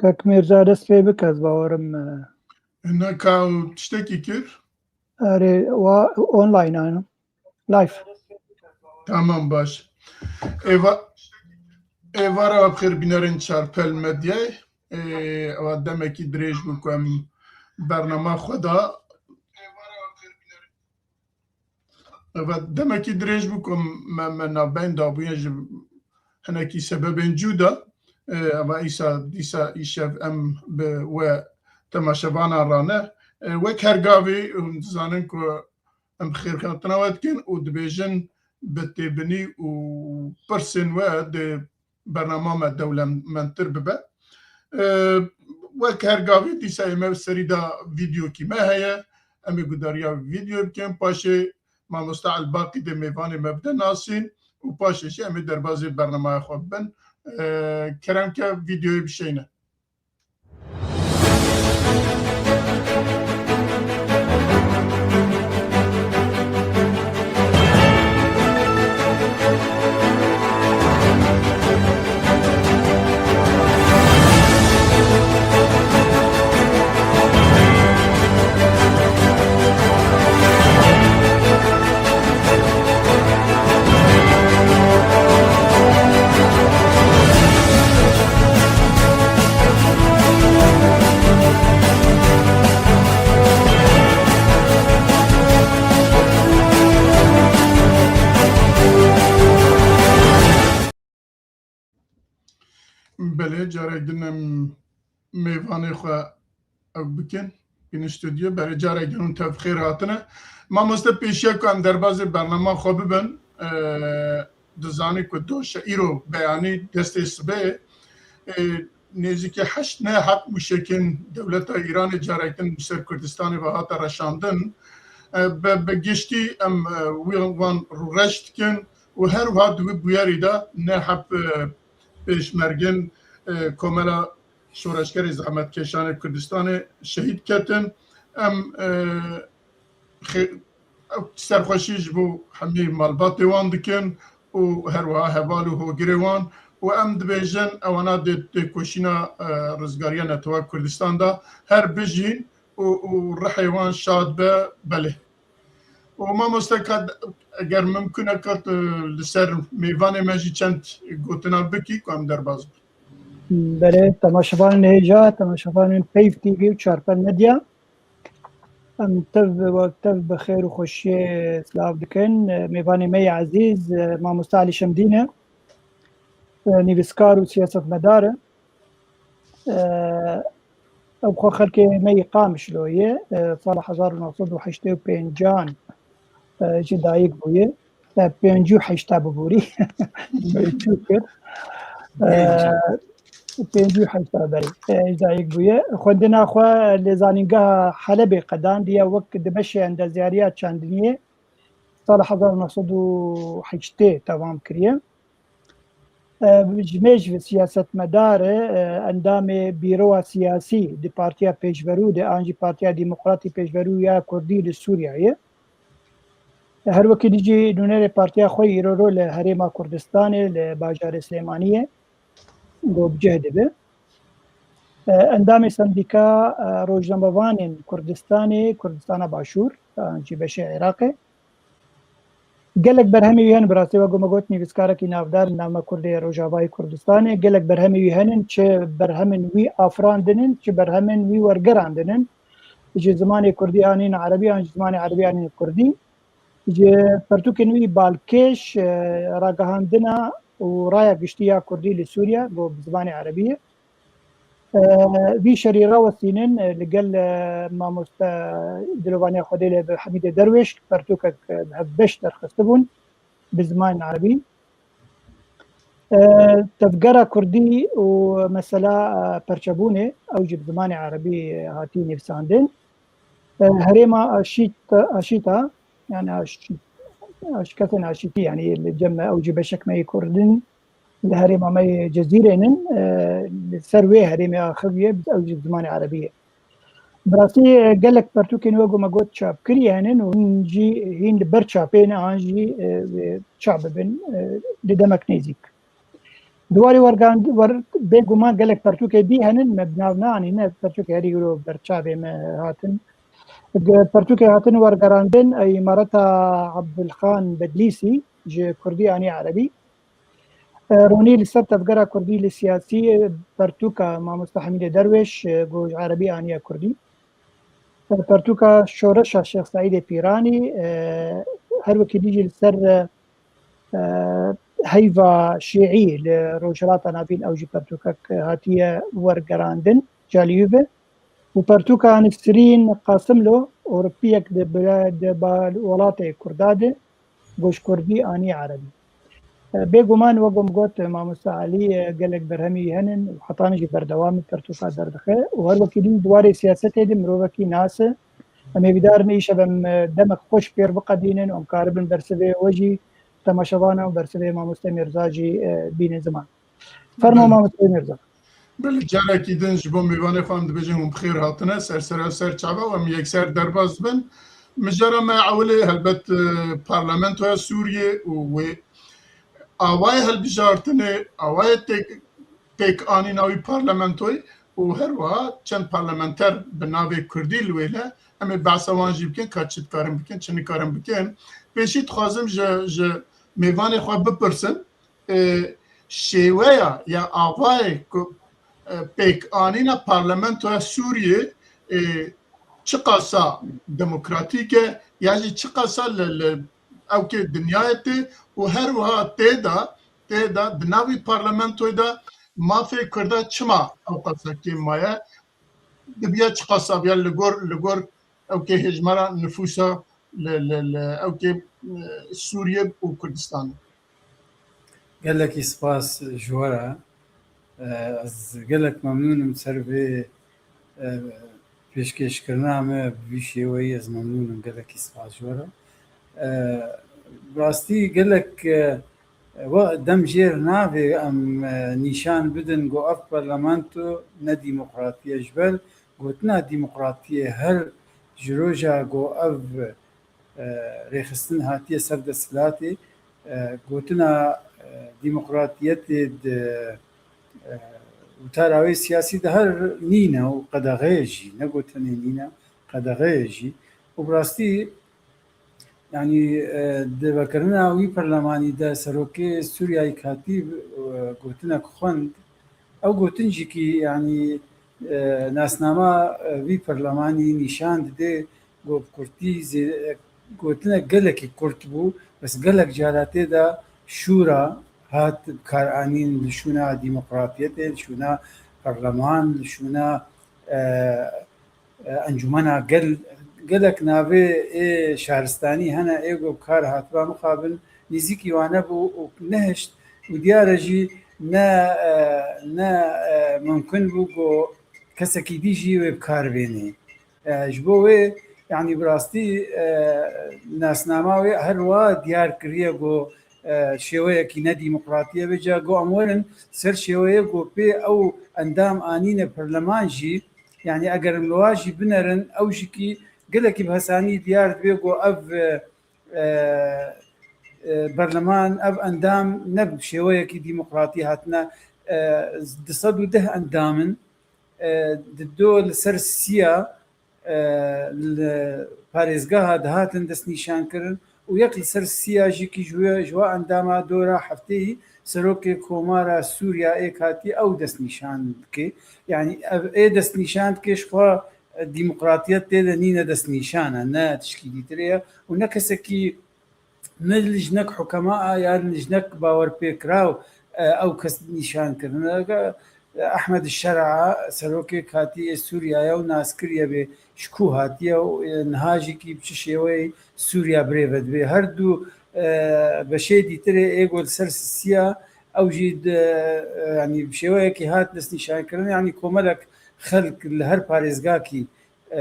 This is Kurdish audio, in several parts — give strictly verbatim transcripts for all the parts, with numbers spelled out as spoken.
Kak Mirza, dest pê bike, ez bawerim, e, Hina ka tiştekî kir? Erê, wa online, aynen. Live. Tamam, baş. Êva-, êvara we bi xêr bînerên Çarpel Medyayê. Ê, ewa demekî dirêj bû ku em bernama xwe da. Eva demekî dirêj bû ku me, me navbeyn dabûye ji hinekî sebebên cû de. E, eva îsa, dîsa îşev em bi we temaşevanan rane. E, wek her gavî hûn dizanin ku em xêrhatina we dikin û dibêjin bi têbinî û pirsên we di bernama me dewlemendtir bibe. E, wek her gavî dîsa ê me serî de vîdeokî me heye. Em ê gudariya vîdeo bikin. Paşê mamoste Elbaqî dê mêvanê me bide nasîn û paşê jî em ê derbazê bernamaya xwe bibin. E, kerem ke vîdeoyê bişeyne. Belê, carek din em mêvanê xwe ew bikin. Bînin stûdyo. Belê, carek din hûn tev xêr hatine. Mamoste, pêşiya ku em derbazê bernama xwe bibin, e, dizanî ku doşe îro beyanî destê sibê, e, nêzîkî heşt neh heb mûşekên dewleta Îranê carek din li ser Kurdistanê ve hate reşandin. E, bi, bi giştî em, e, wî, wan rûreş dikin û her wiha di wî bûyerî de neh heb, e, pêşmergên, e, Komela Şoreşgerê Zehmetkêşanê Kurdistanê şehîd ketin. Em, e, xê-, serxweşî ji bo hemî malbatê wan dikin û her wiha heval û hogirê wan û em dibêjin ewana dê têkoşîna, e, rizgariya Neteweka Kurdistan de her bijîn û, û rihê wan şad be. Belê. Û mamoste, ka eger mimkun e, ka tu li ser mêvanê me jî çend gotina bikî ku em derbas bin. Belê, temaşevanên hêja, temaşevanên Peyv T V û Çarpel Medya. Em tev, we tev bi xêr û xweşiyê silav dikin. Mêvanê me yê ezîz, e, mamoste Elî Şemdîn e. E, nivîskar û siyasetmedar e. E, ew xwe xelkê me yê Qamişlo ye. E, sala hezar û neh sed û heştê û pêncan, e, ji dayik bûye. E, pêncî û heşta biborî. Çû kir. E, pêncî û heşta berî, e, ji dayik bûye. Xwendina xwe li Zanîngeha Helebê qedandiye, wek di beşê endezyariya çandiniyê sala hezar û neh sed û heştê temam kiriye. E, ji mêj ve siyasetmedar e, e, endamê bîrowa siyasî di Partiya Pêşverû de an jî Partiya Demokratî Pêşverû ya Kurdî li Sûriyeyê. Her wekî dî jî nûnerê partiya xwe îroro li Herêma Kurdistanê, li bajarê Silêmaniyê, go bi cih dibe. E, endamê Sendîka, e, Rojnamevanên Kurdistanê, Kurdistana Başûr, an jî beşê Iraqê. Gelek berhemê wî hene, bi rastî, wek ku me got, nivîskarekî navdar, navma Kurdê Rojavayê Kurdistanê. Gelek berhemê wî hene, çi berhemên wî afirandin in, çi berhemên wî wergerandin in. Ji zimanê Kurdî anîn Erebî, an ji zimanê Erebî anîn Kurdî. Ji pertûkên wî balkêş, e, ragihandina û raya giştî ya Kurdî li Sûriye, go bi zimanê Erebî ye. E, vî şerî rawestînin, e, li gel, e, mamoste dilovaniya Xwedê li bi Hemîdê Derwêş, pertûkek, e, bi hevbeş derxistibûn bi zimanên Erebî. E, tevgera Kurdî û mesela, e, perçebûnê, ew jî bi zimanê Erebî, e, hatî nivîsandin. E, herêma Aşît-, Aşîta, yani Aşît-, Aş-, kesên Aşîtî, yani li cem me, ew jî beşek me yê Kurdin, li herêma me yê Cezîrê nin, e, li ser wê herêmê axivî ye, ew jî bi zimanê Erebî ye. Bi rastî, e, gelek pertûkên wek ku me got çapkirî hene û hîn jî, hîn li ber çapê ne, an jî, e, e, çap bibin, e, di demek nêzîk. Di warê wergand-, wer-, bêguman gelek pertûkê dî henin, me bi nav neanîne, pertûkê herî wilo berçavê me hatin. Ge-, pertûkê hatin wergerandin, e, Îmareta Ebdulxan Bedlîsî ji Kurdî anî Erebî. E, Ronî li ser tevgera Kurdî li siyasî, e, pertûka Mamosta Hemîdê Derwêş, e, ku ji Erebî aniye Kurdî. E, pertûka Şoreşa Şêx Seîdê Pîranî, e, her wekî dî jî li ser, e, e, heyva şîî li Rojhilata Navîn ew jî pertûkek hatiye wergerandin, Caliyûve. Û pertûka Nisrîn Qasimlo, Ewropiyek di bile-, di ba-, welatê Kurda de, ku ji Kurdî anî Erebî. E, bêguman, wek min got, Mamosta Elî, e, gelek berhemî henin û hetanî jî berdewam e pertûka derdixe û her wekî dî di warê siyasetê de mirovekî nas e. Em ê hêvîdar in îşev em, e, demek xweş pêr biqedînin û em karibin bersivê we jî temaşevana û bersivê Mamoste Mîrza jî, e, bînin ziman. Fermo Belê. Mamoste Mîrza. Belê, carekî din ji bo mêvanê xwe em dibêjin hûn bi xêr hatine, ser sera ser çava û em yekser derbas dibin. Mijara me ewilê helbet, e, parlamentoya Sûriyê û wê awayê hilbijartinê, awayê têk-, pêkanîna wî parlamentoyê û her wiha çend parlamenter bi navê Kurdî li wê ne, em ê behsa wan jî bikin, ka çi dikarin bikin, çi nikarin bikin. Pêşî dixwazim ji, ji mêvanê xwe bipirsim, e, şêweya ya avayê ku, e, pêkanîna parlamentoya Sûriyê, e, çiqasa demokratîk e ya jî çiqasa li, li ewkê dinyayê tê û her wiha tê de, tê de di navî parlamentoyê de mafê Kurda çima ewqasa kêm maye, dibiya çiqasa biya li gor, li gor ewkê hejmara nifûsa li, li, li ewkê, e, Sûriye û Kurdistanê. Gelekî spas ji we re. E, ez gelek memnûn im ser vê, e, pêşkêşkirina me bi vî şêweyî, ez memnûn im, gelekî spas ji we re. E, bi rastî gelek, e, we dem jêr navê em, e, nîşan bidin ku ev parlamento ne demokratî ye. Ji ber gotina demokratiyê her ji roja ku ev, e, rêxistin hatiye ser desthilatê, e, gotina, e, demokratiyetê di, e, witara wê siyasî de her nîne û qedexeyê jî, ne got tenê nîne, qedexeyê jî. Û bi rastî, yanî, e, di vekirina wî perlemanî de serokê Sûriyayê katî, e, gotinek xwend. Ew gotin jî kî, yanî, e, nasnama, e, vî perlemanî nîşan dide ku bi kurtî zê-, gotinek gelekî kurt bû, bes gelek cara tê de şûra hat bikaranîn li şûna demokratiyetê, li şûna perleman, li şûna, e, e, encûmena gel, gelek navê ê şaristanî hene, ê ku bi kar hatiba mixabin, nêzîkî wan nebû û nehişt û diyar e jî ne, e, ne, e, mimkun bû ku kesekî dî jî wê bi kar bênê. E, ji bo wê, yanî bi rastî, e, nasnama wê her wa diyar kiriye ku, e, şêweyekî nedîmokratî ye. Vêca ku em werin ser şêweyê ku pê ew endam anîne perleman jî, yanî eger em li wa jî binerin, ew jî kî gelekî bi hesanî diyar dibe ku ev, e, e, e, berleman, ev endam ne bi şêweyekî dîmokratî hatine, e, du sed û deh endam in, e, di do li ser siya, e, li parêzgeha dihatin destnîşankirin û yek li ser siya jî kî ji wê, ji wa endama dora hefteyî serokê Komara Sûriya ê katî ew destnîşan dike. Yanî ev ê destnîşan dike ji xwe, e, demokratiyet tê de nîne destnîşan e, ne tişkî dîtirê ye û ne kesekî ne li jinek hukema a ya li jinek bawerpêkiraw, e, ew kes nîşan kirine. Ehmed Şera, serokê katî yê Sûriya ye û nas kiriye bê ji ku hatiye û, e, niha jî kî bi çi şêweyê Sûriya birêve dibe. Her du, e, beşê dîtirê ê ku li ser siya ew jî di, e, yanî bi şêweyekî hat destnîşankirin, yanî komelek xelk li her parêzgakî e,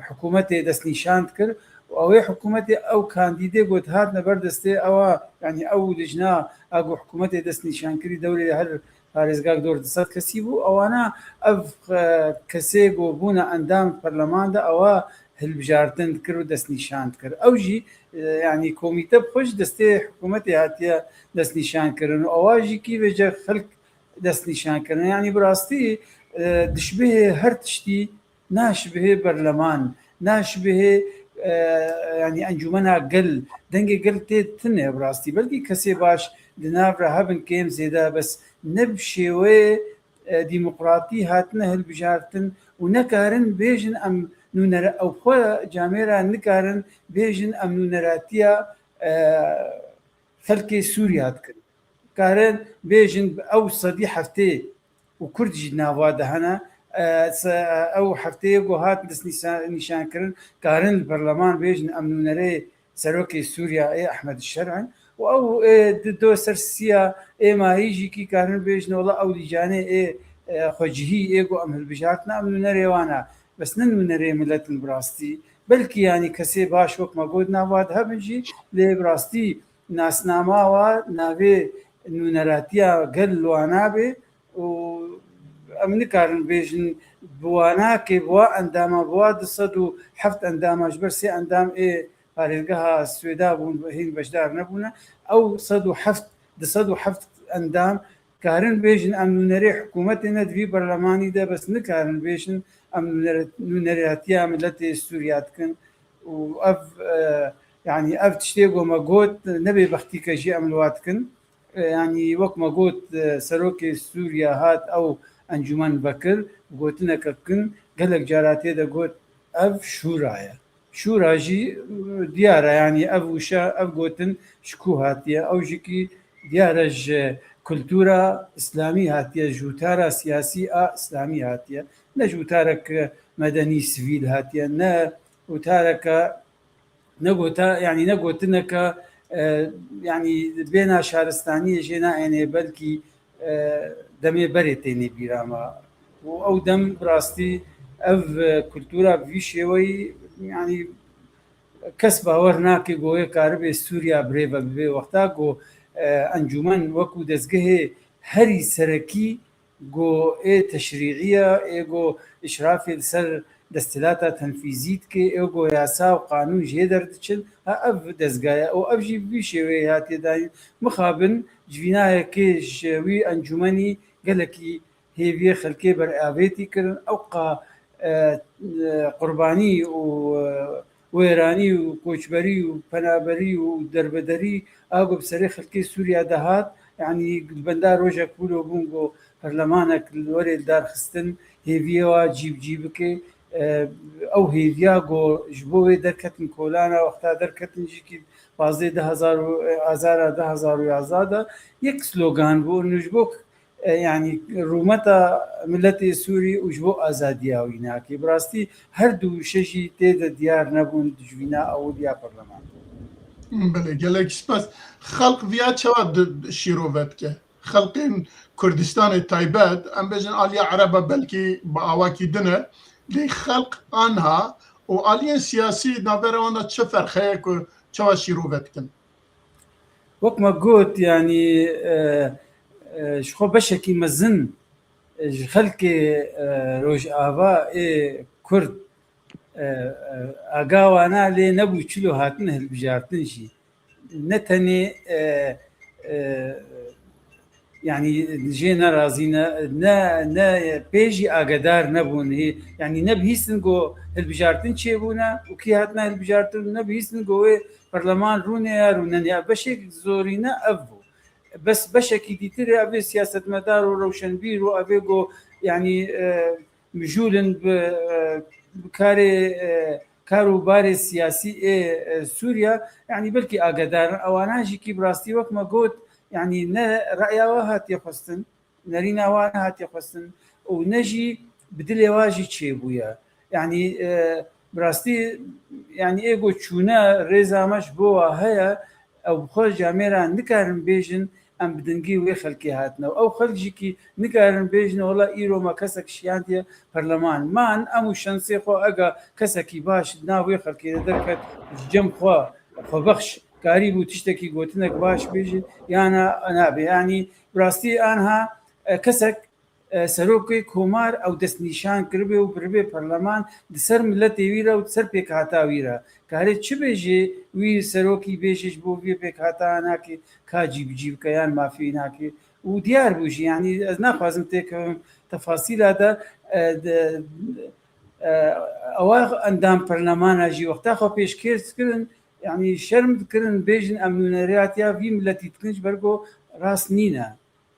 hikûmetê destnîşan dikir û ew ê hikûmetê ew kandîdê ku dihatine ber destê ewa, yanî ew lijna a ku hikûmetê destnîşan kirî dewrê her parêzgak dor du sed kesî bû, ewana ev, e, kesê ku bûne endam perleman de ewa hilbijartin dikir û destnîşan dikir. Ew jî, e, yanî komîte bi xwe ji destê hikûmetê hatiye destnîşan kirin û ewa jî kî vêce xelk destnîşan kirin. Yanî bi rastî, e, dişbihê her tiştî naşbihê berleman, naşbihê, e, yanî encûmena gel, dengê gel tê tune bi rastî. Belkî kesê baş di nav re hebin kêm zêde, bes ne bi şêweyê, e, demokratî hatine hilbijartin û nekarin bêjin em nûnere-, ew xwe camêra nikarin bêjin em nûneratiya, e, xelkê Sûriya dikin. Karin bêjin ew sedî heftê û Kurd jî di nava de hene. E, se-, ew hefteyê ku hat dest nîsa-, nîşankirin, karin li berleman bêjin em nûnerê serokê Sûriya ê Ehmed Şer in. Û ew ê di do ser siya ê mayî jî kî karin bêjin wela ew lîcanê ê, e, xwecihî ê ku em hilbijartine em nûnerê wan e. Bes ne nûnerê miletin bi rastî. Belkî yanî kesê baş wek me got nava de hebin jî, lê bi rastî nasnama wa navê nûneratiya gel li wan nabê û em nikarin bêjin bi wa nakê, bi wa endama, bi wa du sed û heft endama, ji ber sê endam ê parêzgeha Swêda bûn, hîn beşdar nebûne. Ew sed û heft, du sed û heft endam karin bêjin em nûnerê hikûmetê ne di vî berlemanî de, bes nikarin bêjin em nûnere-, nûneratiya miletê Sûriya dikin. Û ev, e, yanî ev tiştê ku me got, ne bêbextîke jî em li wa dikin. E, yanî wek me got, e, serokê Sûriya hat ew encûmen vekir, gotineke kin, gelek cara tê de got, ev şûra ye. Şûra jî, e, diyar e, yanî ev wişe, ev gotin ji ku hatiye? Ew jî kî diyar e ji kultura îslamî hatiye, ji witara siyasî a îslamî hatiye. Ne ji witarek medenî sivîl hatiye, ne witareke, ne gota-, yanî ne gotineke, e, yanî bêhna şaristaniyê jê nayênê, belkî, e, demê berê tênê bîra me. Û ew dem bi rastî ev, e, kultura bi vî şêweyî, yanî kes bawer nake ku wê karibe Sûriya birêve bibe. Wexta ku, e, encûmen wekû dezgehê herî serekî ku ê teşrîî ye, ê ku îşrafê li ser desthilata tenfîzî dike, ê ku yasa û qanûn jê derdiçin, ha ev dezga ye û ev jî bi vî şêweyê hatiye dayîn. Mixabin civînayekê ji wî encûmenî gelekî hêviyê xelkê beravêtî kirin. Ew qa, e, e, qurbanî û, e, wêranî û koçberî û penaberî û derbederî a ku bi serê xelkê Sûriya de hat, yanî li benda rojek wilo bûn ku perlemanek li werê li dar xistin, hêviyê wa cî bi cî bike. E, ew hêviya ku ji bo wê derketin kolana, wexta derketin jî kî pazdeh du hezar û, e, azara du hezar û yazdeh de yek slogan bû, û ji bo e, yanî rûmeta miletê Sûrî û ji bo azadiya wî nake. Bi rastî her du wişe jî tê de diyar nebûn di civîna ewil ya perleman. Belê, gelek spas. Xelk viya çawa di-, şîrove dike? Xelkên Kurdistanê taybet, em bêjin aliya Ereba belkî bi awakî din e, lê xelk anha û aliyên siyasî navbera wan de çi ferq heye ku çawa şîrove dikin? Wek me got, yanî, e, e, ji xwe beşekî mezin, e, ji xelkê, e, Rojava ê Kurd, e, e, aga wana lê nebû çilo hatin hilbijartin jî. Ne tenê, e, e, yanî jê nerazî ne, ne, ne pê jî agedar nebûn. Hê, yanî nebihîstin ku hilbijartin çêbûne û kî hatine hilbijartin, nebihîstin ku wê perleman rûnê ya rûnenê ya. Beşek zorîne ev bû. Bes beşekî dîtir ê ev ê siyasetmedar û rewşenbîr û ev ê ku, yanî, e, mijûl in bi, e, bi karê, e, kar û barê siyasî ê, e, Sûriya, yanî belkî agedar in. Ewana jî kî bi rastî wek me got, yanî ne reya wa hatiye xwestin, nerîna wa nehatiye xwestin û ne jî bi dilê wa jî çêbûye. Yanî, e, bi rastî, yanî ê ku çûne rêza me ji bo wa heye, ew bi xwe camêra nikarin bêjin, em bi dingî wê xelkê hatine. Û ew xelk jî kî nikarin bêjin, wela îro me kesek şiyandiye perleman. Man em û şensê xwe ega kesekî baş di nav wê xelkê de derket, ji cem xwe xwebexş karîbû tiştekî gotinek baş bêje, yana nabe. Yanî bi rastî anha, e, kesek, e, serokê komar ew destnîşan kiribê û biribê perleman di ser miletê wî re û di ser pêkhata wî re. Kare çi bêjê wî serokî bêjê ji bo vê pêkhata nake, ka cî bi cî bike yan mafê wî nake. û diyar bû jî, yanî ez naxwazim têkevim tefasîla de, e, de, e, ewa endam perlemana jî wexta xwe pêşkêş kirin, yanî şerm dikirin bêjin em nûneratiya vî miletî dikin, ji ber ku rast nîne.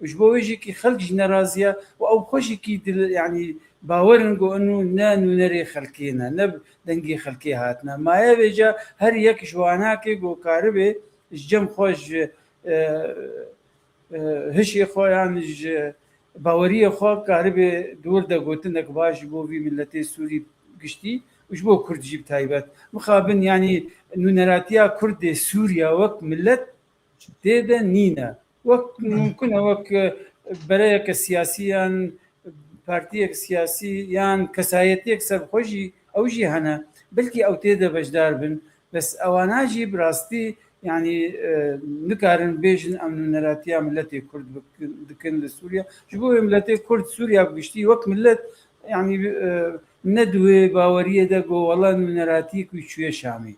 Û ji bo wê jî kî xelk jî nerazî ye û ew xwe jî kî dil, yanî bawer in ku inu ne nûnerê xelkê ne, ne dengê xelkê hatine. Maye vêca her yek ji wanakê ku karibe ji cem xwe ji, e, e, hişê xwe yan ji baweriyê xwe karibe di wir de gotinek baş ji bo vî miletê Sûrî giştî û ji bo Kurd jî bi taybet. Mixabin, yanî nûneratiya Kurd dê Sûriya wek milet tê de nîne. Wek mumkin e, wek, e, bereyeke siyasî yan partiyek siyasî yan kesayetiyek ser xwe jî, ew jî hene. Belkî ew tê de beşdar bin. Bes ewana jî bi rastî, yanî, e, nikarin bêjin em nûneratiya miletê Kurd bik-, dikin li Sûriya. Ji bo wê miletê Kurd Sûriya bi giştî wek milet, yanî, e, ne di wê baweriyê de ku wela nûneratiyek wî çûye Şamê.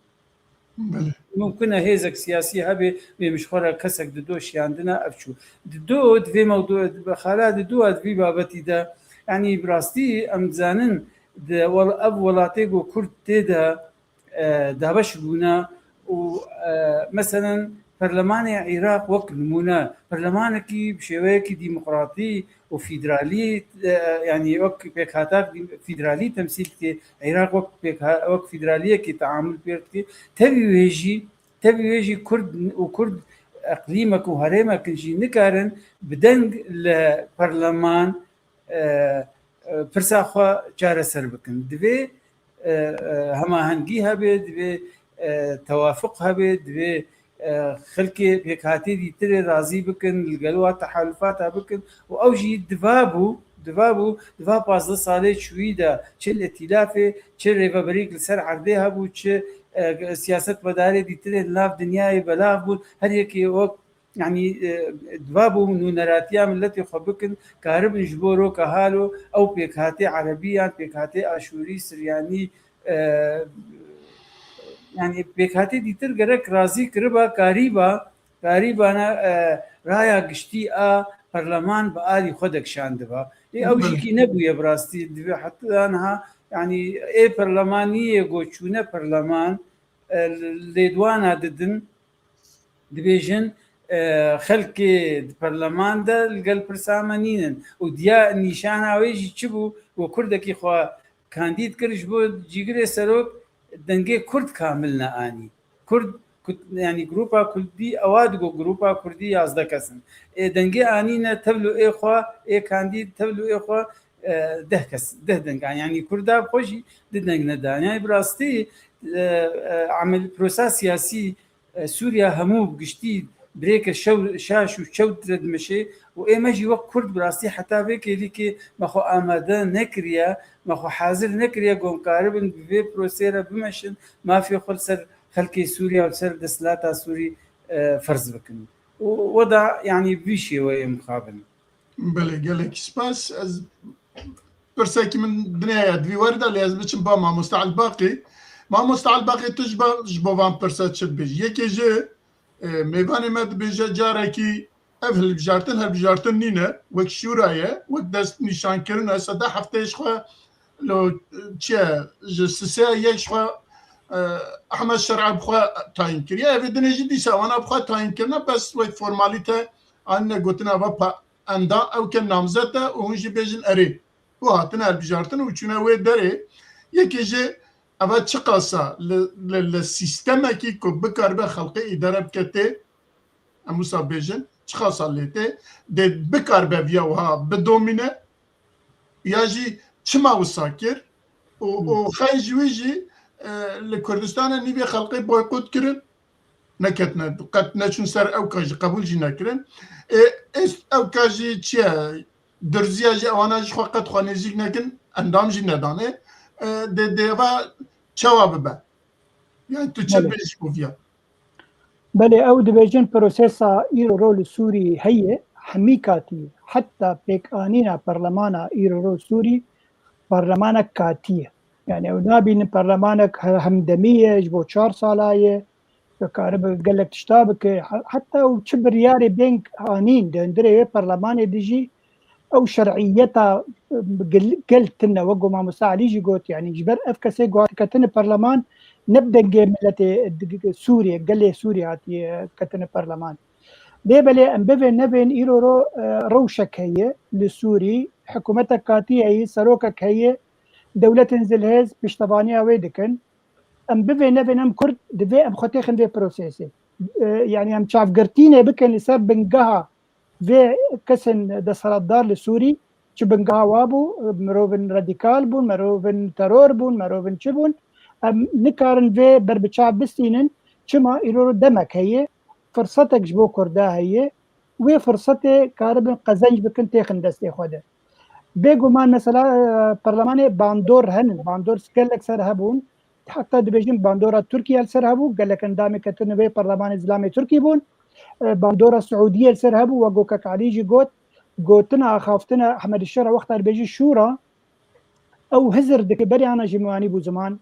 Belê. Mumkin e hêzek siyasî hebe, bê min ji xwe re kesek di do şiyandina ev çû. Di do, di vê mewdu, di xala di do a di vî babetî de, yanî bi rastî em dizanin di wel-, ev welatê ku Kurd tê de, e, dabeş bûne û, e, meselen perlemanê Iraq wek nimûne, perlemanekî bi şêweyekî demokratî û fîdralî, e, yanî wek pêkhatak dî-, fîdralî temsîl dike, Iraq wek pêkha-, wek fîdraliyekî teamul pê dike. Tevî wê jî, tevî wê jî Kurd û Kurd eqlîmek û herêmek in jî nikarin bi deng li perleman, e, e, pirsa xwe çareser bikin. Divê, e, e, hemahengî hebe, divê, e, tewafuq hebe, divê, e, xelkê pêkhatê dîtirê razî bikin, li gel wa tehalufata bikin û ew jî diva bû, diva bû, diva pazdeh salê çûyî de çi li îtîlafê, çi rêveberîk li ser erdê hebû, çi, e, siyasetmedarê dîtirê li nav dinyayê belav bûn, her yekê wek Yanî, e, diva bû nûneratiya miletê xwe bikin, karibin ji bo roka halo ew pêkhatê erebî yan pêkhatê aşûrî, siryanî, e, yanî pêkhatê dîtir gerek razî kiriba, karîba, karîbana, e, raya giştî a perleman bi alî xwe de kişandiba. Lê ew jî Belê. kî nebûye bi rastî. Divê heta niha, yanî ê perlemaniyê ku çûne perleman, e, lêdwana didin, dibêjin, e, xelkê di perleman de li gel pirsa me nînin. Û diya nîşana wê jî çi bû? Ku Kurdekî xwe kandîd kir ji bo cîgirê serok, dengê Kurd kamil neanî. Kurd, Kurd, yanî grupa Kurdî, ewa digo grupa Kurdî yazdeh kes in. Ê dengê anîne tevlû ê xwe, ê kandîd tevlû ê xwe, e, deh kes, deh deng an. Yanî Kurda bi xwe jî du deng nedan. Yanî bi rastî, e, e, emel, prosa siyasî, e, Sûriya hemû bi giştî birêke şew, şaş û çewt re dimeşê û ê me jî wek Kurd bi rastî heta vê kêlîkê me xwe amade nekiriye, me xwe hazir nekiriye ku em karibin bi vê proseyê re bimeşin, mafê xwe li ser xelkê Sûriya û li ser desthilata Sûrî, e, ferz bikin. Û weda, yanî, bi vî şêweyê mixabin. Belê, gelek spas. Ez pirsekî min dinê ye di vî warî de, lê ez biçim ba Mamoste Elbaqî. Mamoste Elbaqî, tu ji ba, ji bo van pirse çi dibêjî? Yekê ji, e, mêvanê me dibêje carekî ev hilbijartin, hilbijartin nîne, wek şûra ye, wek destnîşankirin e, sed heftê ji xwe lo, çi ye, ji sisê yek ji xwe, e, Ehmed Şer'a bi xwe tayîn kiriye. Ev ê dinê jî dîsa wana bi xwe tayîn kirine, bes wek formalîte anîne gotina eva pa-, endam, ew ke namzet e û hûn jî bêjin erê. Û hatine hilbijartin û çûne wê derê. Yekê jî eva çiqasa li, li, li sîstemekî ku bikaribe xelqê îdare bike tê, em wisa bêjin, çiqasa lê tê, dê bikaribe viya wiha bidomîne, ya jî çima wisa kir û, û xey ji wî jî, e, li Kurdistanê nîvê xelqê boykot kirin, neketine, qet neçûn ser ew ka jî qebûl jî nekirin. Ê, ê, ew ka jî çi ye? Dirziya jî ewana ji xwe qet xwe nêzîk nekin, endam jî nedane. Ê, dê, dê eva çawa bibe? Yani tu çi Belê. dibêjî ji bo viya? Belê, ew dibêjin prosesa îro ro li Sûrî heye, hemî katî, heta pêkanîna parlemana îro ro Sûrî, parlemanek katî ye. Yani ew nabînin parlemanek he-, hemdemî ye, ji bo çar sala ye. Karibe gelek tişta bike, he-, heta û çi biryarê bên anîn di hundirê wê perlemanê de jî ew şer'iyeta, e, gel, gel tune, wek ku mamoste Elî jî got, yanî ji ber ev kesê ku hate ketine perleman, ne bi dengê miletê, e, Sûriyê, gelê Sûriyê hatiye ketine perleman. Lê belê em bivên nevên îro ro, e, rewşek heye li Sûrî, hikûmetek katî heye, serokek heye, dewletên zilhêz piştevaniya wê dikin. Em bivên nevên em Kurd divê em xwe têxin vê prosesê. E, yanî em çavgirtînê bikin li ser bingeha vê kesên desthilatdar li Sûrî, çi bingeha wa bû, mirovên radîkal bûn, mirovên teror bûn, mirovên çi bûn. Em nikarin vê berbiçav bistînin, çima îro demek heye, firsetek ji bo Kurda heye, wê firsetê karibin qezenc bikin têxin destê xwe de. Bêguman mesela, e, perlemanê bandor henin, bandor gelek ser hebûn, heta dibêjin bandora Tirkiye li ser hebû, gelek endamê ketine vê perlemanê zilamê Tirkî bûn. E, bandora Siûdiyê li ser hebû, wek ku kek Elî jî got, gotina axaftina Ehmed Şera wexta dibêjî şûra, ew hizir dike, berê ana jî miwanî bû ziman,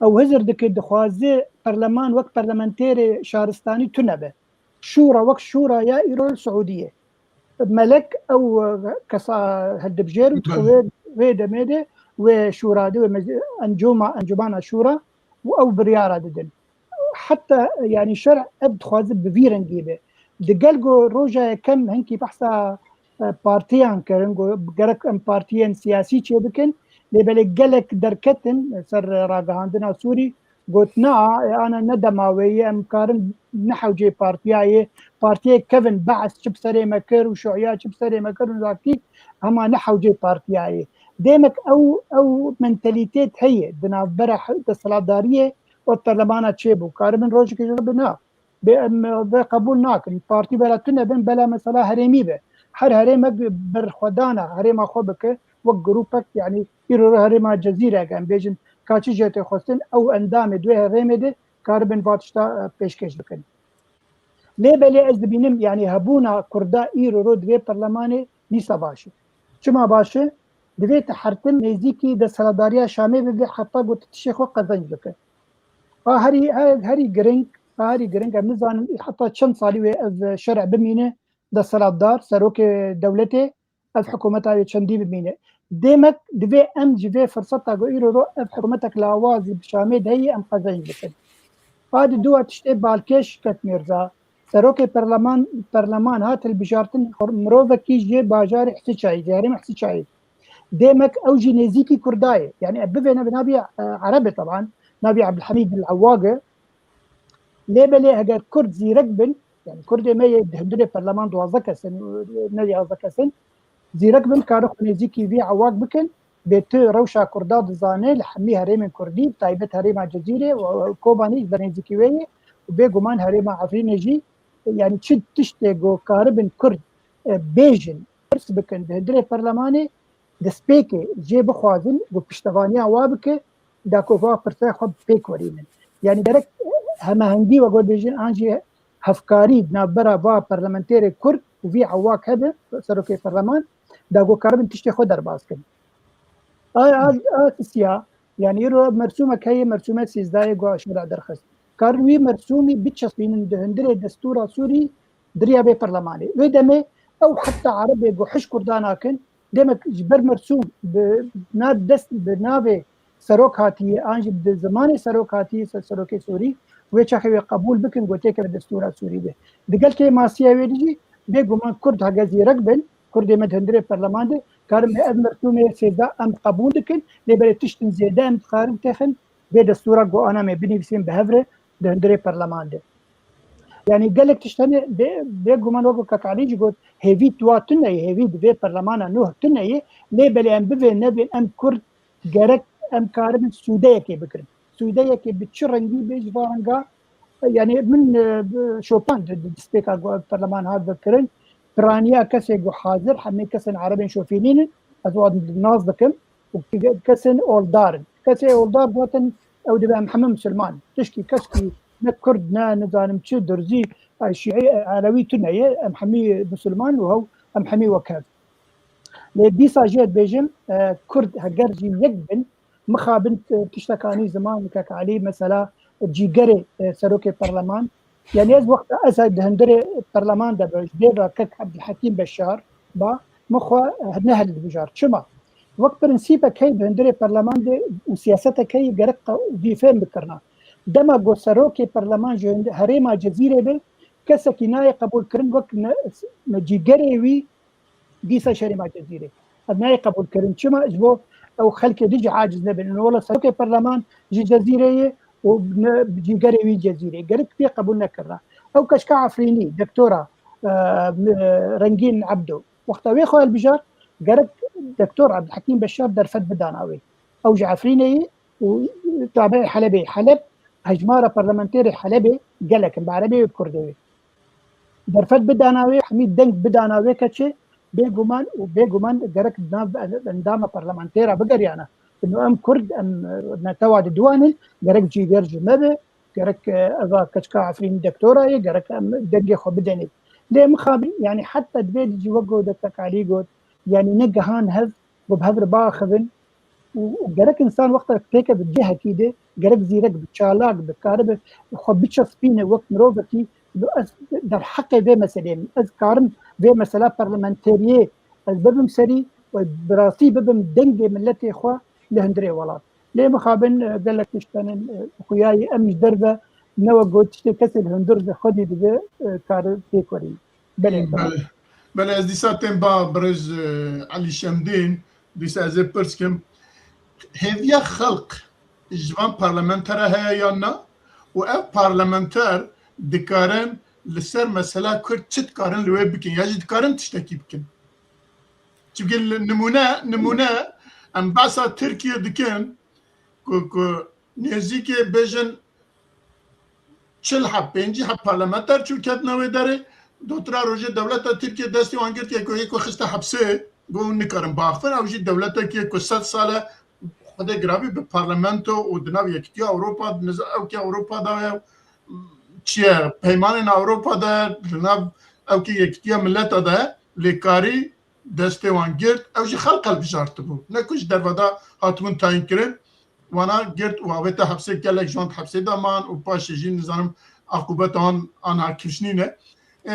ew hizir dike, dixwaze perleman wek perlementerê şaristanî tune be. Şûra wek şûra ya îro li Siûdiyê. Melek ew, e, kesa hildibijêr û dixwe wê, wê demê de wê şûra de, wê mec-, encûma, encûmana şûra û ew biryara didin. Heta, yanî şer ev dixwaze bi vî rengî be. Di gel ku roja yekem hinkî behsa, e, partiyan kirin, ku gerek em partiyên siyasî çêbikin, lê belê gelek derketin ser ragihandina Sûrî, got, na, e, ana ne dema wê ye, em karin ne hewceyê partiya ye, partiyê kevin, Be'es çi bi serê me kir û Şuiya çi bi serê me kir û zakî, hema ne hewceyê partiya ye. Demek ew, ew mentalîtet heye di navbera he-, desthilatdariyê û perlemana çêbû. Karibin rojekê ji bina. Bê em vê qebûl nakin. Partî bela tune bin, bela mesela herêmî be. Her herêmek berxwedana herêma xwe bike, wek grûpek, yanî îro herêma Cezîre, em bêjin ka çi jê tê xwestin, ew endamê di wê herêmê de karibin va tişta, e, pêşkêş bikin. Lê belê ez dibînim, yanî hebûna Kurda îro ro di vê perlemanê dîsa baş e. Çima baş e? Divê tu hertim nêzîkî desthilatdariya Şamê bibî heta ku tu tiştê xwe qezenc bike. A herî, her-, herî giring, a herî giring, em nizanin heta çend salî wê ev şerê bimîne desthilatdar, serokê dewletê, ev hikûmeta wê çendî bimîne. Demek divê em ji vê firseta ku îro ro ev hikûmetek lawazî bi Şamê de heye em qezenc bikin. A di dua tiştê balkêş ket Mîrza. Serokê perleman, perleman hat hilbijartin, xor-, mirovekî ji bajarê Hisiçayê, ji herêma Hisiçayê. Demek ew jî nêzîkî Kurda ye. Yanî ev bivêne bi navê, e, Ereb e teban, navê Ebdulhemîd El Ewag e. Lê belê heger Kurd zîrek bin, yanî Kurdê me yê di hundirê perleman duwazdeh kes in, ne duwazdeh kes in, zîrek bin, karin xwe nêzîkî vî Ewag bikin, bê tu rewşa Kurda dizane, li hemî herêmên Kurdî, bi taybet herêma Cezîrê û Kobanê ji ber nêzîkî wê ye û bêguman herêma Efrînê jî, yanî çi tiştê ku karibin Kurd, e, bêjin, pirs bikin di hundirê perlemanê, destpêkê jê bixwazin ku piştevaniya wa bike, da ku va pirsa xwe pêk werînin. Yanî gerek hemahengî, wek we bêjin, an jî hevkarî di navbera va parlamenterê Kurd û vî Ewak hebe, serokê perleman, da ku karibin tiştê xwe derbas kin. A, a, a sisiya, yanî îro mersûmek heye, mersûme sêzdehê ku aşûra derxist. Karin wî mersûmî biçespînin di hundirê destûra Sûrî di riya vê perlemanê. Wê demê ew heta Erebê ku hiş Kurda nakin, demek ji ber mersûm bi na-, dest bi navê serok hatiye, an jî bi zimanê serok hatiye, ser-, serokê Sûrî, wê çaxê wê qebûl bikin, ku têkeve destûra Sûrî de. Digel kêmasiya wê de jî bêguman Kurd hege zîrek bin, Kurdê me di hundirê perleman de, karin me ev mersûmê sêzdeh em qebûl dikin, lê belê tiştin zêde em dikarin têxin vê destûra ku ana me binivîsîn bi hev re di hundirê perleman de. Yanî gelek tişt hene, bê, bêguman wek kek Elî jî got, hêvî tuwa tune ye, hêvî di vê perlemana nû tune ye, lê belê em bivên nevên em Kurd gerek em karibin sûdeyekê bikirin. Sûdeyekê bi çi rengî bê ji van renga, yanî min, e, bi-, şopand di, di destpêka ku ev perleman hat vekirin, piraniya kesê ku hazir, hemê kesên Erebên şofînî ne, ez wan nas dikim, û kesên oldar in. Kesê oldar zaten ew dibe em hemî misilman. Tişkî keskî ne Kurd, ne nizanim çi, Durzî, e, Şîî, e, Elewî tune ye, em hemî misilman û hew, em hemî wek hev. Lê dîsa jê dibêjim, e, Kurd heger jî yek bin, mixabin, e, tiştekanî ziman, kek Elî mesela, cîgerê, e, serokê perleman. Yanî ez wexta ez di hundirê perleman de be, ji dê ve kek Ebdulhekîm Beşar ba, min xwe, e, ne hildibijar. Çima? Wek prensîpek heye di hundirê perleman de û siyasetek heye gerek qe-, vî fêm bikirina. Dema ku serokê perleman ji hundi-, herêma Cezîrê be, kesekî nayê qebûlkirin wek ne, me cîgerê wî dîsa şerê ma Cezîrê. Ev nayê qebûlkirin. Çima? Ji bo ew xelkê din jî aciz nebin. Wela serokê perleman ji Cezîrê ye û ne cîgerê wî Cezîrê. Gerek pê qebûl nekirina. Ew keçka Efrînî, doktora, e, Rengîn Ebdo. Wexta wê xwe hilbijar, gerek doktor Ebdulhekîm Beşar derfet bidana wê. Ew ji Efrînê ye û tabiê Helebê. Heleb, hejmara parlamenterê Helebê gelek in, bi erebê wê bi kurdê wê. Derfet bidana wê, hemî deng bidana wê keçê, bêguman û bêguman gerek di nav endama parlamentera bigeriyana. Ino em Kurd, em netewa diduwanin, gerek cîger ji me be, gerek, e, eva keçika Efrînî doktora ye, gerek em dengê xwe bidenê. Lê mixabin, yanî heta divê jî wek got Doktor Alî got, yanî negihan hev, ku bi hev re biaxivin û, û gerek însan wexta pêke bi cihekî de, gerek zîrek bi, çalak bi, karibe xwe biçespîne wek mirovekî, ez derheqê vê meselê min. Ez karim vê mesela parlamenteriyê ez bibim serî û bi rastî bibim dengê miletê xwe li hundirê welat. Lê mixabin, e, gelek tişt henin, e, xuyayî em ji derve ne wek got tiştê kesê li hundir de xwedî dibe, e, kare pêk werî. Belê, belê. Belê, ez dîsa tên ba birêz, e, Elî Şemdîn, dîsa ez ê pirs kim. Hêviya xelq ji van parlamentera heye yan na? Û ev parlamenter dikarin li ser mesela Kurd çi dikarin li wê bikin? Ya jî dikarin tiştekî bikin? Çimkî li nimûne, nimûne em behsa Tirkiye dikin ku, ku nêzîkê bêjin çil heb, pêncî heb parlamenter çû ketina wê derê, dotira rojê dewleta Tirkiye destê wan girt, yeko yeko xiste hepsê, got hûn nikarin biaxivin, ew jî dewletekî ye ku sed sal e, Xwedê giravî bi parlamento û di nav Yekîtiya Ewropa, niza-, ewkê Ewropa de ye, çi ye, peymanên Ewropa de, di nav ewkê Yekîtiya Mileta de, lê karî destê wan girt, ew jî xelq hilbijartibû. Ne ku ji derve de hatibûn tayîn kirin, wana girt û avête hepsê, gelek ji wan di hepsê de man û paşê jî nizanim aqûbeta wan anha kişnîne. E,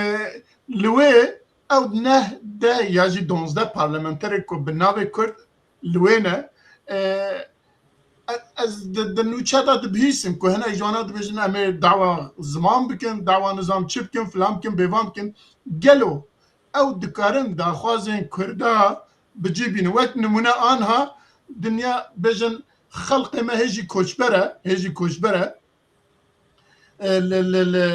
li wê ew neh, deh ya jî donzdeh parlamenterê ku bi navê Kurd li wê ne, e, e, ez di, di nûçe de dibihîsim ku hinek ji wana dibêjin em ê dawa ziman bikin, dawa nizam çi bikin, filan bikin, bêvan bikin. Gelo ew dikarin daxwazên Kurda bi cî bînin? Wek nimûne anha dinya bêjin xelqê me hê jî koçber e, hê jî koçber e. E, li, li, li,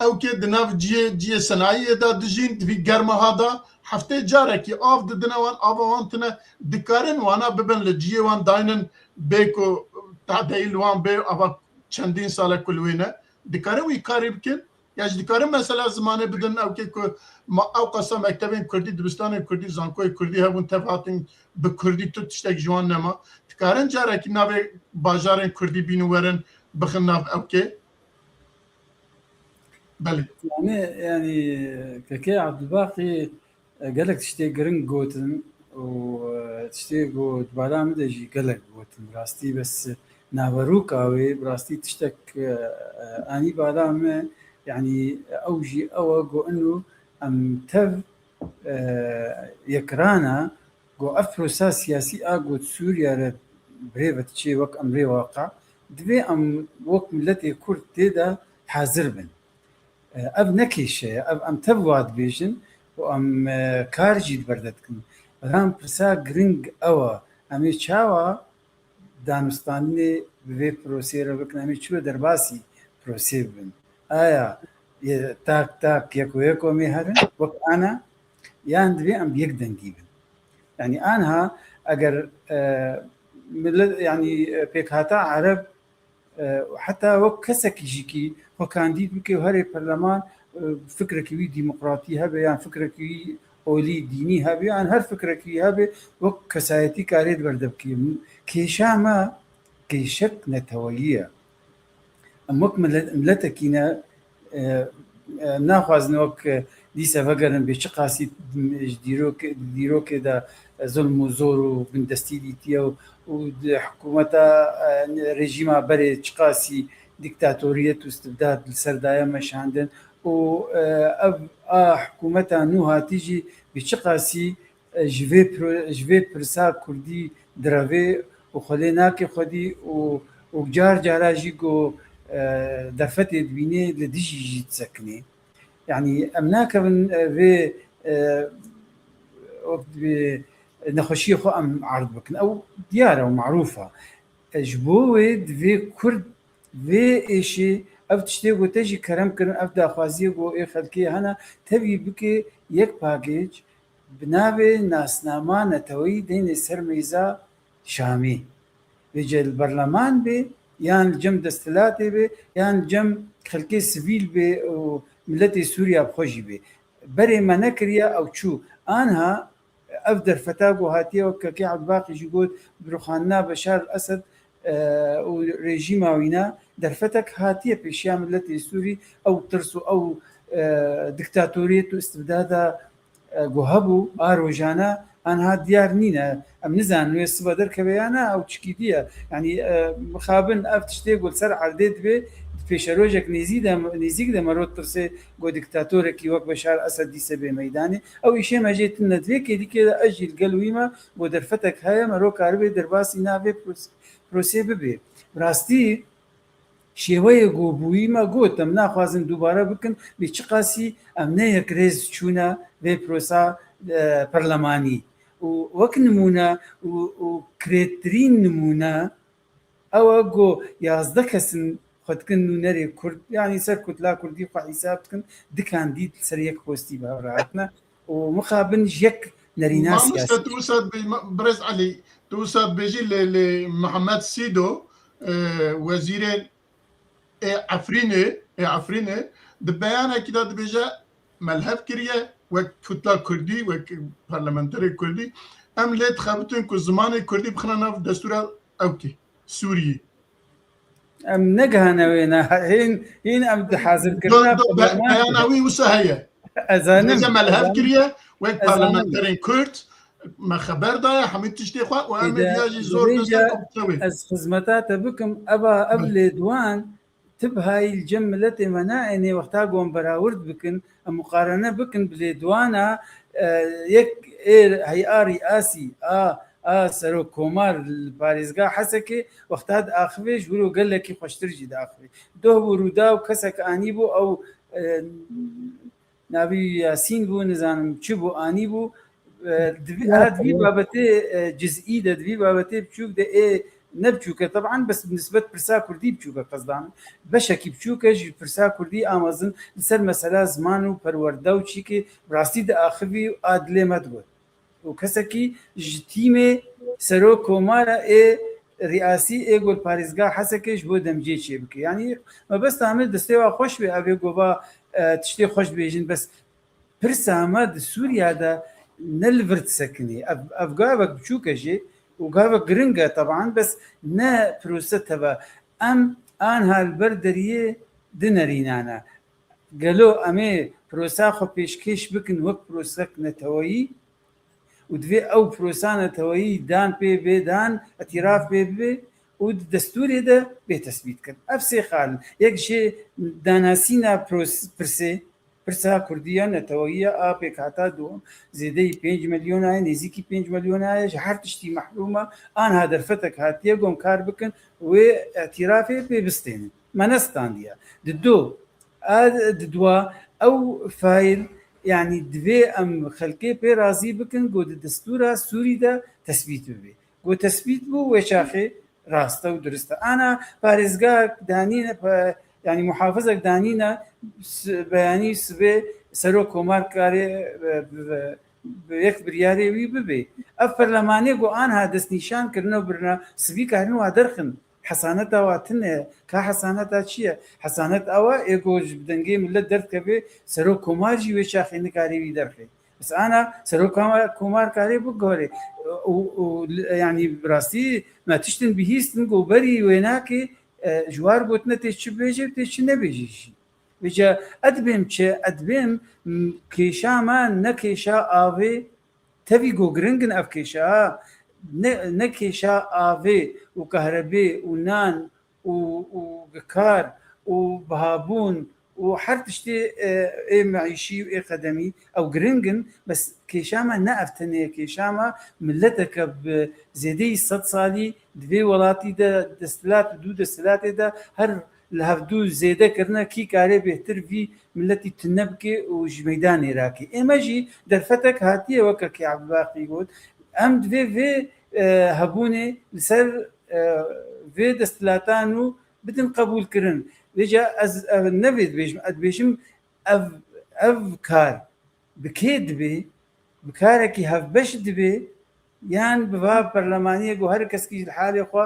ew kê di nav cihê, cihê senayiyê de dijîn, di vî germaha de heftê carekî av didine wan, ava wan tune, dikarin wana bibin li cihê wan daynin, bê ku tadeyî li wan bê, ava çendîn sal e ku li wê ne. Dikarin wî karî bikin. Ya jî dikarin mesela zimanê bidin, ew kê ku ma-, ew qasa mektebên kurdî, dibistanên kurdî, zankoyê kurdî hebûn, tev hatin bi kurdî tu tiştek ji wan nema. Dikarin carekî navê bajarên kurdî bînin werin bixin nav ew kê? Belê. Yani, yani, Kekê Abdulbaqî, e, gelek tiştê giring gotin û, e, tiştê ku di bala min de jî gelek gotin. Bi rastî bes naverûka wê, bi rastî tiştek, e, e, anî bala min, yani, ew jî ew e ku inu em tev, e, yekrana, ku ev prosa siyasî a ku di Sûriye re bi rê ve diçê wek emrê waqe, divê em wek miletê Kurd tê de hazir bin. E, ev ne kêşe ye, ev em tev wa dibêjin û em, e, kar jî di ber de dikin. Belam pirsa giring ew e, em ê çawa danûstanê bi vê proseyê re bikin, em ê çilo derbasî proseyê bibin? Aya yê tak tak, yeko yeko em ê herin wek ana, yan divê em bi yek dengî bin? Yani anha eger, e, millet, yani, e, pêkhata Ereb, e, heta wek kesekî jî kî xwe kandîd bike û herê perleman, e, fikrekî wî demokratî hebe yan fikrekî wî olî dînî hebe yan her fikrekî wî hebe, wek kesayetî karê di ber de bike. Kêşa me kêşek neteweyî ye. Em wek milet-, miletekî ne, e, e, naxwazin wek, e, dîse vegerin bê çiqasî ji dîrokê, di dîrokê de, e, zulm û zor û bindestî dîtiye û, û di hikûmeta, e, rejîma berê çiqasî dîktatoriyet û istibdad li ser daye meşandin û, e, ev a hikûmeta nû hatî jî bi çiqasî, e, ji vê pro-, ji vê pirsa kurdî direvê û xwe lê nake xwedî û, û car cara jî ku, e, derfetê dibînê li dijî jî disekinê. Yanî em nakevin, e, vê, e, wek divê nexweşiyê xwe em erd bikin. Ew diyar e û marûf e. E, ji bo wê divê Kurd vê êşê, ev tiştê ku te jî kerem kirin, ev daxwaziyê ku ê xelkê hene, tevî bike yek pakêc, bi navê nasnama neteweyî deyne ser mêza Şamê. Vêce li berleman bê, yan li cem desthilatê bê, yan li cem xelkê sivîl bê û miletê Sûriya bi xwe jî bê. Berê me nekiriye, ew çû. Anha ev derfeta ku hatiye, wek Kekê Ebdibaqî jî got, bi rûxandina Beşar el Esed, e, û rejîma wîna derfetek hatiye pêşiya miletê Sûrî, ew tirs û ew, e, diktatoriyet û istibdada, e, ku hebû a rojana, anha diyar nîne. Em nizanin wê sibe derkeve ya na, ew çikî diye. Yanî, e, mixabin ev tiştê ku li ser erdê dibe, di pêşerojek nêzî de, nêzîk de mero tirsê ku diktatorekî wek Beşar Esed dîse bê meydanê. Ew îşê me jê tune. Di vê kêdîkê de ez jî li gel wî me, ku derfetek heye, mero karibe derbasî navê pros-, prosê bibe. Bi rastî şêweyê ku bûyî me got, em naxwazin dubare bikin, bê çiqasî em ne yekrêz çûne vê prosa, e, perlemanî. Û wek nimûne û, û kirêtirîn nimûne, ew e ku yazdeh kes in xwe dikin nûnerê Kurd, yanî ser kutla Kurdî xwe hîsab dikin, du kandîd li ser yek postî bi hev re hatine û mixabin ji yek nerîna siyasî. Mamoste, tu wisa dibê-, ma-, Birêz Elî, tu wisa dibêjî lê, lê Mihemed Sîdo, e, wezîrê ê Efrînê, ê Efrînê, di beyanekî de dibêje, me li hev kiriye, wek kutla Kurdî, wek parlamenterê Kurdî, em lê dixebitin ku zimanê Kurdî bixine nav destûra ewkê, Sûriyê. Em negihane wêne, hîn, hîn em di hazirkirina Do, do, be-, bernameyan beyana wî wisa heye. Ez zanim, Dibêje me li ez hev zanim. kiriye, wek Ez zanim. parlamenterên Kurd, me xeber daye hemî tiştê xwe û em ê Êde, viya jî zor vêca dest de wê. Ez xizmeta te bikim, eva ev Bê. lêdwan, tibhayî li cem miletê me naênê, wexta ku em berawird bikin, em muqarene bikin bi lêdwana, e, yek ê hey'a rîasî a, a serokkomar li parêzga Hesekê, wexta diaxivê ji wilo gelekî xweştir jî diaxivê. Doh bû, Rûdaw kesek anîbû, ew, e, navî Yasîn bû, nizanim çi bû, anîbû. E, di vî, Ya, a, di vî ya. babetê, e, cizî de, di vî babetê biçûk de ê ne biçûk e, teban, bes bi nisbet pirsa Kurdî biçûk e, qezdan. Beşekî biçûk e ji pirsa Kurdî a mezin li ser mesela ziman û perwerde û çîkê bi rastî diaxivî û a dilê me digot. û kesekî ji tîmê serok komara ê riyasî ê ku li parêzgeha Hesekê ji bo demciyê çêbike. Yanî mebesta min destê wa xweş be, ev ê gova, e, tiştê xweş dibêjin, bes pirsa me di Sûriya de ne li vir disekinî. Ev, ev gavek biçûk e jî û gavek giring e teban, bes ne pirose teve. Em anha li ber deriyê di nerînane. Gelo em ê pirosa xwe pêşkêş bikin wek pirosek neteweyî û divê ew pirosa neteweyî dan pê bê dan, îtîraf pê bibe û di destûrê de bê tesbît kirin. Ev sê xal in. Yek jê danasîna pros-, pirsê, pirsa kurdî ya neteweyî ya a pêkhata dû zêdeyî pênc milyona ye, nêzîkî pênc milyona ye, ji her tiştî mehrûm e, anha derfetek hatiye ku em kar bikin wê îtîrafê pê bistênin. Me nestandiye. Di do, a, di dua, ew fayl, yanî divê em xelkê pê razî bikin ku di destûra Sûrî de tesbît bibe. Ku tesbît bû, wê çaxê rast e û dirist e. Ana parêzgahek danîne, pa-, yanî muhafizek danîne, s-, beyanî sibê serok komar karê, e, bi, bi yek biryarê wî bibe. Ev perlemanê ku anha destnîşan kirine û birine, sibî karin wa derxin. Hesaneta wa tune, ka hesaneta çi ye? Hesanet ew e, ê ku ji dengê milet derdikeve, serok komar jî wê çaxê nikarê wî derxe. Bes ana serok koma-, komar karê biguhere. Û, û, yanî bi rastî me tiştin bihîstin ku berî wênakê, e, ji war gotine tê çi bêje, tê çi nebêje jî. Vêca ez dibêm çi? Ez dibêm, m, kêşa me ne kêşa avê, tevî ku giring in ev kêşa, ha, ne, ne kêşa avê û kahrebê û nan û, û kar û bihabûn û her tiştê, e, ê meîşî û ê qedemî ew giring in, bes kêşa me ne ev tenê ye, kêşa me mileteke bi zêdeyî sed salî di vê welatî de desthilat û dû desthilatê de her li hevdû zêde kirine, kî karê bêhtir vî miletî tune bike û ji meydanê rake. Ê me jî derfetek hatiye weke kê Ebdulbaqî got, em divê vê, e, hebûnê li ser, e, vê desthilatan û bidin qebûlkirin. Vêca ez, e, ne vê dibêjim, ez dibêjim ev, ev kar bi kê dibe, bi karekî hevbeş dibe, yan bi va perlemaniyê ku her keskî ji halê xwe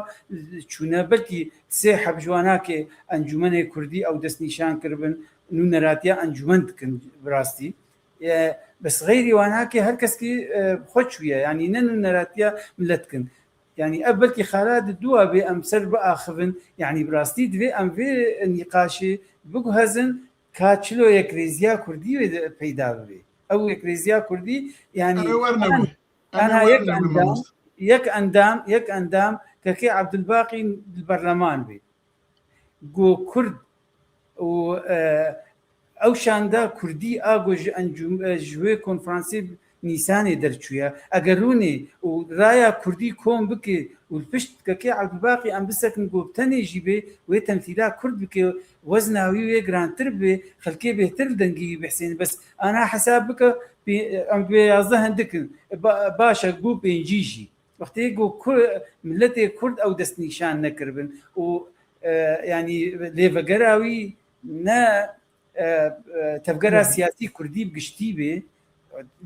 çûne, belkî sê heb ji wanakê encûmenê kurdî ew destnîşan kiribin, nûneratiya encûmen dikin bi rastî. E, bes xeyrî wanakê her keskî, e, bi xwe çûye, yanî ne nûneratiya milet dikin. Yanî ev belkî xala di dûa bê em ser biaxivin, yanî bi rastî divê em vê nîqaşê biguhezin ka çilo yekrêziya kurdî wê de peyda bibe. Ew yekrêziya kurdî, yanî Ew ê werne an-, wê. Em ê anha yek werne wê endam, mamoste. Yek endam, yek endam Kekê Ebdulbaqî li berleman bê. Ku Kurd û, e, ew şanda kurdî a ku ji encûm-, e, ji wê konferansê Nîsanê derçûye. Eger rûnê û raya kurdî kom bike û li pişt Kekê Ebdulbaqî em bisekin ku bi tenê jî bê wê temsîla kurd bike, wezna wî wê girantir bê, xelkê bêhtir li dengê wî bihsênin. Bes ana hesab bike, pê-, em divê yazdeh hindik in. Ba-, baş e, ku pêncî jî. Wextê ku ku-, miletê kurd ew destnîşan nekiribin û, e, yanî lêvegera wî ne, e, e, tevgera Hı. siyasî kurdî bi giştî bê.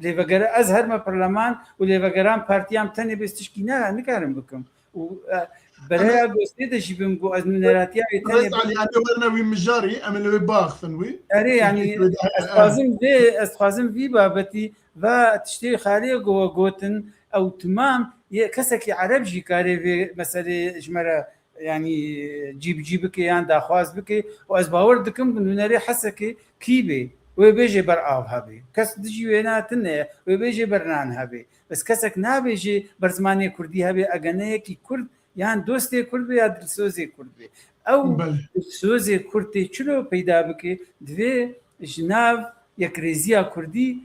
Lêvegera, ez herme perleman û lêvegeran partiyan tenê bê tişkî ne, nikarim bikim. Û, e, bereya Ama gostê de jî bim ku ez nûneratiya wê tenê Rêz Alî, em ê werine wî mijarî, em ê li wê biaxifin wî. Erê, yanî, Wê de- ez dixwazim vê, ez dixwazim vî babetî va tiştê xalê ku we gotin, ew timam, yê kesekî ereb jî karê vê meselê ji me re, yanî, cî bi cî bike yan daxwaz bike û ez bawer dikim ku nûnerê Hesekê kî bê, wê bêjê ber av hebe. Kes dijî wê ne tune ye, wê bêjê ber nan hebe. Bes kesek nabêjê ber zimanê kurdî hebe, ege ne yekî kurd yan dostê kurd be ya dilsozê kurd be. Ew Belê. dilsozê kurd tê çilo peyda bike, divê ji nav yekrêziya kurdî,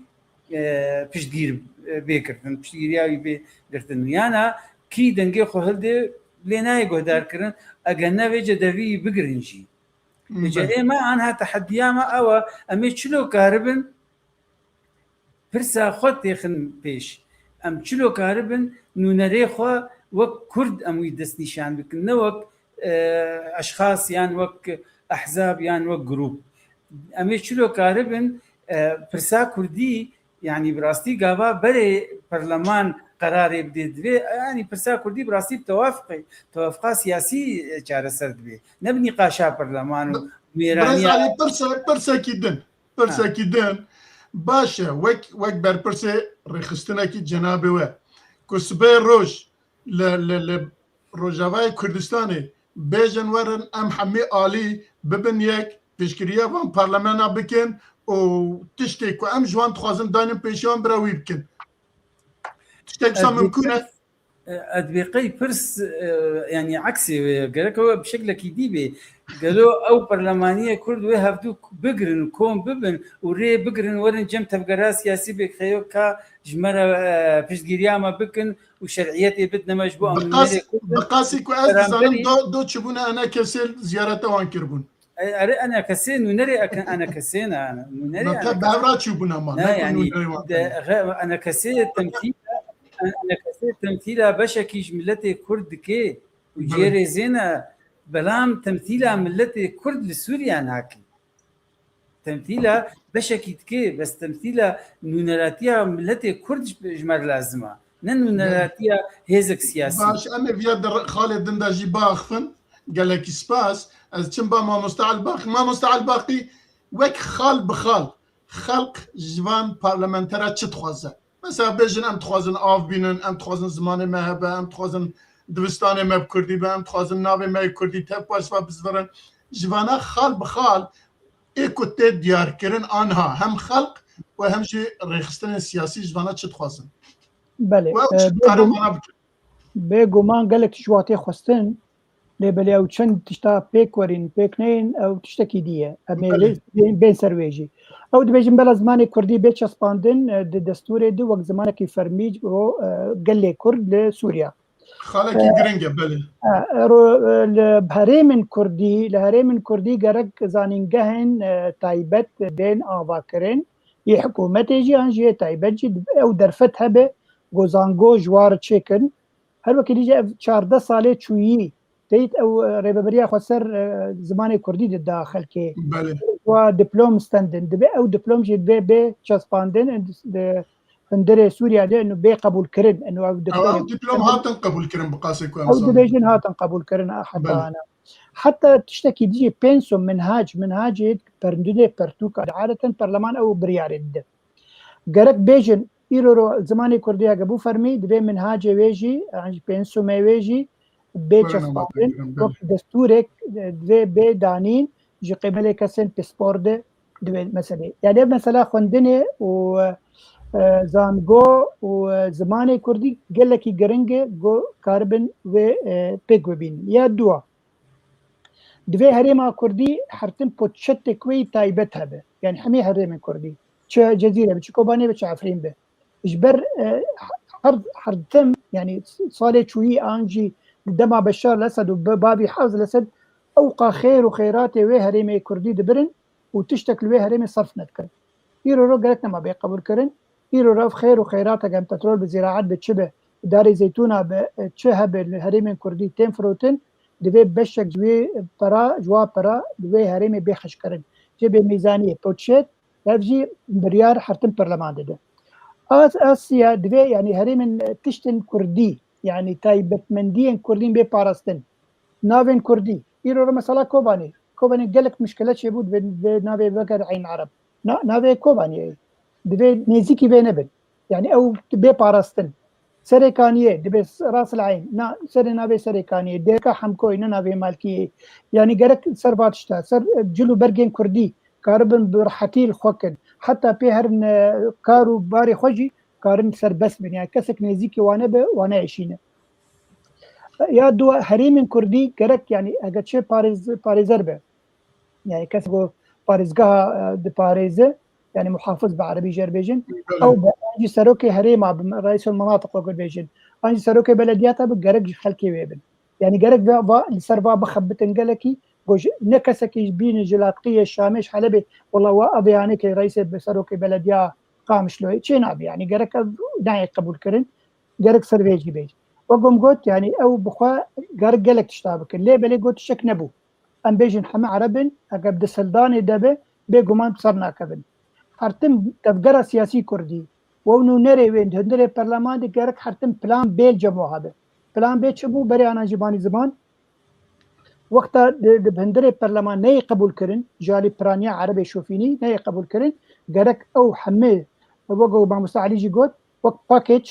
e, piştgîr, e, bê girtin, piştgiriya wî bê girtin. Yana kî dengê xwe hilde lê nayê guhdarkirin, ege ne vê cedevî bigirin jî. Vêca Belê. ê me anha tehediya me ew e, em ê çilo karibin pirsa xwe têxin pêş. Em çilo karibin nûnerê xwe wek kurd em wî destnîşan bikin, ne wek, e, eşxas yan wek ehzab yan wek grûp. Em ê çilo karibin, e, pirsa kurdî, yanî bi rastî gava berê perleman qerarê bidê divê, yanî pirsa kurdî bi rastî bi tewafqê, tewafqa siyasî, e, çareser dibe. Ne bi nîqaşa perleman û Bi-, mêraniya Birêz Alî, pirse-, pirsekî din. Pirsekî din, baş e, wek, wek berpirsê rêxistinekî cenabê we, ku sibê roj li, li, li Rojavayê Kurdistanê bêjin werin em hemî alî bibin yek, piştgiriya van parlamena bikin û tiştê ku em ji wan dixwazin daynin pêşiya wan bira wî bikin. Tiştek wisa Ez mimkûn e? E, ez dibê qey pirs, e, yanî eksê wê ye. Gerek ew bi şeklekî dî bê. Gelo ew perlemaniyê kurd wê hevdû bigirin û kom bibin û rê bigirin werin cem tevgera siyasî bê xeyo ka ji me re, e, piştgiriya me bikin û şer'iyetê bidine me ji bo Bi qas-, eminiyetê kurd. Bi qasî ku ez dizanim Beramberî do, do çûbûna enekesê ziyareta wan kiribûn. E, erê enekesê, nûnerê eke-, enekesê ne, nûnerê Ma te enekesê. Bevra çûbûna ma, Ne, ne ku yanî, nûnerê wan de, tê. Xe-, enekesê temsîla, enekesê temsîla beşekî ji miletê kurd dike û Belê. cê rêzê ne, belam temsîla miletê kurd li Sûriye nake. Temsîla beşekî dike, bes temsîla nûneratiya miletê kurd ji, ji me re lazim e. Ne Belê. nûneratiya hêzek siyasî. Baş, em ê viya di re-, xalê din de jî biaxifin. Gelekî spas. Ez çim ba Mamoste Elbaqî. Mamoste Elbaqî, wek xal bi xal, xelk ji van parlamentera çi dixwaze? Mesela bêjin, em dixwazin av bînin, em dixwazin zimanê me hebe, em dixwazin dibistanê me bi kurdî be, em dixwazin navê me yê kurdî tev paşva bizvirin. Ji vana xal bi xal ê ku tê diyarkirin anha hem xelk û hem jî rêxistinên siyasî ji vana çi dixwazin? Belê, Û ew e, çi dikare bêgum-, vana bikin? Bêguman gelek tişt wa tê xwestin. Lê belê ew çend tişta pêk werîn, pêk neyên, ew tiştekî dî ye. Em ê Belê. lê bên, bên ser wê jî. Ew dibêjin bela zimanê kurdî bê çespandin, e, di destûrê de wek zimanekî fermî ji bo, e, gelê kurd li Sûriya. Xalekî E, giring e, belê. E, ro-, e, li herêmên kurdî, li herêmên kurdî gerek zanîngehên, e, taybet bên avakirin. Yê hikûmetê jî an jî yê taybet jî ew derfet hebe, go zango ji war çêkin. Her wekî dî jî ev çardeh salê çûyî, teyît ew, e, rêveberiya xweser, e, zimanê kurdî dida xelkê. Belê. Wa diplom stendin. Dibe ew diplom jî bê, bê çespandin, e, di hundirê Sûriya de, inu bê qebûlkirin. Inu ew Ew, diplom ew diplom hatin qebûlkirin bi qasê ku em ew zanin. Dibêjin hatin qebûlkirin, a, heta Belê. ana. Heta tiştekî dijî pensum, minhac, minhacê perndudê pertûka. Adeten perleman ew biryarê dide. Gerek bêjin, îro ro zimanê kurdî heke bû fermî, divê minhacê wê jî, yan jî pensumê wê jî bê Were çespandin. Navberdin, belê. Wek destûrek, e, divê bê danîn ji qêbelê kesên pispor de divê meselê. Yani ev mesela xwendinê û, e, zango û, e, zimanê kurdî gelekî giring e, go karibin wê, e, pêk bibînin. Ya dua, Divê herêma kurdî hertin poçetek wê taybet hebe. Yani hemî herêmên kurdî. Çi Cezîre be, çi Kobanê be, çi Efrîn be. Ji ber, e, her, hertim, yani salê çûyî an jî di dema Beşar Lesed û bi-, bavî Hafz Lesed ewqa xêr û xêratê wê herêmê kurdî dibirin û tiştek li wê herêmê serf nedikirin. Îro ro gerek nema bê qebûlkirin. Îro rev xêr û xêratek em petrol bi zîraet bi çi bi, darê zeytûna bi, çi hebe li herêmên kurdî tên firotin, divê beşek ji wê pera, ji wa pera li wê herêmê bê xişkirin. Cebê mîzaniyê poçet, ev jî biryar hertin perleman dide. As, Asya divê, yani herêmên tiştên kurdî, yani taybetmendiyên kurdîn bê parastin. Navên kurdî. Îro re mesela Kobanê. Kobanê gelek muşkile çêbû, divê, divê navê veger Eyn Arab. Na, navê Kobanê ye. Divê nêzîkî vê nebin. Yani ew bê parastin. Serê Kaniyê, divê s-, Ras El Eyn. Na, serê navê Serê Kaniyê. Dêrka Hemkoyê, ne navê Malkiyê. Yani gerek ser va tişta, ser, e, cil û bergên kurdî karibin bi rehetî li xwe kin. Heta pê herin, e, kar û barê xwe jî karin serbest bin. Yani kesek nêzîkî wane be, wane eşîne. Ya dua herêmên kurdî gerek, yani eger çi parêz-, parêzer be. Yani kes ku parêzgeha, e, diparêze, yani muhafiz bi erebî jê re bêjin, Belê. ew be, an jî serokê herêma bi, reîsel menatiq wekû bêjin. An jî serokê belediyata bi gerek ji xelkê wê bin. Yani gerek va, va, li ser va bixebitin gelekî, ku ji, ne kesekî ji bînin ji Latqiyê, Şamê, ji Helebê, wela wa ev yanekê reîsê bi serokê belediya Qamişloyê çê nabe. Yani gerek ev nayê qebûlkirin, gerek ser vê jî bêjin. Wek hûn got, yani ew bi xwe gerek gelek tişta bikin. Lê belê got tiştek nebû. Em bêjin heme Ereb in, eger bi desthilanê de be, bêguman bi ser nakevin. Hertim tevgera siyasî kurdî, wew nûnerê wê di hundirê perleman de gerek hertim plan B li cem wiha be. Plan B çi bû? Berê ana jî banî ziman, wexta di, di hundirê perleman neyê qebûl kirin, ji alî piraniya Erebê şofînî neyê qebûl kirin, gerek ew hemî, wek ku Mamoste Elî jî got, wek package,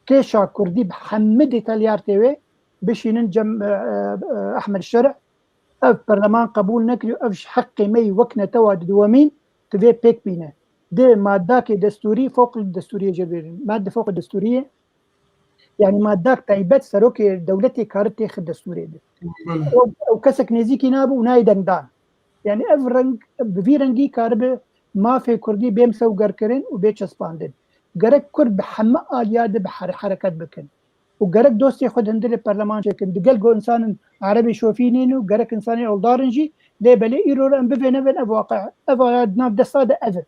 kêşa kurdî bi hemî detalyartê wê bişînin cem, e, e, e, Ehmed Şerî, ev perleman qebûl nekiriyo, ev ji heqê me yî wek netewa di dewemîn divê pêk bîne. Di madakê destûrî, fewq li destûriyê jê bêrin. Madde fewq destûriyê, yani madak taybet serokê dewletê kari têxi destûrê de. Belê. Ew, ew kesek nêzîkî nabe û nayê dengdan. Yani ev reng, bi vî rengî karibe mafê kurdî bê misewgerkirin û bê çespandin. Gerek kurd bi heme aliya de bi here-, hereket bikin. û gerek dostê xwe di hundirê perleman çêkin. Digel ku însanên Erebê şofînîn û gerek însanê oldar in jî, lê belê îro re em bivênevin ev waqe. Ev aya di nav desta de ev e.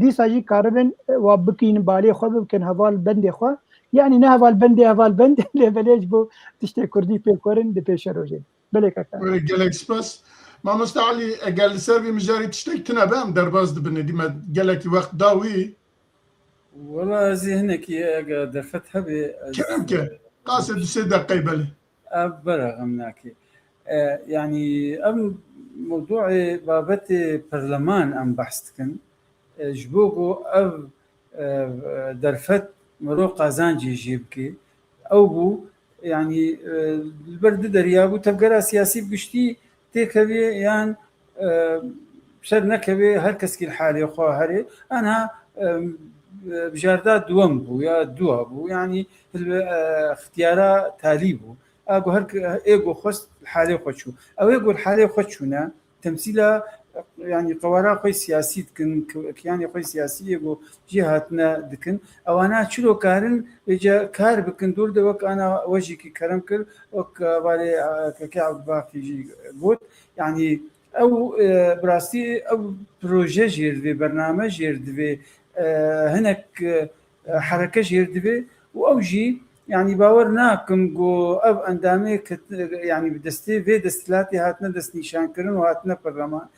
Dîsa jî karibin, e, wa bikînin balê xwe, bikin heval bendê xwe. Yanî ne heval bendê, heval bend, lê belê ji bo tiştê kurdî pêk werin di pêşerojê. Belê kaka. Were gelek spas. Mamoste Elî, eger li ser vî mijarî tiştek tune be, em derbas dibin. Dîme gelekî wext da wî. Wela ez ê hinekî, eger derfet hebe, ez Kerem ke. Qasê du sê deqey belê. Ev bera xem nake. E, yanî em mewduê babetê perleman em behs dikin. E, ji bo ku ev, e, derfet mero qazancê jê bike. Ew bû, yanî, e, li ber du derya bû, tevgera siyasî bi giştî têkevê yan, e, ser nekevê, her kesekî li halê xwe herê. Anha, e, e, bijarda duwem bû ya dua bû, yanî, e, ixtiyara talî bû. A ku her ki-, ê ku xwest li halê xwe çû. Ew ê ku li halê xwe çûne, temsîla, yanî qewara xwe siyasî dikin, ki-, kiyanê xwe siyasî ê ku jê hatine dikin. Ewana çilo karin vêca kar bikin, dûr de wek ana wejîkî kerem kir, wek, e, valê, e, Kekê Ebdibaqî jî got. Yanî ew, e, bi rastî ew proje jêr divê, bername jêr divê, e, hinek, e, hereke jêr divê û ew jî, yanî bawer nakim ku ev endamê ket-, yanî bi destê vê desthilatê hatine destnîşankirin û hatine perleman.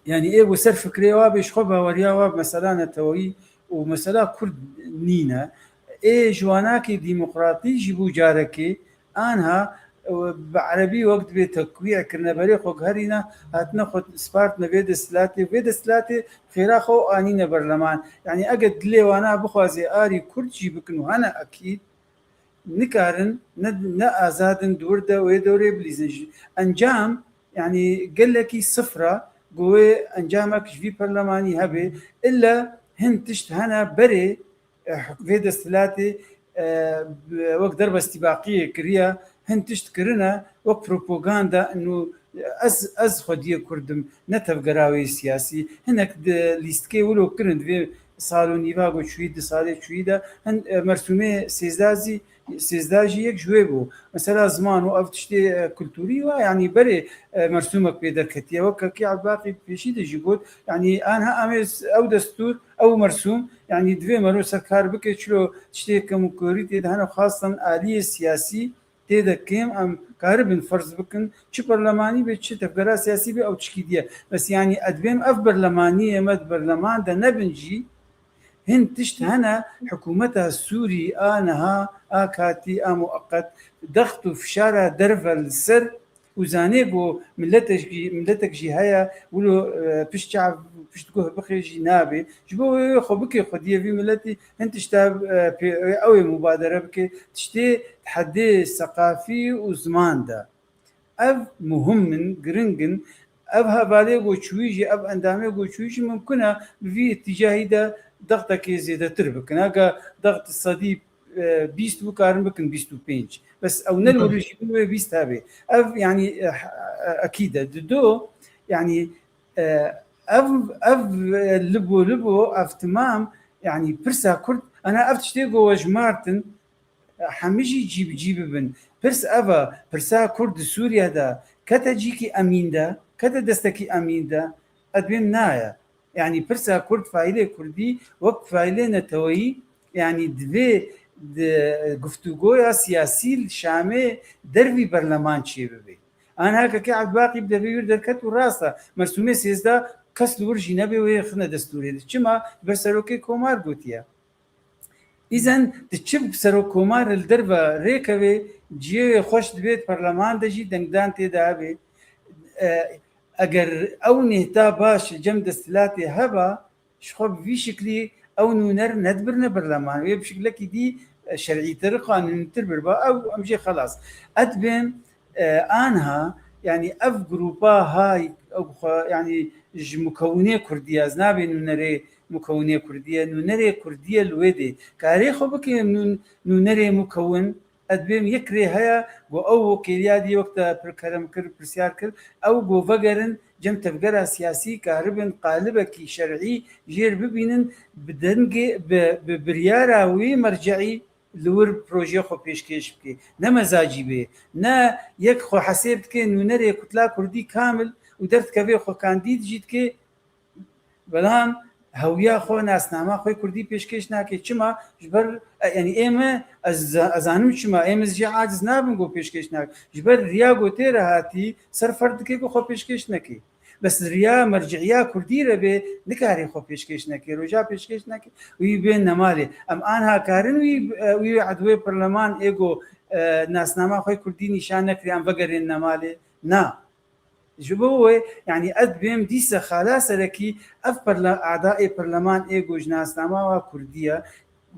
Yanî ê ku ser fikrê wa bê, ji xwe baweriya wa bi mesela neteweyî û mesela Kurd nîne. Ê ji wanakê demokratî jî bû carekê, anha, e, bi erebî wek dibê tekwî kirine, berê xwe guherîne, hatine xwe spartine vê desthilatê, vê desthilatê xêra xwe anîne berleman. Yanî eger dilê wana bixwaze arî Kurd jî bikin û hene ekîd, nikarin, ne, ne azad in di wir de wê dorê bilîzin. Ji encam, yanî gelekî sifra, ku wê encamek ji vî perlemanî hebe, illa hin tişt hene berê, eh, vê desthilatê, eh, wek derbestîbaqiyê kiriye, hin tişt kirine wek propaganda, û ez, ez xwediyê Kurd im, ne tevgera wê siyasî. Hinek di lîstikê wilo kirin, di vê sal û nîva ku çûyî, di salê çûyî de, hin, eh, mersûmê sêzda zî, sêzda jî yek ji wê bû. Mesela ziman û ev tiştê, e, kulturî wa, yanî berê, e, mersûmek pê derketiye. Wek Kekê Ebdibaqî pêşî de jî got, yanî anha em ê s-, ew destûr, ew mersûm, yanî divê mero ser kar bike, çilo tiştê kemûkorî tê de hene, xwestan aliyê siyasî tê de kêm, em karibin ferz bikin, çi perlemanî be, çi tevgera siyasî be, ew tişkî diye. Bes yanî edbêm ev berlemaniyê me di berleman de nebin jî, hin tişt hene, hikûmeta Sûrî a niha, a katî, a mueqet, dext û fişara derve li ser û zanê ku miletek jî, miletek jî heye, wilo, e, pişt çav, pişt guh bixê jî nabe. Ji bo wê xwe bike xwediyê vî miletî, hin tişta, e, pê, ew ê mubadere bike, tiştê hedê seqafî û ziman de. Ev muhim in, giring in. Ev hevalê ku çûyî jî, ev endamê ku çûyî jî mimkun e bi vî îtîcahî de dextekê zêdetir bikin. Heke dext sedî, e, bîst bikarin bikin bîst û pênc. Bes ew ne li wir jî wê bîst hebe. Ev, yanî, e, e, ekîd e. Dido, yanî, e, ev, ev, e, libo, libo, ev timam, yanî pirsa Kurd, ana ev tiştê ku we jimartin, hemî jî cî bi cî bibin. Pirs ev e, pirsa Kurd di Sûriye de kete cîkî emîn de, kete destekî emîn de, edbêm naye. Yanî pirsa Kurd, faîlê Kurdî wek faîlê neteweyî, yanî divê di guftûgoya siyasî li Şamê dervî berleman çêbibe. Anha Kekê Ebdibaqî bi devê wir derket û rast e. Mersûmê sêzdeh kes li wir jî nebe wê xine destûrê de. Çima? Ber serokê komar gotiye. Îzen tu çi serokkomar li derve rêkeve, ciyê wê xweş dibê, di perleman de jî dengdan tê de hebe. E, eger ew nêhta baş li cem desthilatê heba, ji xwe bi vî şiklî ew nûner nedibirine berleman. Wê bi şiklekî dî, e, şerîtir, qanûnîtir birba. Ew em jê xelas. Edbêm, e, anha, yanî ev grûpa hay, ew xwe, yanî ji mukewinê Kurdî, ez nabê nûnerê mukewinê Kurdî ye, nûnerê Kurdî ye li wê dê. Karê xwe bike nûn-, nûnerê mukewin, edbêm yek rê heye, ku ew wekêliya dî wek te pir kerem kir, pirsyar kir, ew ku vegerin cem tevgera siyasî, karibin qalibekî şer'î jêr bibînin, bi dengê, bi, bi biryara wî merce'î li wir projeyê xwe pêşkêş bike. Ne mezacî bê, ne yek xwe hesêb dike nûnerê Kutla Kurdî kamil û derdikeve xwe kandîd jî dike, belam hewiya xwe, nasnama xwe Kurdî pêşkêş nake. Çima? Ji ber, e, yanî ê me, ez, ez zanim çima, ê me ji aciz nabin ku pêşkêş nake. Ji ber riya ku tê re hatî, ser ferd dike ku xwe pêşkêş neke. Bes riya merciya Kurdî re bê, nikarê xwe pêşkêş neke, roja pêşkêş neke, wî bên nemalê. Em anha karin wî, e, wî edwê perleman ê ku, e, nasnama xwe Kurdî nîşan nekiriye, em vegerên nemalê? Na. Ji bo wê, yanî, ez dibêm dîsa xala serekî ev perle-, adaê perleman ê ku ji nasnama wa Kurdî ye,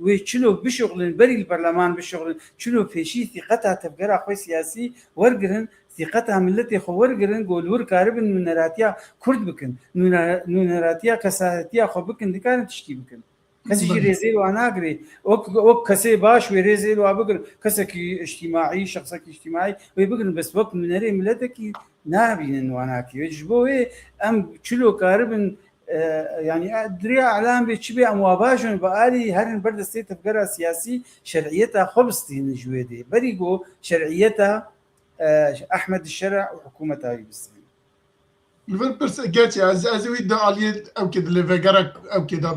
wê çilo bişuxulin, berî li perleman bişuxulin, çilo pêşî sîqeta tevgera xwe siyasî wergirin, sîqeta miletê xwe wergirin, ku li wir karibin nûneratiya Kurd bikin, nûne-, nûneratiya kesayetiya xwe bikin, dikarin tiştî bikin. Kesî jî Belê. rêzê li wan nagirê. Wek, wek kesê baş wê rêzê li wan bigirin. Kesekî îctîmaî, şexsekî îctîmaî wê bigirin. Bes wek nûnerê miletekî nabînin wan nakê. Ji bo wê em çilo karibin, e, yanî, e, di rêya îlam bê çi bê em wa bajon bi alî herin ber destê tevgera siyasî şer'iyeta xwe bistînin ji wê dê. Berî ku şer'iyeta, e, Ehmed Şera û hikûmeta wî bistînin. Li vir pirs, gerçi ez, ez wî di aliyê ewkê di lêvegera ewkê de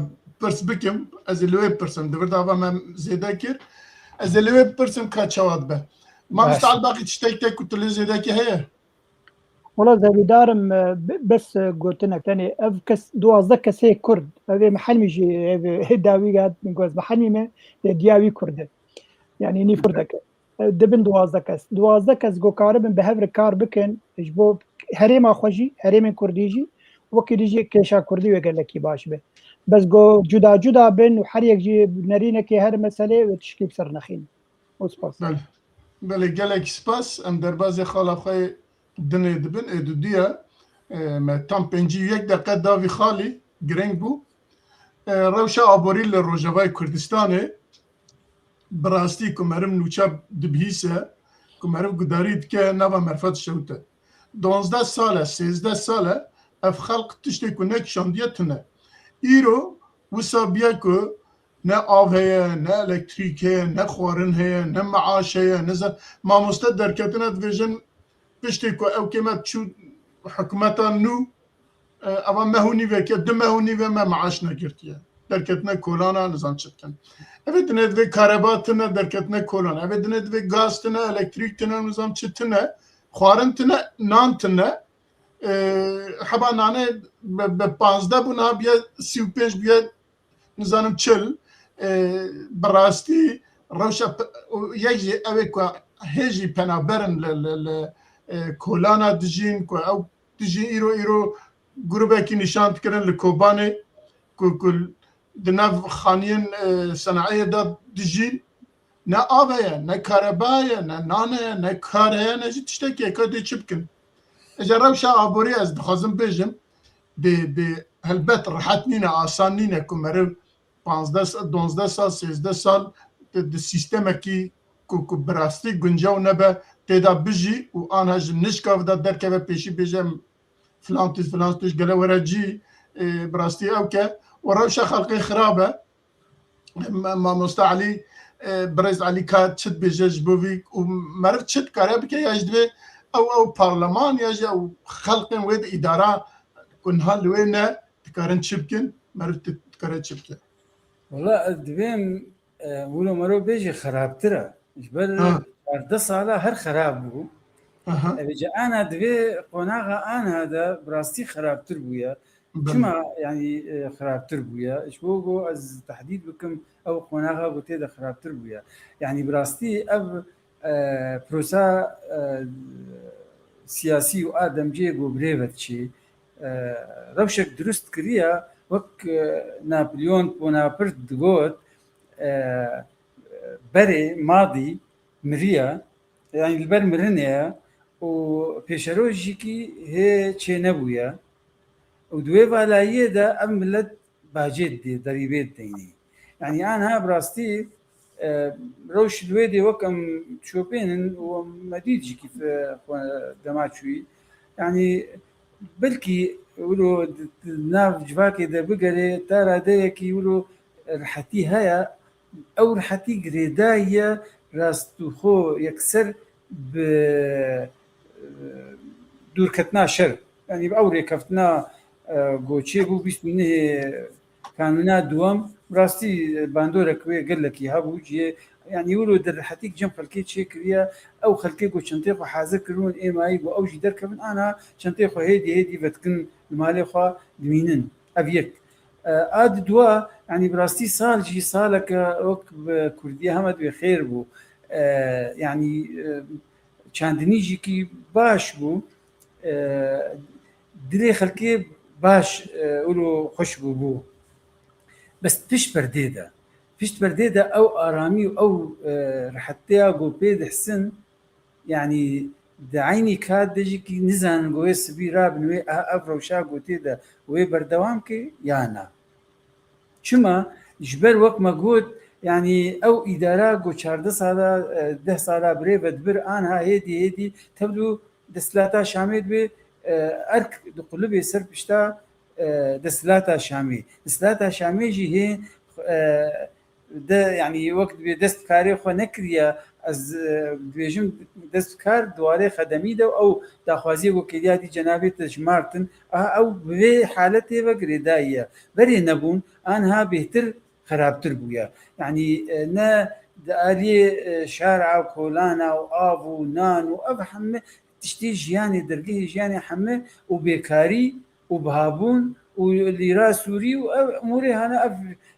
pirs bikim, ez ê li wê pirsim. Di vir de ava me zêde kir. Ez ê li wê pirsim ka çawa dibe. Mamoste Baş. Elbaqî tiştek te ku tu lê zêdekî heye? Wala zevîdarim, e, be-, bes, e, gotinek. Tenê ev kes, duwazdeh kesê Kurd. Ev ê mihelmî jî, ev ê dawî gat, goz mihelmî me, e, diya wî Kurd e. Yani nîv Kurdek e. E, dibin duwazdeh kes. Duwazdeh kes go karibin bi hev re kar bikin, ji bo herêma xwe jî, herêmên Kurdî jî, wekî dî jî kêşa Kurdî wê gelekî baş be. Bes go cuda cuda bin û her yek jî nerînekê her meselê wê tişkî bi ser nexîn. Û spas. Belê. Belê, gelek spas. Em derbazê xala xwe yê dinê dibin, ê dudiya, e, me tam pêncî û yek deqe davî xalî, girêng bû. E, rewşa aborî li Rojavayê Kurdistanê, bi rastî ku meriv nûçe dibihîse, ku meriv gudarî dike, nava merfa dişewite. Donzdeh sal e, sêzdeh sal e, ev xelq tiştê ku nekişandiye tune. Îro wisa biye ku ne av heye, ne elektrîk heye, ne xwarin heye, ne meaş heye, ne ze-, mamoste derketine dibêjin, piştê ku ew kême çû hikûmeta nû, e, eva meh û nîveke, du meh û nîve me meaş negirtiye. Derketine kolana, nizam çi dikin. Evê dinê divê kareba tine, derketine kolana. Evê dinê divê gaz tine, elektrîk tine, nizam çi tine. Xwarin tine, nan tine. E, heba nanê bi, bi panzdeh bû, niha biye sî û pênc biye, nizanim çil. E, bi rastî rewşa pe-, û yek jî ew ê ku hê jî penaberin li, li, li, e, kolana dijîn, ku ew dijîn îro, îro grûbekî nîşan dikirin li Kobanê, ku, ku di nav xaniyên, e, senayê de dijîn. Ne av heye, ne kareba ye, ne nan heye, ne kar heye, ne jî tiştekî ye. Ka dê çi bikin? Ji rewşa aborî ez dixwazim bêjim, dê, dê helbet rehet nîne, asan nîne ku meriv panzdeh sa-, donzdeh sal, sêzdeh sal di, di sîstemekî ku, ku bi rastî guncaw nebe, tê de bijî û anha ji nişka ve de derkeve pêşî bêje, em filan tişt, filan tişt gele were cî, e, bi rastî ew ke û rewşa xelkê xirab e. Ma-, Mamoste Elî, e, birêz Elî ka çi dibêje ji bo vî û meriv çi dikare bike ya jî divê ew, ew parleman ya jî ew xelkên wê di îdara ku niha li wê ne dikarin çi bikin, meriv di-, dikare çi bike? Wela ez divêm, e, wilo mero bêjî xerabtir e. Ji ber Ha. çardeh sala her xerab bû. Aha. Ev ca ana divê qonaxa ana de bi rastî xerabtir bûye. Belê. Çima, yanî, e, xirabtir bûye? Ji bo ku ez tehdîd bikim, ew qonaxa ku tê de xirabtir bûye. Yanî bi rastî ev, e, prosa, e, siyasî û a demcê ku bi rê ve diçê, e, rewşek dirust kiriye, wek, e, Napolyon Bonaparte digot, e, berê madî miriye, yanî li ber mirinê ye û pêşerojîkî hê çênebûye û di wê valayiyê de ev milet bacê didê, derîbê dideyne. Yanî anha bi rastî, e, rewş li wê dê wek em dişopênin û me dît jî kî fe-, xwe dema çûyî. Yanî belkî wilo di, di nav civakê de bigerê ta radeyekî wilo rehetî heye, ew rehetî girêdayî ye rastûxo yekser bi, e, dûrketina şer. Yanî bi ew rêkeftina, e, ku çêbû bîst û nehê kanûna duwem, bi rastî bandorek wê gelekî hebû, cihê, yanî wilo di rehetî cem xelkê çêkiriye, ew xelkê ku çentê xwe hazir kiribûn ê mayî ku ew jî derkevin, ana çentê xwe hêdî hêdî vedikin li malê xwe dimînin. Ev yek. E, a di dua, yanî bi rastî sal jî saleke wek bi kurdiyê heme divê xêr bû. E, yanî, e, çandinî jî kî baş bû. E, dilê xelkê baş, e, wilo xweş bû bû. Bes pişt perdê de, pişt perdê de ew aramî û ew, e, rehetiya ku pê dihsin, yanî di eynî kat de jî kî nizanin ku wê sibî rabin wê, a, ev rewşa ku tê de wê berdewam ke ya na. Çima? Ji ber wek me got, yanî ew îdara ku çardeh sala, e, deh sala birê vedibir, anha hêdî hêdî tevlû desthilata Şamê dibe, e, erk diqulibê ser pişta, e, desthilata Şamê. Desthilata Şamê jî hê, e, de, yanî wek dibê dest bi karê xwe nekiriye, ez, e, dibêjim dest bi kar di warê xedemî de û ew daxwaziyê ku kêliya dî cenabê te ji mar tin, aha ew bi vê haletê ve girêdayî ye. Berê nebûn, anha bêhtir xerabtir bûye. Yanî, e, ne di aliyê, e, şara û kolana û av û nan û ev heme tiştê jiyanê, dergehê jiyanê heme û bêkarî û bihabûn û lîra sûrî û ev umûrê hane, ev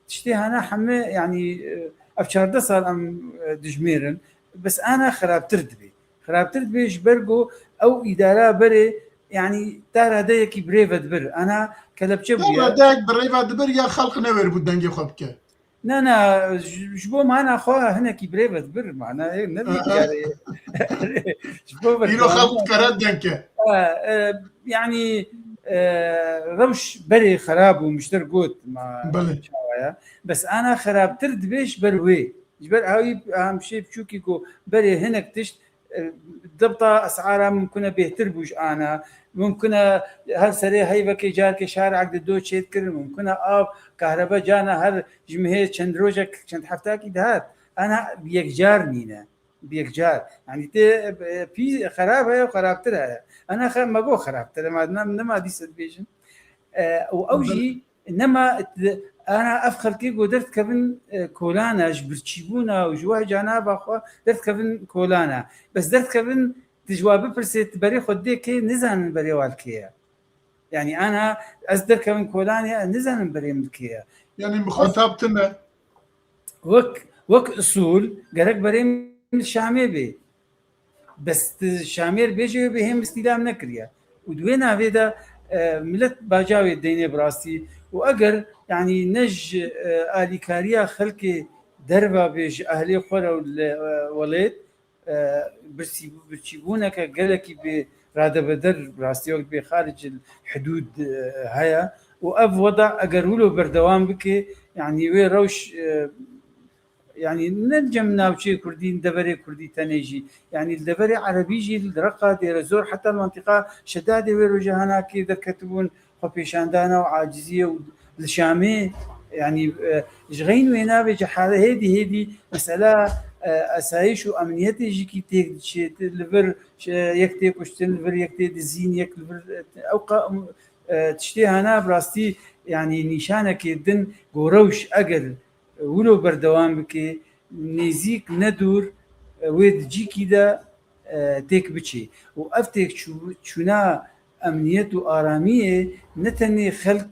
tiştê hane heme, yanî, e, ev çardeh sal em, e, dijmêrin. Bes ana xerabtir dibê. Xerabtir dibê ji ber ku ew îdara berê, yanî ta radeyekî birê vedibir. Ana kelepçe bûye. Radeyek birê vedibir ya xelq newêr bû dengê xwe bike. Na, na, ji, ji bo mana xwe hinekî birê vedibir, mana, e, ne vî diyarê. Ji bo Îro xelq dikare deng ke. Ha, e, yanî, e, rewş berê xerab bû, mişter got, ma Belê. Çawa ya. Bes ana xerabtir dibê ji ber wê. Ji ber awî hamşê biçûkî ku berê hinek tişt, e, dibta esara mumkun e bêhtir bû ji ana. Mumkun e her serê heyvekê carkê şareek di do çêdikirin. Mumkun e av, kahrebe carna her ji mihê çend rojek, çend heftakî dihat. Ana bi yekcar nîne. Bi yekcar. Yanî tê, e, pî xerab heye û xerabtir heye. Ana xe-, me got xerabtir e, ma ne, nema dîse dibêjin. E, û ew jî Nema, ana ev xelkê ku derdikevin, e, kolana, ji birçîbûna û ji wehca nava xwe derdikevin kolana. Bes derdikevin, tu ji wa bipirsê, tu berê xwe didê kê, nizanin berê wan kê ye. Yanî ana ez derkevim kolanê, ez nizanim berê min kê ye. Yanî mixatab tune. Wek, wek usûl gerek berê min li Şamê bê. Bes tu Şamêr bêje wê bê hêm îstîlam nekiriye. Û di wê navê de, e, milet baca wê deynê bi rastî. Û eger, yanî ne ji, e, alîkariya xelkê derva bê ji ehlê xwe re û li, e, welêt, e, birsî-, birçîbûneke gelekî bê radebeder, bi rastî wek bê xaric hidûd, e, heye. Û ev weda eger wilo berdewam bike, yanî wê rewş, e, Yanî ne cem navçeyê Kurdî, deverê Kurdî tenê jî. Yanî li deverê Erebî jî, li Reqa, Dêrezor, heta li mentiqa Şedadê wê roja hanakê derketibûn xwepêşandana û aciziyê û li Şamê, yanî, e, ji xeyn wê navê cehale hêdî hêdî mesela, e, asayiş û emniyetê jî kî têk diçê, li vir, e, yek tê kuştin, li vir yek tê dizîn, yek li vir, e, ew qa-, e, tiştê hana bi rastî, yanî nîşanekê din ku rewş eger wilo berdewam bike, nêzîk ne dûr, e, wê di cîkî de, e, têk biçe. Û ev têkçû-, çûna emniyet û aramiyê ne tenê xelk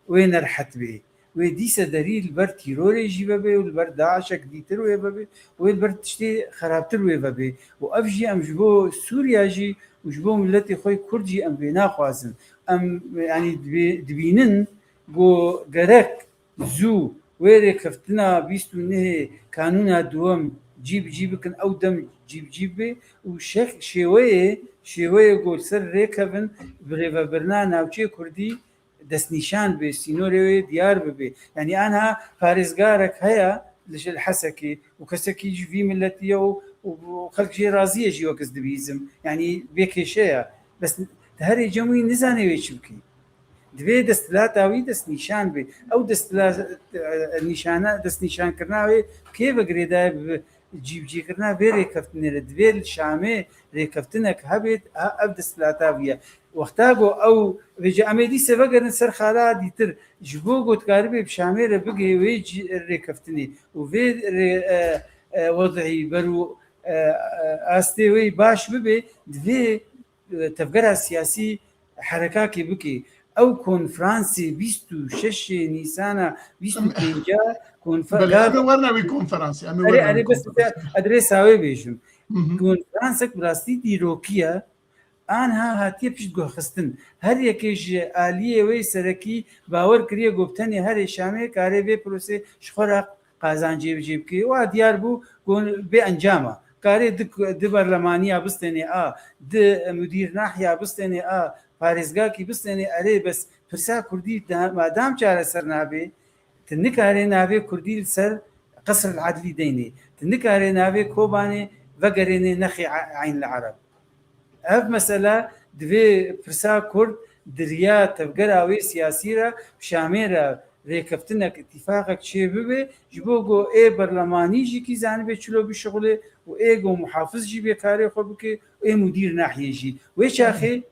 wê nerehet bê. Wê dîse derî li ber tîrorê jî vebe û li ber DAIŞek dîtir wê vebe, wê li ber tiştê xerabtir wê vebe. Û ev jî em ji bo Sûriya jî û ji bo miletê xwe yê Kurd jî em vê naxwazin. Em, yanî dibê-, dibînin ku gerek zû wê rêkeftina bîst û nehê kanûna duwem cî bi cî bikin, ew dem cî bi cî bibe û şek-, şêweyê, şêweyê ku li ser rêkevin birêvebirina navçeyê Kurdî destnîşan bê, sînorê wê diyar bibe. Yanî anha parêzgarek heye li, li Hesekê û kesekî ji vî miletî ye û, û xelk jê razî ye jî wek ez dibîzim. Yanî bê kêşe ye. Bes di herê cem wî nizane wê çi bike. Divê desthilata wî destnîşan be. Ew desthilat, e, nîşana, destnîşankirina wê kê ve girêdaye bi cîbicîkirina vê rêkeftinê re? Divê li Şamê rêkeftinek hebêt, ha, ev desthilata wî ye. Wexta ku ew vêce em ê dîse vegerin ser xala dîtir, ji bo ku dikaribê bi Şamê re bigihê wê cî-, rêkeftinê û vê rê-, e, e, wed'î ber û, e, e, astê wê baş bibe, divê e, tevgera siyasî herekakê bike. Ew konferansê bîst û şeşê Nîsana bîst û pênca konfer-, Belê, em ê werine wî konferansê, em ê Erê, werine wî erê, bes konferansê. Adresa wê bêjim. Hı hı. Konferansek bi rastî dîrokî ye. Anha hatiye piştguhxistin. Her yekê ji aliyê wê serekî bawer kiriye ku bi tenê herê Şamê karê vê prosê ji xwe re qazan cêbicê bike. Wa diyar bû ku bê encam e. Karê di, di berlemaniya bistênê a, di mudîr nahya bistênê a, parêzgakî bistênê erê, bes pirsa kurdî da-, madam çareser nabe, Tu nikarê navê Kurdî li ser Qesr el Adlî deynê. Tu nikarê navê Kobanê vegerênê nexê Eyn el Ereb. Ev mesele divê pirsa Kurd di riya tevgera wê siyasî re bi Şamê re rêkeftinek, îtîfaqek çê bibe, ji bo ku ê berlemanî jî kî zanibe çilo bişixule û ê ku muhafiz jî bê karê xwe bike û ê mudîr nahiyê jî. Wê çaxê,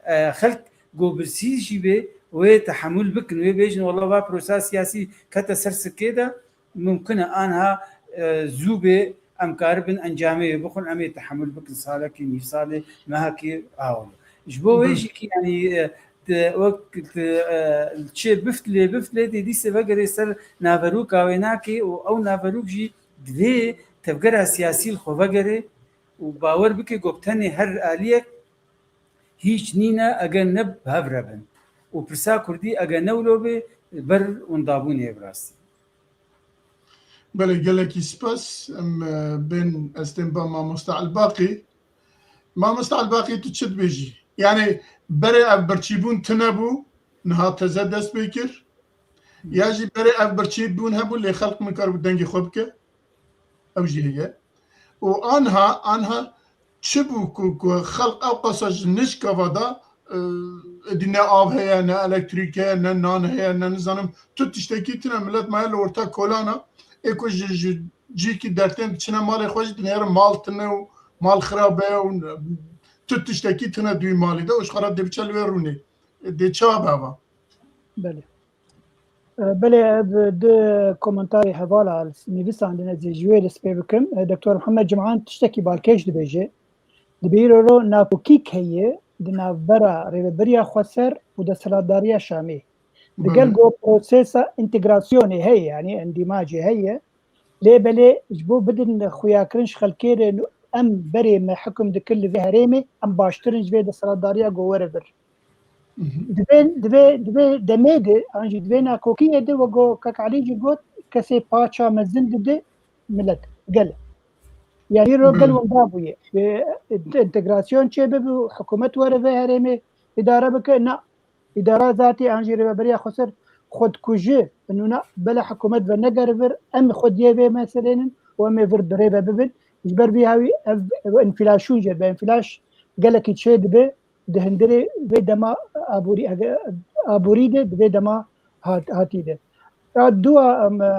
e, xelk ku birsî jî bê, wê tehemûl bikin, wê bêjin, wela va prosa siyasî kete ser sikê de, mimkun e anha, e, zû bê, em karibin encamê wê bixwin, em ê tehemûl bikin salekî, nîvsalê, mehekî, awil. Ji bo wê Hı. jî kî, yanî, e, tu, wek tu, e, çi bift lê, bift lê, tê dîsê vegerê ser naverûka wê nakê û ew naverûk jî divê tevgera siyasî li xwe vegerê û bawer bike ku bi tenê her aliyek hîç nîne eger ne bi hev re bin. Û pirsa Kurdî eger ne wilo bê, ber windabûnê ye bi rastî. Belê, gelekî spas. Em, e, bên ez tên ba mamosta Elbaqî. Mamosta Elbaqî, tu çi dibêjî? Yani berê ev birçîbûn tune bû, niha teze dest pê kir. Ya jî berê ev birçîbûn hebû, lê xelk nikar bi dengê xwe bike. Ew jî heye. Û anha, anha çi bû ku, ku xelk ew qasa ji nişka va da, e, êdî ne av heye, ne elektrîk heye, ne nan heye, ne nizanim, tu tiştekî tune, millet maye li orta kolana, ê ku ji, ji cîkî dertên diçine malê xwe jî dinêrin mal tune û mal xirab e û tu tiştekî tune dûyî malî de û ji xwe re dê biçe li wê rûnê. Dê çawa be eva? Belê. E, belê, ev du komentarê hevala nivîsandin, ez ê ji wê dest pê bikim. E, Doktor Mihemed Cumhan tiştekî balkêş dibêje. Dibê îro ro nakokîk heye di navbera Rêveberiya Xweser û desthilatdariya Şamê. Digel Belê. ku prosesa întegrasyonê heye, yanî endîmacê heye. Lê belê ji bo bidin xuyakirin ji xelkê re, em berê me hukm dikir li vê herêmê, em baştir in ji vê desthilatdariya ku were vir. Hı hı. Divê, divê, divê demê de, an jî divê nakokiyê de, wek ku Kak Elî jî got, kesê paça mezin dide milet, gel. Yanî îro gel Hı. winda bûye. Wê entegrasyon çê bibe û hikûmet were vê herêmê îdare bike, na. Îdara zatî an jî Rêveberiya Xweser xwedkujî, nûna bela hikûmet venegere vir, em xwediyê vê meselênin û em ê vir bi rê ve bibin. Ji ber vî hawî ev, ev enfîlaşûn jê, bi enfîlaş gelekî çê dibe, di hundirê vê dema aborî, aborî de, di vê dema hat-, hatî de. Ya dua, em, e,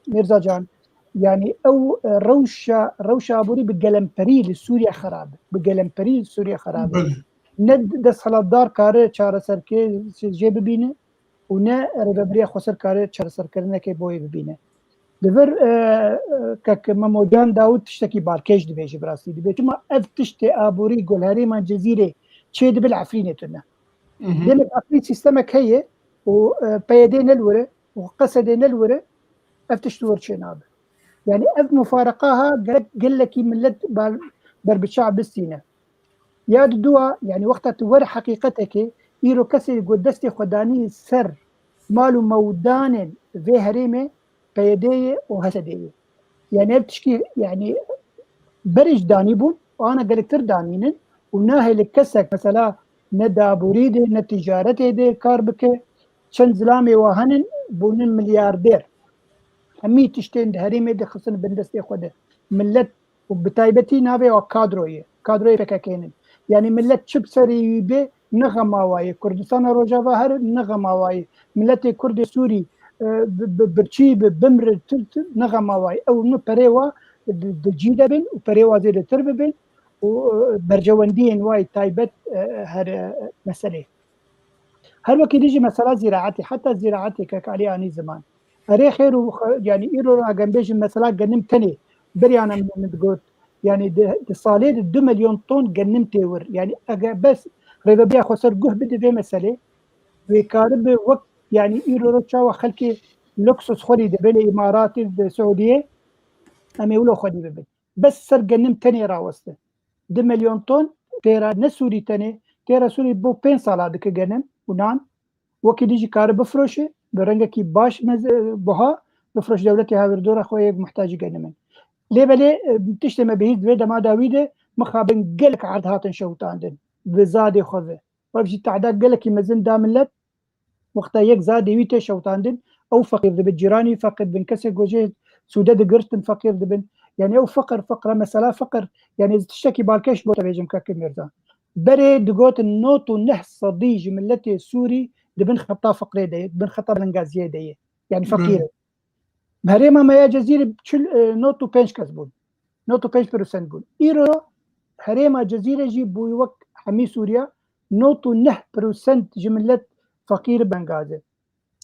Mirza Can, yanî ew, e, rewşa, rewşa aborî bi gelemperî li Sûriye xerab e. Bi gelemperî li Sûriye xerab e. Belê. Ne desthilatdar kare çareserkê jê bibîne û ne Rêveberiya Xweser kare çareserkirinekê bo wê bibîne. Li vir, e, e, kek Memo Can Dawûd tiştekî balkêş dibêje bi rastî. Dibê çima ev tiştê aborî gol herêma Cezîrê çê dibe li Efrînê tune. Hı hı. Demek Efrîn sîstemek heye û, e, P Y D ne li wir e û Qesedê ne li wir e, ev tişt li wir çê nabe. Yani ev mufareqa ha gerek gelekî millet ber-, berbiçav bistîne. Ya di dua, yani wexta tu were heqîqetekê, îro kesê ku destê xwe danî ser mal û mewdanên vê herêmê, P Y D yê û H S D yê. Yani ev tişkî, yani berê ji danî bûn, ana gelektir danînin û nahêle kesek, mesela ne di aborî de, ne ticaretê de kar bike, çend zilamê wa henin, bûnin milyarder. Hemî tiştên di herêmê de xistin bin destê xwe de. Millet û bi taybetî navê wa kadroyê, kadroyê P K K'nin. Yanî millet çi bi serê wî bê, ne xema wa ye. Kurdistana Rojava here, ne xema wa ye. Miletê Kurdê Sûrî, e, bi, bi birçî bi, bimre, tu, tu, ne xema wa ye. Ew min perê wa di, di cî de bin û perê wa zêdetir bibin û, e, berjewendiyên wa yê taybet, e, here, e, meselê. Her wekî dî jî mesela zîraetê, heta zîraetê Kek Elî anî ziman. Erê xêr û xwe-, yanî îro ra gem bêjin mesela genim tenê, beriyane min, min digot, yanî di, di salê de du milyon ton genim tê wir. Yanî eger bes Rêveberiya Xweser guh bide vê meselê, wê karibe wek, yanî îro ro çawa xelkê luksus xwedî dibe li Îmaratê, di Siûdiyê, em ê wilo xwedî bibin. Bes ser genim tenê raweste. Du milyon ton têra ne Sûrî tenê, têra Sûrî bo pênc sala dike genim û nan. Wekî dî jî kare bifroşe, bi rengekî baş mez-, buha, bifroşe dewletê hawirdora xwe yek muhtacî genim in. Lê belê, e, tiştê me bihîst vê dema dawî de mixabin gelek erd hatin şewitandin. Bi zadê xwe ve. Ev jî tehda gelekî mezin da millet. Wexta yek zadê wî tê şewitandin, ew feqîr dibin, cîranî feqîr dibin, kesê ku jê sûde digirtin feqîr dibin. Yani ew feqir, feqre, mesela feqir, yani ez tiştekî balkêş bo te bêjim kekê Mîrza. Berê digotin nod û neh sedî ji miletê Sûrî di bin xeta feqrê de ye, di bin xeta belengaziyê de ye. Yani feqîr e. Herêma me ya Cezîrê çil, e, nod û pênc kes bûn. Nod û pênc prosent bûn. Îro herêma Cezîrê jî bû wek hemî Sûriya, nod û neh prosent ji milet feqîr û belengaz e.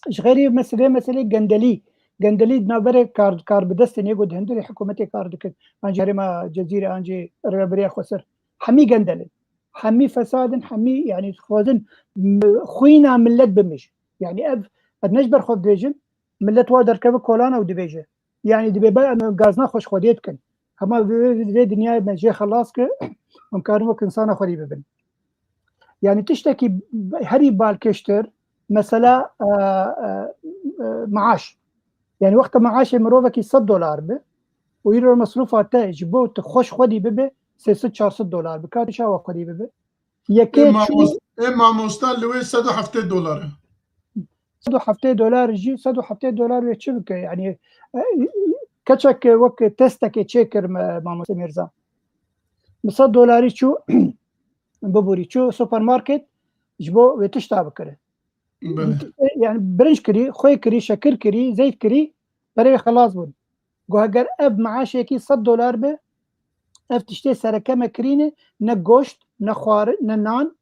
Ji xeyrî meselê, meselê gendelî. Gendelî di navberê kar, kar bi destê nê ku di hundirê hikûmetê kar dikin. An jî herêma Cezîrê, an jî Rêveberiya Xweser. Hemî gendel in. Hemî fesad in, hemî, yani, dixwazin m-, xwîna millet bimij. Yani ev, ez ne ji ber xwe dibêjim, millet wa derkeve kolana û dibêje. Yani dibê be em gazna xwe ji Xwedê dikin. Hema vê, vê, vê dinyayê me jê xelas kir, em karin wek insana xwedî bibin. Yani tiştekî herî balkêştir, mesela, e, e, e, maaş. Yani wexta maaşê mirovekî sed dolar bi û îro mesrûfa te ji bo tu xweş xwedî bibe sê sed çar sed dolar bi. Ka tu çawa xwedî bibe? Yekê Ê çû mamos-, ê mamosta li wê sed û heftê dolar e. Sed û heftê dolar jî, sed û heftê dolar wê çi bike? Yani, e, keçek wek testekê çêkir me, Mamoste Mîrza. Bi sed dolarî çû, biborî, çû supermarket ji bo wê tişta bikire. Belê. Yani birinc kirî, xwê kirî, şekir kirî, zeyt kirî, berê wê xelas bûn. Got, heger ev maaşekî sed dolar be, ev tiştê sereke me kirîne, ne goşt, ne xwar, ne nan,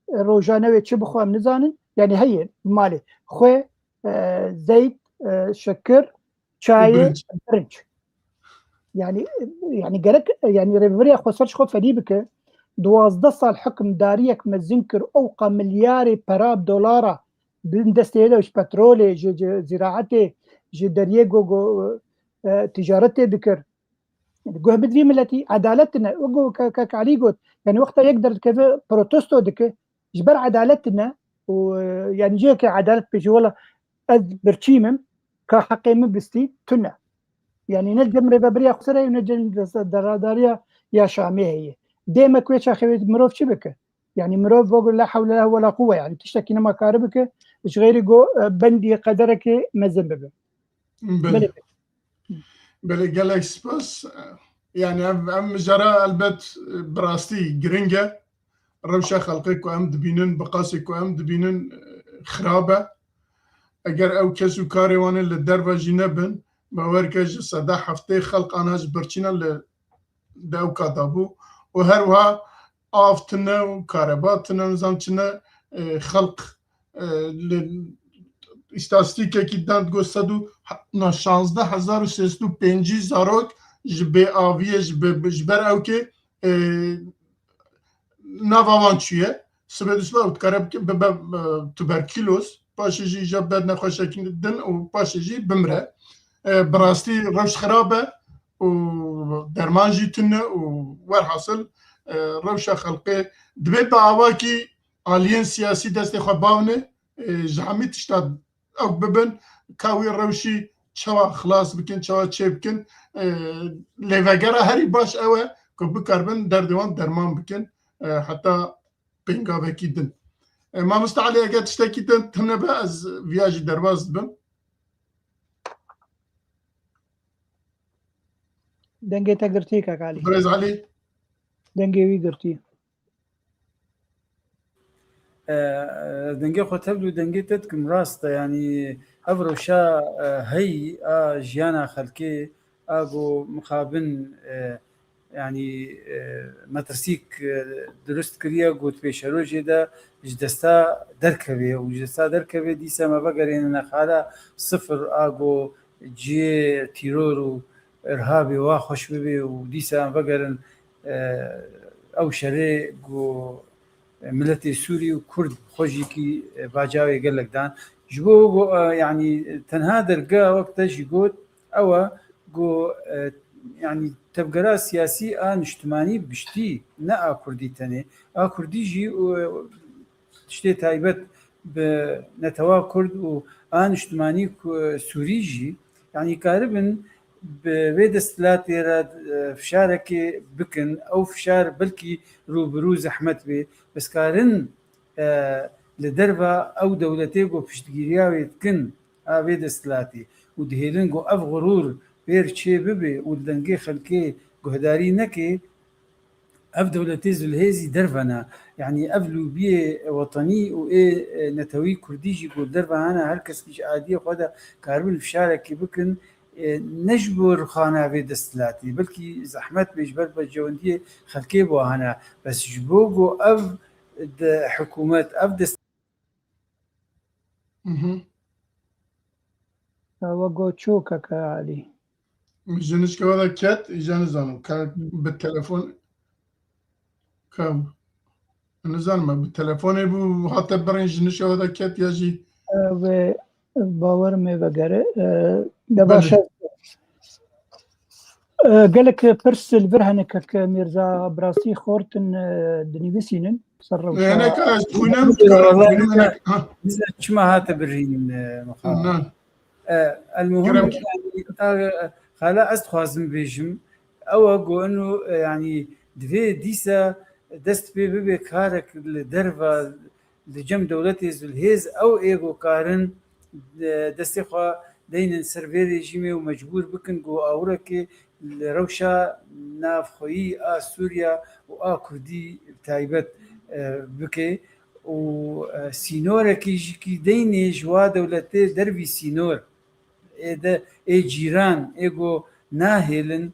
e, rojane wê çi bixwe em nizanin. Yani heye malê. Xwê, e, zeyt, e, şekir, çayê, birinc. Birinc. Yani, yani gerek, yani Rêveberiya Xweser ji xwe fedî bike. Duwazdeh sal hikimdariyek mezin kir, ewqa milyarê pera dolara bin destê de ji petrolê, ji, ji ziraetê, ji deriyê go, go, e, ticaretê dikir. Guh bidivî miletî, edalet tine. Wek ku ke-, kek Elî got, yani wexta yek derdikeve protesto dike, ji ber edalet tine û, e, yani cihekê edalet bêje, wela ez birçî me, ka heqê min bistî, tune. Yani ne cem Rêveberiya Xweser e û ne cem dest-, deradariya ya Şamê heye. Dê me ku wê çaxê wê mirov çi bike? Yani mirov vego la hewle la wela quwwe, yani tiştekî nema kare bike, ji xeyrî go, e, bendî qederekê mezin bibe. Belê. Belê. Belê, gelek spas. Yani ev, ev mijara elbet, e, bi rastî giring e. Rewşa xelqê ku em dibînin, bi qasê ku em dibînin, e, xirab e. Eger ew kes û karê wan ê li derve jî nebin, bawer ke ji seda heftê xelq ana ji birçî ne li di ewka de bû û her wiha av tune û kareba tune, nizam çi ne, e, xelq, e, li îstatîstîkekî dan digot sed û, na, şazdeh hezar û sê sed û pêncî zarok ji bêaviyê, ji be-, ji ber ewkê, e, nava wan çûye. Sibê dişibe û dikare bike, bibe, e, tuberkîloz, paşê jî îja be nexweşekî din û paşê jî bimire. E, bi rastî rewş xirab e û derman jî tune û werhasil, e, rewşa xelqê dibe bi awakî aliyên siyasî destê xwe bavne, e, ji hemî tişta ew bibin, ka wî rewşî çawa xilas bikin, çawa çêbikin. E, lêvegera herî baş ew e ku bikaribin derdê wan derman bikin, e, heta pêngavekî din. E, Mamoste Elî, eger tiştekî din tune be, ez viya jî derbas dibim. Dengê te girtî, kek Elî. Birêz Elî. Dengê wî girtî. E, e, dengê xwe tevl û dengê te dikim, rast e, yanî ev rewşa, e, heyî a jiyana xelkê a ku mixabin, e, yanî, e, metirsîk, e, dirust kiriye, got pêşerojê de ji desta derkevê û ji desta derkevê dîsa me vegerênine xala sifir a ku cihê tîror û irhabê wa xweş bibe û dîsa em vegerin, e, ew şerê ku miletê Sûrî û Kurd xwe jî kî, e, bacawê gelek dan. Ji bo ku, e, yanî tenha dergeha wek te jî got, ew e ku, e, yanî tevgera siyasî a niştimanî bi giştî, ne a Kurdî tenê. A Kurdî jî, e, tiştê taybet bi netewa Kurd û a niştimanî ku, Sûrî jî, yanî karibin bi vê desthilatê re, e, fişarekê bikin. Ew fişar belkî rû bi rû zehmet bê. Bes karin, e, li derva ew dewletê ku piştgiriya wê dikin, vê desthilatê û dihêlin ku ev xurûr pêr çê bibe û li dengê xelkê guhdarî neke, ev dewletê zilhêzî derve ne. Yanî ev lûbiyê wetenî û ê, e, netewî kurdî jî ku derve hene, her kes jî adiyê xwe de karibin fişarekê bikin, e, ne ji bo rixana vê desthilatê, belkî zehmet bê ji ber berjewendiyê xelkê bo hene. Bes ji bo ku ev de hikûmet, ev dest Mhm. Ew go çû keke Elî. Ji nişkeva de ket, îja nizanim. Ka bi telefon, ka nizanim, bi telefonê bû hate birîn ji nişkeva de ket ya jî. Ew ê bawer me vegere. E, de Belê. baş e. E, gelek pirs li vir hene keke Mîrza, bi rastî xortin, e, dinivîsînin. Ser rewşa Hene ka ez dixwînim, Wala, ka ez dixwînim, hene, hene, ha. Bize çima hate birîn, e, mixabin? Na. E, el muhim, Kerem ki- yanî, ta, xala ez dixwazim bêjim, ew e ku eno, e, yanî, divê dîsa dest pê bibe karek li derva, li cem dewletê zilhêz, ew ê ku karin, e, destê xwe deynin ser vê rejîmê û mecbûr bikin ku awirekê li rewşa navxweyî a Sûriya û a Kurdî bi taybet, e, bike û, e, sînorekî jî kî deynê ji wa dewletê dervî sînor ê de, ê cîran, ê ku nahêlin,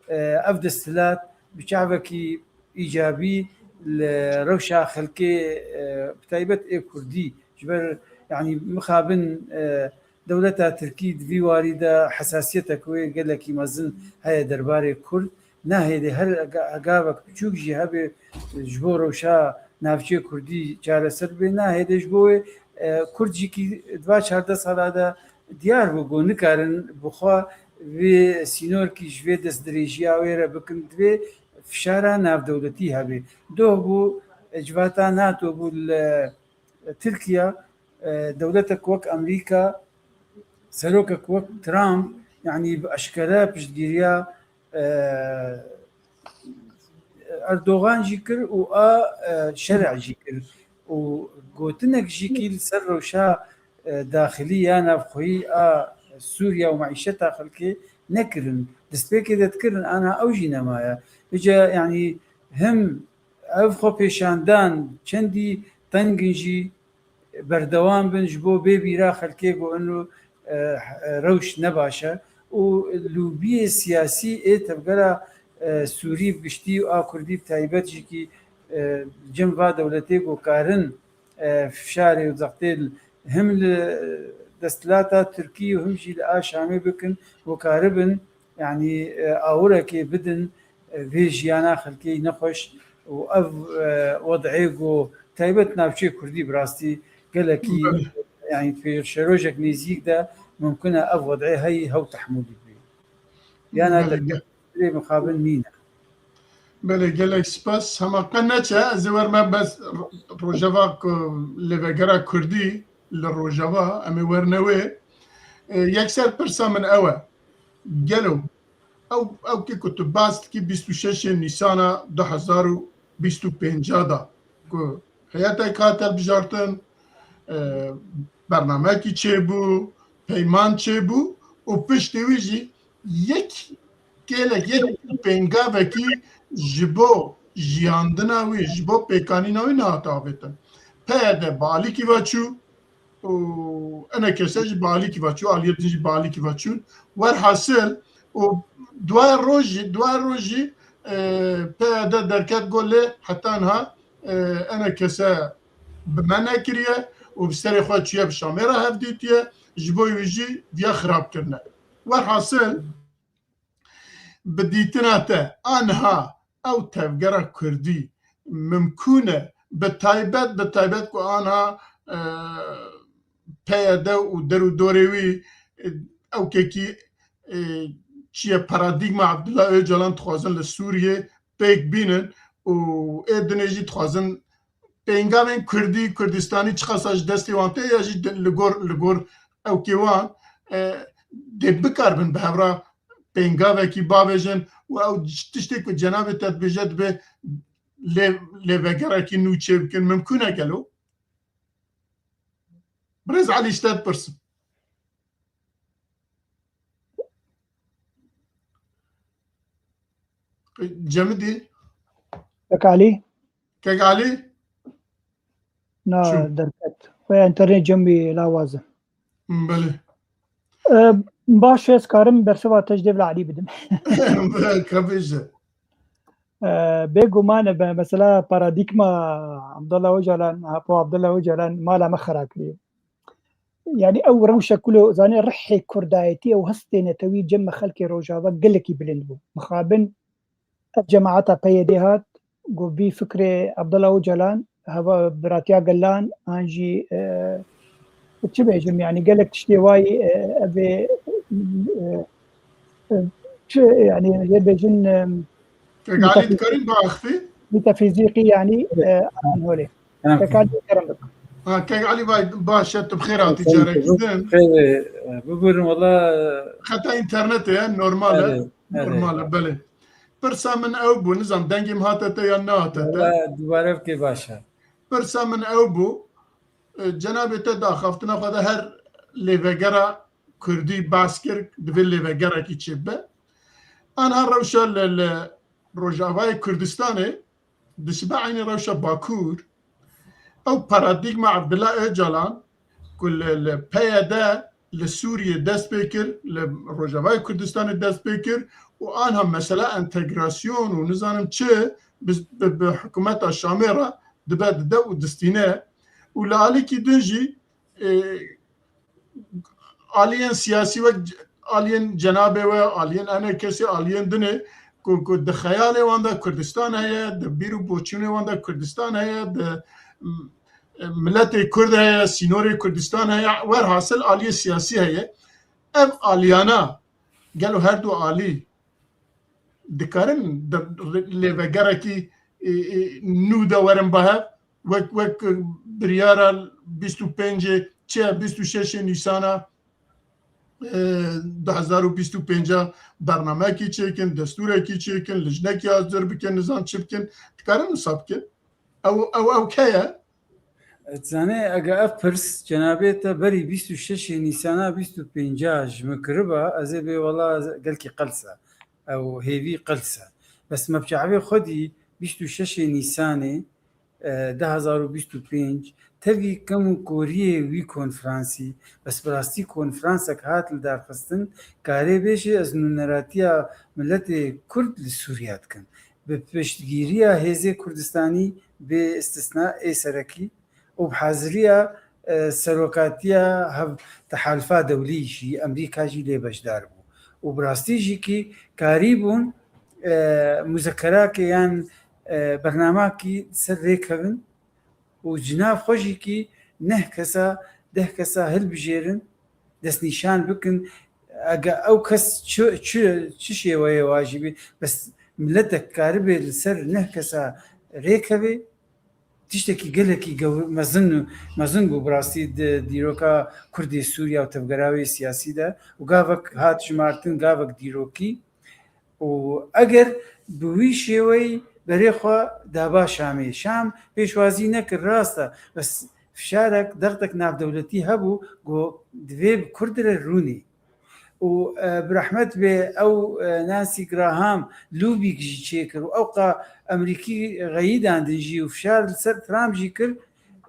e, ev desthilat bi çavekî îcabî li rewşa xelkê, e, bi taybet ê Kurdî, ji ber, yanî, mixabin, e, dewleta Tirkî di vî warî de hesasiyetek wê gelekî mezin heye derbarê Kurd. Nahêlê her ga-, gavek biçûk jî hebe ji bo rewşa navçeyê Kurdî çareser bê. Nahêlê ji bo wê, e, Kurd jî kî di va çardeh sala de diyar bû ku nikarin bi xwe vê sînorkî ji vê destdirêjiya wê re bikin, divê fişara navdewletî hebe. Doh bû, e, civata nato bû li Tirkiye, e, dewletek wek Amerîka, serokek wek Trump, yanî bi eşkere piştgiriya, e, Erdogan jî kir û a, e, şerê jî kir. Û gotinek jî kî li ser rewşa, e, daxilî ya navxweyî a Sûriye û meîşeta xelkê nekirin. Destpêkê de dikirin, ana ew jî nemaye. Vêca, yanî him ev xwepêşandan çendî teng in jî berdewam bin ji bo bê bîra xelkê ku eno, e, rewş ne baş e û lûbiyê siyasî ê tevgera, e, Sûrî bi giştî û a Kurdî bi taybet jî kî, e, cem va dewletê ku karin, e, fişarê û zextê li, him li desthilata Tirkî û him jî li a Şamê bikin û karibin, yanî, e, awirekê bidin, e, vê jiyana xelkê nexweş û ev, e, wed'ê ku taybet navçeyê Kurdî bi rastî gelekî, Belê. yanî, pêşerojek nêzîk de mimkun e ev wed'ê heyî hew tehmûlî bê. Yana Belê, de ge- lê mixabin nîne. Belê, gelek spas. Hema qe neçe, ez ê werme bes ro-, rojeva ku lêvegera Kurdî li Rojava, em ê werne wê. E, yekser pirsa min ew e. Gelo, ew, ew kê ku tu bas dikî bîst û şeşê Nîsana du hezar û bîst û pênca da ku heyetek hat hilbijartin, e, bernamekî çêbû, peyman çêbû û piştî wî jî yek kêlek, yek pêngavekî ji bo jiyandina wî, ji bo pêkanîna wî nehate avêtin. P Y D bi alîkî ve çû û enekese jî bi alîkî ve çû, aliyê din jî bi alîkî ve çûn. Werhasil û duay rojî, duay rojî, e, P Y D derket got lê heta niha, e, enekese bi me nekiriye û bi serê xwe çûye bi Şamê re hevdîtiye, ji bo wî jî viya xirab kirine. Werhasil, bi dîtina te, aniha ew tevgera Kurdî mimkûn e, bi taybet, bi taybet ku aniha, e, P Y D û der û dorê wî, e, ew kekî, e, çi ye, paradîgma Abdullah Ocalan dixwazin li Sûriyê pêk bînin û ê dinê jî dixwazin pêngavên Kurdî, Kurdistanî çiqasa ji destê wan tê ya jî di-, li gor, li gor ewkê wan, e, dê bikaribin bi hev re pêngavekî bavêjin û ew tiştê ku cenabê te dibêje dibe lê, lêvegerekî nû çêbikin. Mimkûn e gelo? Birêz Elî, ji te dipirsim. Cemidî? Kek Alî? Kek Alî? Na, çû. Derket. Xwe internet cem wî lawaz e. Belê. E, baş e, ez karim bersiva te ji Dêvla Alî bidim. Ka bêje. E, bêguman e, be, mesela paradîgma Abdullah Ocalan, Apo Abdullah Ocalan mala me xera kiriye. Yani ew rewşa ku lo zanê rihê kurdayetî, ew hestê netewî cem me xelkê Rojava gelekî bilind bû. Mixabin ev cemaeta P Y D hat, ku vî fikrê Abdullah Ocalan, heva biratiya gelan, an jî, e, çi bêjim, yani gelek tiştê wayî, e, ev ê, e, e, çi, yani, yê bêjin, e, Kek Alî, metafiz-, dikarîn biaxivî? Metafizîkî, yani, Evet. e, an holê. Tamam. Kek Alî, kerem bikin. Ha, Kek Alî, vay, baş e, tu bi xêr hatî Sen carekî din. Xêr, e, bibûrin, wala. Xeta înternetê ye, normal e. Evet, evet. Normal e, belê. Pirsa min ew bû, nizam dengê min hate te yan nehate te. Wala dubare bike baş e. Pirsa min ew bû, e, cenabê te di axaftina xwe de her lêvegera kurdî behs kir, divê lêvegerekî çêbibe. Anha rewşa li, li Rojavayê Kurdistanê dişibe eynî rewşa Bakur. Ew paradîgma Abdullah Ocalan ku li, li P Y D li Sûriyê dest pê kir, li Rojavayê Kurdistanê dest pê kir û anha mesela entegrasyon û nizanim çi bi, bi, bi hikûmeta Şamê re dibe dide û distîne û li alîkî din jî, e, aliyên siyasî wek c-, aliyên cenabê we, aliyên enê kesê, aliyên dinê ku, ku di xeyalê wan de Kurdistan heye, di bîr û boçûnê wan de Kurdistan heye, di, m-, miletê Kurd heye, sînorê Kurdistan heye, werhasil aliyê siyasî heye. Ev aliyana gelo her du alî dikarin di lêvegerekî, e, e, nû de werin ba hev, wek, wek biryara bîst û pêncê, çi ye, bîst û şeşê Nîsana, e, du hezar û bîst û pênc a bernamekî çêkin, destûrekî çêkin, lijnekî hazir bikin, nizam çi bikin, dikarin wisa bikin? Ew, ew, ew ke ye? Zanê, ege ev pirs cenabê te berî bîst û şeşê Nîsana bîst û pênc a ji min kiriba, ez ê bê wela gelkî qels e. Ew hêvî qels e. Bes me bi çavê xwe dî bîst û şeşê Nîsanê, e, du hezar û bîst û pênc, tevî kem û koriyê wî konferansî, bes bi rastî konferansek hat lidarxistin, karê bêjê ez nûneratiya miletê Kurd li Sûriya dikim. Bi piştgiriya hêzê Kurdistanî bê istisna ê serekî û bi haziriya, e, serokatiya hev-, tehalfa dewlî jî, Amerîka jî lê beşdar bû. Û bi rastî jî kî karîbûn, e, muzekerakê yan, e, bernamakî ser rêkevin û ji nav xwe jî kî neh kesa, deh kesa hilbijêrin, destnîşan bikin. Ege ew kes çi, çi, çi şêweyê wa jî bî, bes miletek karibe li ser neh kesa rêkeve, tiştekî gelekî gew-, mezin, mezin bû bi rastî di dîroka Kurdê Sûriya û tevgera wê siyasî de û gavek hat jimartin, gavek dîrokî. Û eger bi wî şêweyî berê xwe daba Şamê, Şam pêşwazî nekir, rast e, bes fişarek, dextek navdewletî hebû, got, divê bi Kurd re rûnê. Û, e, bi rehmet bê ew, e, Nancy Graham lûbîk jî çêkir û ewqa Amerîkî xeyîdandin jî û fişar li ser Trump jî kir,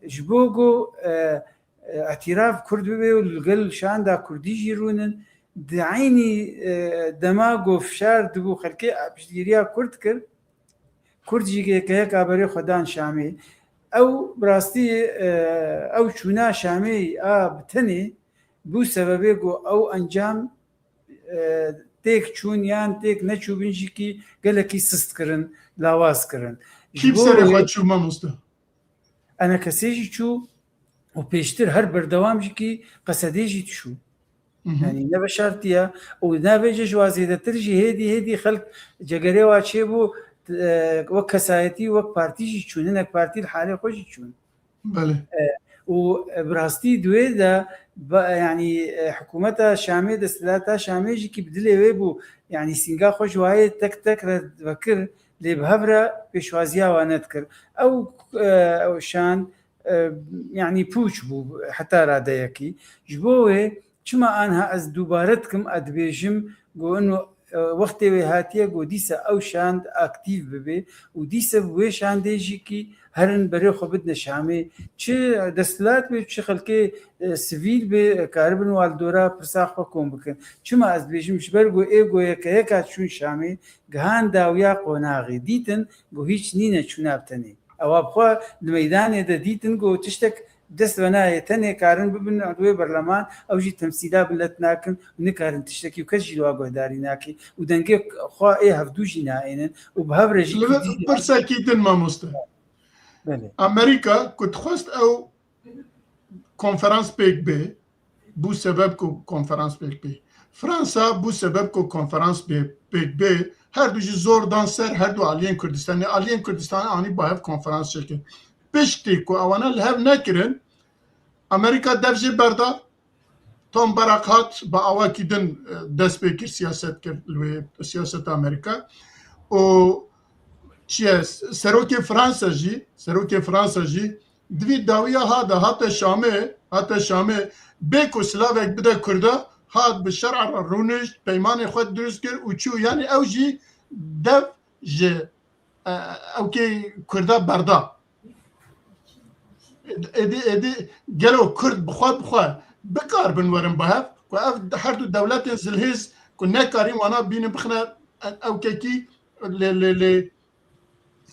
ji bo ku, e, e, îtîraf Kurd bibe û li gel şanda Kurdî jî rûnin. Di eynî, e, dema ku fişar dibû xelkê piştgiriya Kurd kir, Kurd jî yekeyeka berê xwe dan Şamê. Ew bi rastî, e, ew çûna Şamê a bi tenê bû sebebê ku ew encam, e, têk çûn yan têk neçûbin jî kî gelekî sist kirin, lawaz kirin. Kî bi serê xwe çû, mamoste? Enekesê jî çû û pêştir her berdewam jî kî Qesedê jî dişû. Hı hı. Yanî ne veşartiye û ne vêce ji wa zêdetir jî hêdî hêdî xelk cegerê wa çêbû, e, wek kesayetî, wek partî jî çûn. Hinek partî li halê xwe jî çûn. Belê. E, û, e, bi rastî di wê de ba-, yanî, e, hikûmeta Şamê, desthilata Şamê jî kî bi dilê wê bû, yanî sînga xwe ji wayê tek tek re vekir, lê bi hev re pêşwaziya wan nedikir. Ew, e, ew şan, e, yanî pûç bû heta radeyekî. Ji bo wê çima anha ez dubare dikim, ez dibêjim, ku ino e, wextê wê hatiye ku dîsa ew şand aktîf bibe û dîsa bi wê şandê jî kî herin berê xwe bidine Şamê. Çi desthilat be, çi xelkê, e, sivîl be, karibin wan li dora pirsa xwe kom bikin. Çima ez dibêjim, ji ber ku ê ku yeke yeka çûn Şamê, gihan dawiya qonaxê, dîtin ku hîç nîne çûna bi tenê. Ewa bi xwe di meydanê de dîtin ku tiştek dest ve nayê, tenê karin bibin wê berleman, ew jî temsîla milet nakin û nikarin tiştekî û kes jî li wa guhdarî nake û dengê xwe ê hevdû jî naênin û bi hev re jî Li vir pirsekî din, mamoste. Belê. Amerîka ku dixwest ew konferans pêk bê, bû sebeb ku konferans pêk bê. Fransa bû sebeb ku konferans bê, pêk bê. Her du jî zor dan ser her du aliyên Kurdistanê. Aliyên Kurdistanê anî bi hev konferans çêkin. Piştî ku ewana li hev nekirin, Amerîka dev jê berda. Tom Barak hat, bi awakî din, e, dest pê kir, siyaset kir li wê siyaseta Amerîka. Û çi ye, serokê Fransa jî, serokê Fransa jî di vî dawiya ha de hate Şamê, hate Şamê, bê ku silavek bide Kurda, hat bi şer'a re rûnişt, peymanê xwe dirust kir û çû. Yanî ew jî dev ji, e, ewkê Kurda berda. Êdî, êdî gelo Kurd bi xwe, bi xwe bikaribin werin bi hev, ku ev her du dewletên zilhêz ku nekarîn wana bînin bixine ewkekî lê, lê, lê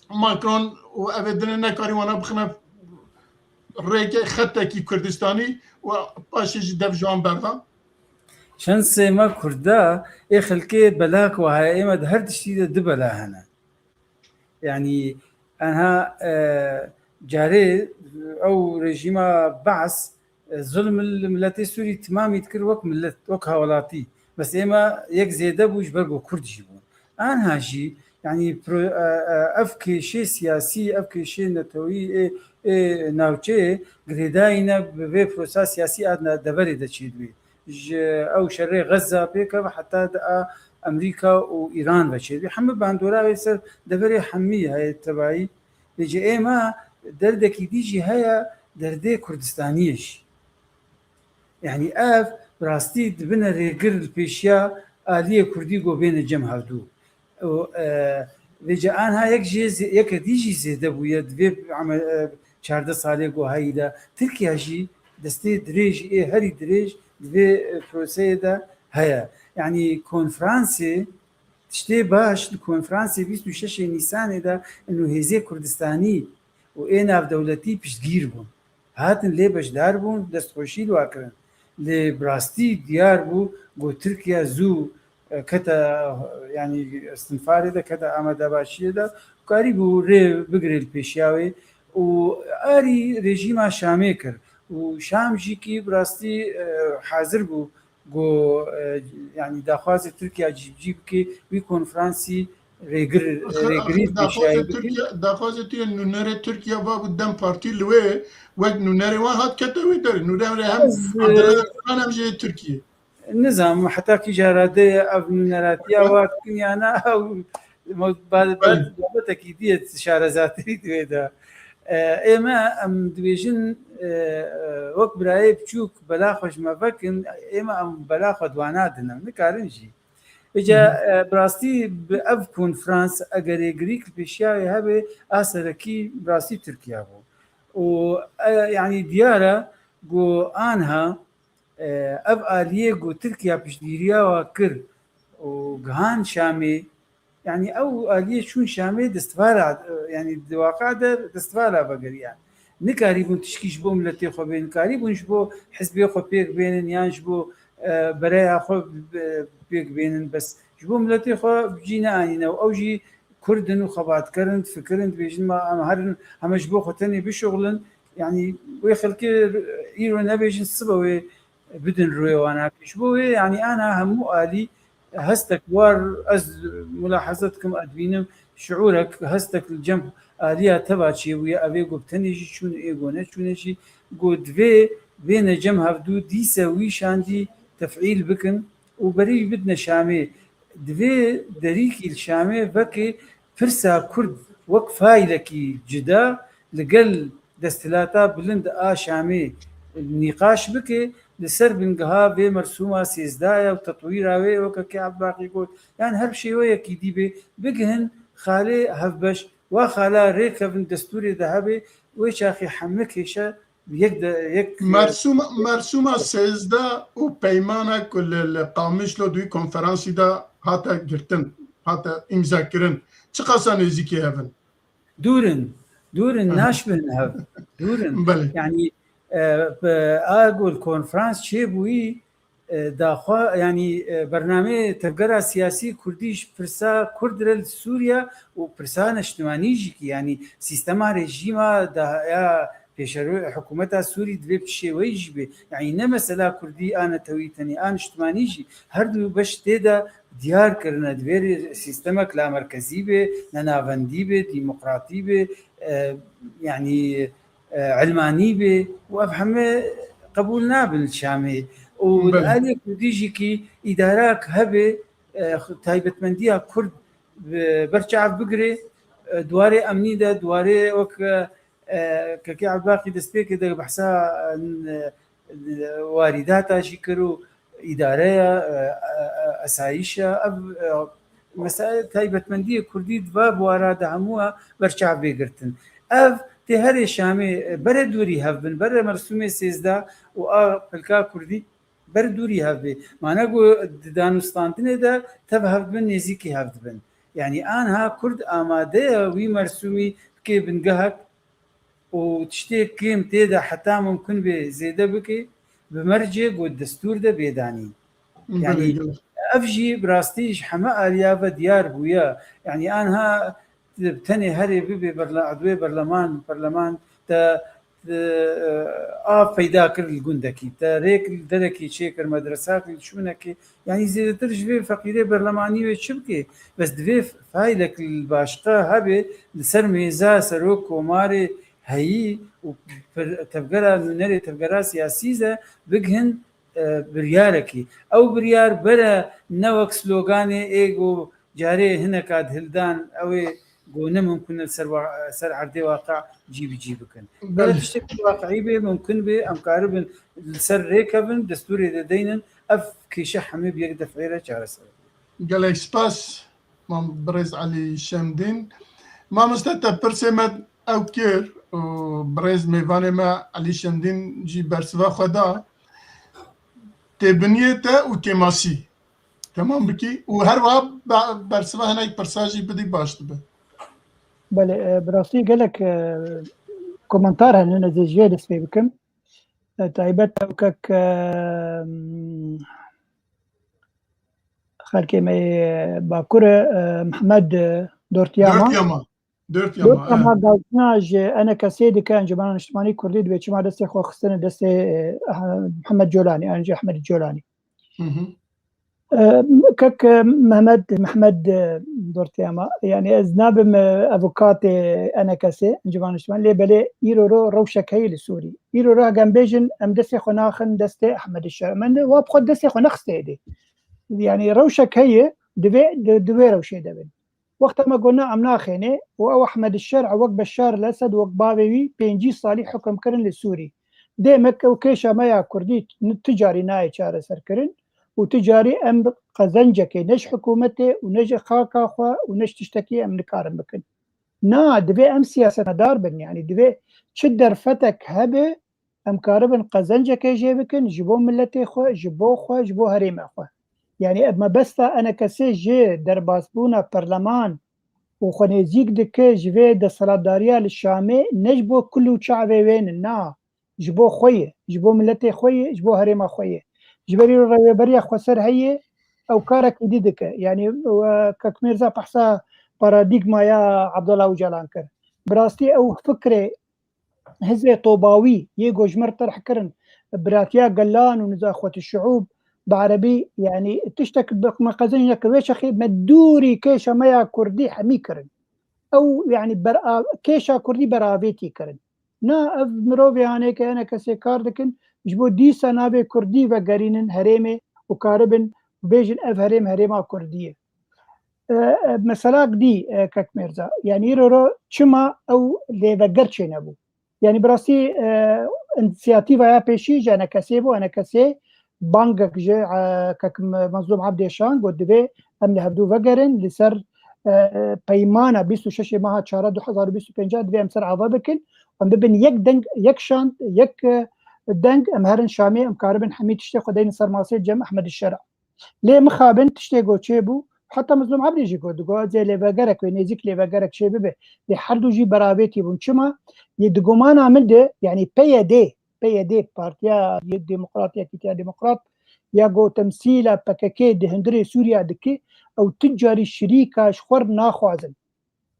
Macron û ev ê dinê nekarî wana bixine rêkê xetekî Kurdistanî û paşê jî dev ji wan berda. Şensê me Kurda, ê xelkê bela ku heye, ê me di her tiştî de du bela hene. Yanî enha, e, carê ew rejîma Be's, e, zulm li miletê Sûrî timamî dikir wek milet, wek hawlatî. Bes ê me yek zêde bû ji ber ku Kurd jî bûn. Anha jî, yanî pro-, e, e, ev kêşê siyasî, ev kêşê netewî ê, ê navçeyê girêdayî ne bi vê prosa siyasî a deverê de çêdibê. Ji ew şerê Xezza pêkeve heta di a Amerîka û Îran ve çêdibê. Hemî bandora wê ser deverê hemî heye tebayî. Vêce ê me derdekî dî jî heye, derdê Kurdistaniyê jî. Yanî ev bi rastî dibine rêgir li pêşiya aliyê Kurdî ku bêne cem hevdû. Û, e, vêce anha yek jê zê-, yeke dî jî zêde bûye di vê ame-, e, çardeh salê ku heyî de. Tirkiye jî destê dirêj ê herî dirêj di vê, e, proseyê de heye. Yanî konferansê, tiştê baş di konferansê bîst û şeşê Nîsanê de û hêzê Kurdistanî û ê navdewletî piştgîr bûn. Hatin lê beşdar bûn, destxweşî li wa kirin. Lê bi rastî diyar bû ku Tirkiye zû, e, kete, yanî istinfarê de, kete amadebaşiyê de, karîbû rê bigirê li pêşiya wê û arî rejîma Şamê kir. Û Şam jî kî bi rastî, e, hazir bû ku, e, yanî daxwazê Tirkiye cîbicî bike, wî konferansî rêgir, rêgirî pêşiyayî bike. Daxwazê Tirkiye, nûnerê Tirkiye va bû DEM Partî li wê, wek nûnerê wan hat kete wê derê. Nûnerê hem Abdullah Öcalan hem jê Tirkiye. Nizam, heta kîja radeyê ev nûneratiya wa dikin ya na, ew Mo-, ba-, ba-, Belê. Babetekî dî ye şarezatî di wê de. E, ê me, em dibêjin, e, e, wek birayê biçûk bela xwe ji me vekin, ê me em bela xwe di wana dinin, nikarin jî. Vêce, Hı hı. e, bi rastî bi ev konferans eger rêgirîk li pêşiya wê hebe, a serekî bi rastî Tirkiye bû. Û, e, yanî diyar e ku anha, e, ev aliyê ku Tirkiye piştgiriya wa kir û gihan Şamê, yanî ew aliyê çûn Şamê destvala, e, yanî di waqa de destvala vegeriyan. Nikarîbûn tişkî ji bo miletê xwe bê, nikarîbûn ji bo hizbê xwe pêk bênin yan ji bo, e, bereya xwe, e, pêk bênin. Bes ji bo miletê xwe bi cî neanîne û ew jî Kurd in û xebatker in, difikirin, dibêjin, ma em herin, heme ji bo xwe tenê bişuxulin. Yanî wê xelkê îro nebêjin, sibe wê bidin rûyê wan. Ji bo wê, yanî ana hemû alî hestek war, ez mulaheze dikim, ez dibînim, şiûrek, hestek li cem aliya teva çêbûye, ev ê ku bi tenê jî çûn, ê ku neçûne jî, ku divê bêne cem hevdû, dîse wî şandî tefîl bikin û berî bidine Şamê. Divê derîkî li Şamê vekê pirsa Kurd wek faîlekî cuda li gel desthilata bilind a Şamê nîqaş bike li ser bingeha vê mersûma sêzdeh ya û tetwîra wê, weke ke Ebdulbaqî got, yan her şêweyekî dî bê, bigihin xalê hevbeş, wa xala rêkevin destûrê de hebe, wê çaxê heme kêşe yek de, yek, e, Mersûma, mersûma sêzdeh û peymana ku li, li Qamişlo di wî konferansî de hate girtin, hate îmza kirin, çiqasa nêzîkî hev in? Dûr in, dûr in, Aha. naşibin hev. Dûr in. Belê. Yanî, e, bi, a gul konferans çêbûyî, e, daxwa, yanî, e, bernameyê tevgera siyasî kurdî ji pirsa kurd re li Sûriye û pirsa neştimanî jî ki, yanî sîstema rejîma da ya pêşerû hikûmeta Sûrî divê bi şêweyî jî bê. Yanî ne mesela kurdî a netewî tenê, a niştimanî jî her du beş tê de diyar kirine. Divê rê sîstemek lamerkezî bê, nenavendî bê, demokratî bê, e, yanî, e, ilmanî bê û ev heme qebûl nabin li Şamê. Û li Belê. aliyê kurdî jî kî îdarak hebe, e, taybetmendiya kurd bi, berçav bigire, e, di warê emnî de, di warê wek, e, Kekê Ebdulbaqî destpêkê de behsa, e, warîdata jî kir û îdareya, e, e, e, esayîşa, ev, e, mesele taybetmendiyê kurdî di va buwara de hemû berçav bê girtin. Ev tê herê Şamê, e, bere dûrî hev bin, bere mersûmê sêzdeh û a pilka kurdî ber dûrî hev bê. Mane ku di danûstandinê de tev hev dibin, nêzîkî hev dibin. Yanî anha kurd amade ye wî mersûmî bike bingehek û tiştê kêm tê de heta mumkin bê zêde bike, bi mercê ku destûr de bê danîn. Belê, Yanî gelek. ev jî bi rastî ji heme aliya ve diyar bûye. Yanî anha bi tenê herê bibe berla-, edwê berleman, berleman te, te, e, av peyda kir li gundekî. Te rêk li derekî çêkir, medresak li şûnekê. Yanî zêdetir ji vê feqîrê berlemanî wê çi bike? Bes divê faylek li başqa hebe li ser mêza serok komarê heyî û per-, tevgera nûnerê tevgera siyasî de bigihin, e, biryarekî. Ew biryar bere ne wek sloganê ê ku carê hineka dihildan, ew ê ku ne mumkin e ser wa-, ser erdê waqe cî bi cî bikin. Bere Belê. tiştekî waqiî bê, mumkin bê, em karibin li ser rê kevin, destûrê de deynin, ev kêşe hemî bi yek defê re çareser. Gelek spas, mam birêz Elî Şemdîn. Mamoste, te pirsê me ew kir û birêz mêvanê me Elî Şemdîn jî bersiva xwe da. Têbiniyê te û kêmasî temam bikî û her wiha be-, bersiva hinek pirsa jî bidî baş dibe. Belê, e, bi rastî gelek, e, komentar hene, ez ê ji vê dest pê bikim. E, taybet ew kek, e, xelkê me yê Bakur e, e, Mihemed, e, Dortiyama. Dortiyama. Dortiyama, Dortiyama e. Gazina ji E N K S'ê dike, Encûmena Niştimanî Kurdî, dibê çima destê xwe xistine destê, e, Mihemed Colanî, Encî Ehmedî Colanî. Hı hı. E, kek, e, Mehmet, Mehmet, e, Dortiyama, yani ez nabim, e, avukatê E N K S'ê, Encûmena Niştimanî, lê belê îro ro rewşek heye li Sûrî. Îro ro hege em bêjin, em destê xwe naxin destê Ehmedî Şer. Em de wa bi xwe destê xwe nexistê êdî. Yani rewşek heye, divê, di, di wê rewşê de bin. Wexta me got, na, em naxênê û ew Ehmedî Şer wek Beşar el Esed, wek bavê wî pêncî salî hukum kirin li Sûrî. Dê me ke ew kêşa me ya Kurdî n-, ti carî nayê çareserkirin û ti carî em bi qezencekê ne ji hikûmetê û ne ji xaka xwe û ne ji tiştekî em nikarin bikin. Na, divê em siyasetmedar bin, yanî divê çi derfetek hebe, em karibin qezencekê jê bikin ji bo miletê xwe, ji bo xwe, ji bo herêma xwe. Yanî ev mebesta E N K S'ê ji derbasbûna perleman û xwe nêzîk dike ji vê desthilatdariya li Şamê, ne ji bo kul û çavê wê ne, na, ji bo xwe ye, ji bo miletê xwe ye, ji bo herêma xwe ye. Ji ber îro rêveberiya xweser heye, ew karekî dî dike. Yanî, e, Kek Mîrza behsa paradîgmaya Abdullah Ocalan kir. Bi rastî ew fikrê hizê tobawî yê ku ji me re terh kirin, biratiya gelan û niza xwetî şiûb bi erebî, yanî tiştek bi me qezenc nekir. Wê çaxê me dûrî kêşa me ya kurdî hemî kirin. Ew, yanî bera-, kêşa kurdî beravêtî kirin. Na, ev mirovê hanê ke E N K S'ê kar dikin, ji bo dîsa navê kurdî vegerînin herêmê û karibin bêjin ev herêm herêma kurdî ye. E, e, meselak dî, e, Kek Mêrza. Yanî îro ro çima ew lêveger çênebû? Yani bi rastî, e, însiyatîva ya pêşî ji E N K S'ê bû. E N K S bangek ji, e, kek Mezlûm Ebdê şand, got, divê em li hevdû vegerin, li ser, e, e, peymana bîst û şeş meha çara du hezar û bîst û pênc divê em ser ava bikin. Em bibin yek deng, yek şand, yek, e, deng, em herin Şamê, em karibin hemî tiştê xwe deynin ser masê cem Ehmed Şera. Lê mixabin tiştê got çêbû, heta Mezlûm Ebdî jî got, digot, ez ê lêvegerek wê, nêzîk lêvegerek çê bibe. Lê her du jî beravêtî bûn. Çima? Yê di gumana min de, yani P Y D, P Y D, Partiya Demokrat, Yekîtiya Demokrat, ya ku temsîla P K K di hundirê Sûriya dike, ew tu carî şirîka ji xwe re naxwazin.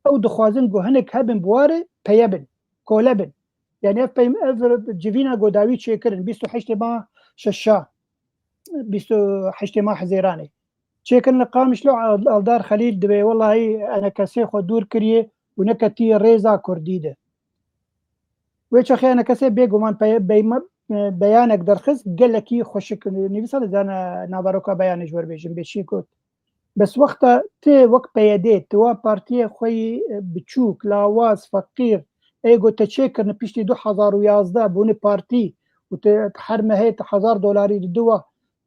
Ew dixwazin ku hinek hebin bi warê peye bin, kole bin. Yani ev peym-, ev civîna ku dawî çêkirin, bîst û heştê ma şeşa, bîst û heştê ma Hezêranê. Çêkirin li Qamişlo, Al-, Aldar Xelîl dibê, wellahî E N K S xwe dûr kiriye û neketiye rêza Kurdî de. Wê çaxê E N K S bêguman peye-, beyma-, e, beyanek derxist, gelekî xweşik, nivîsa dizane naveroka beyanê ji we re bêjim, bê çi got. Bes wexta tu wek P Y D, tu wa partiyê xwe yî, e, biçûk, lawaz, feqîr, ê got te çêkirine piştî du hezar û yazdeh bûne partî û te her mehê te hezar dolarî didiwa,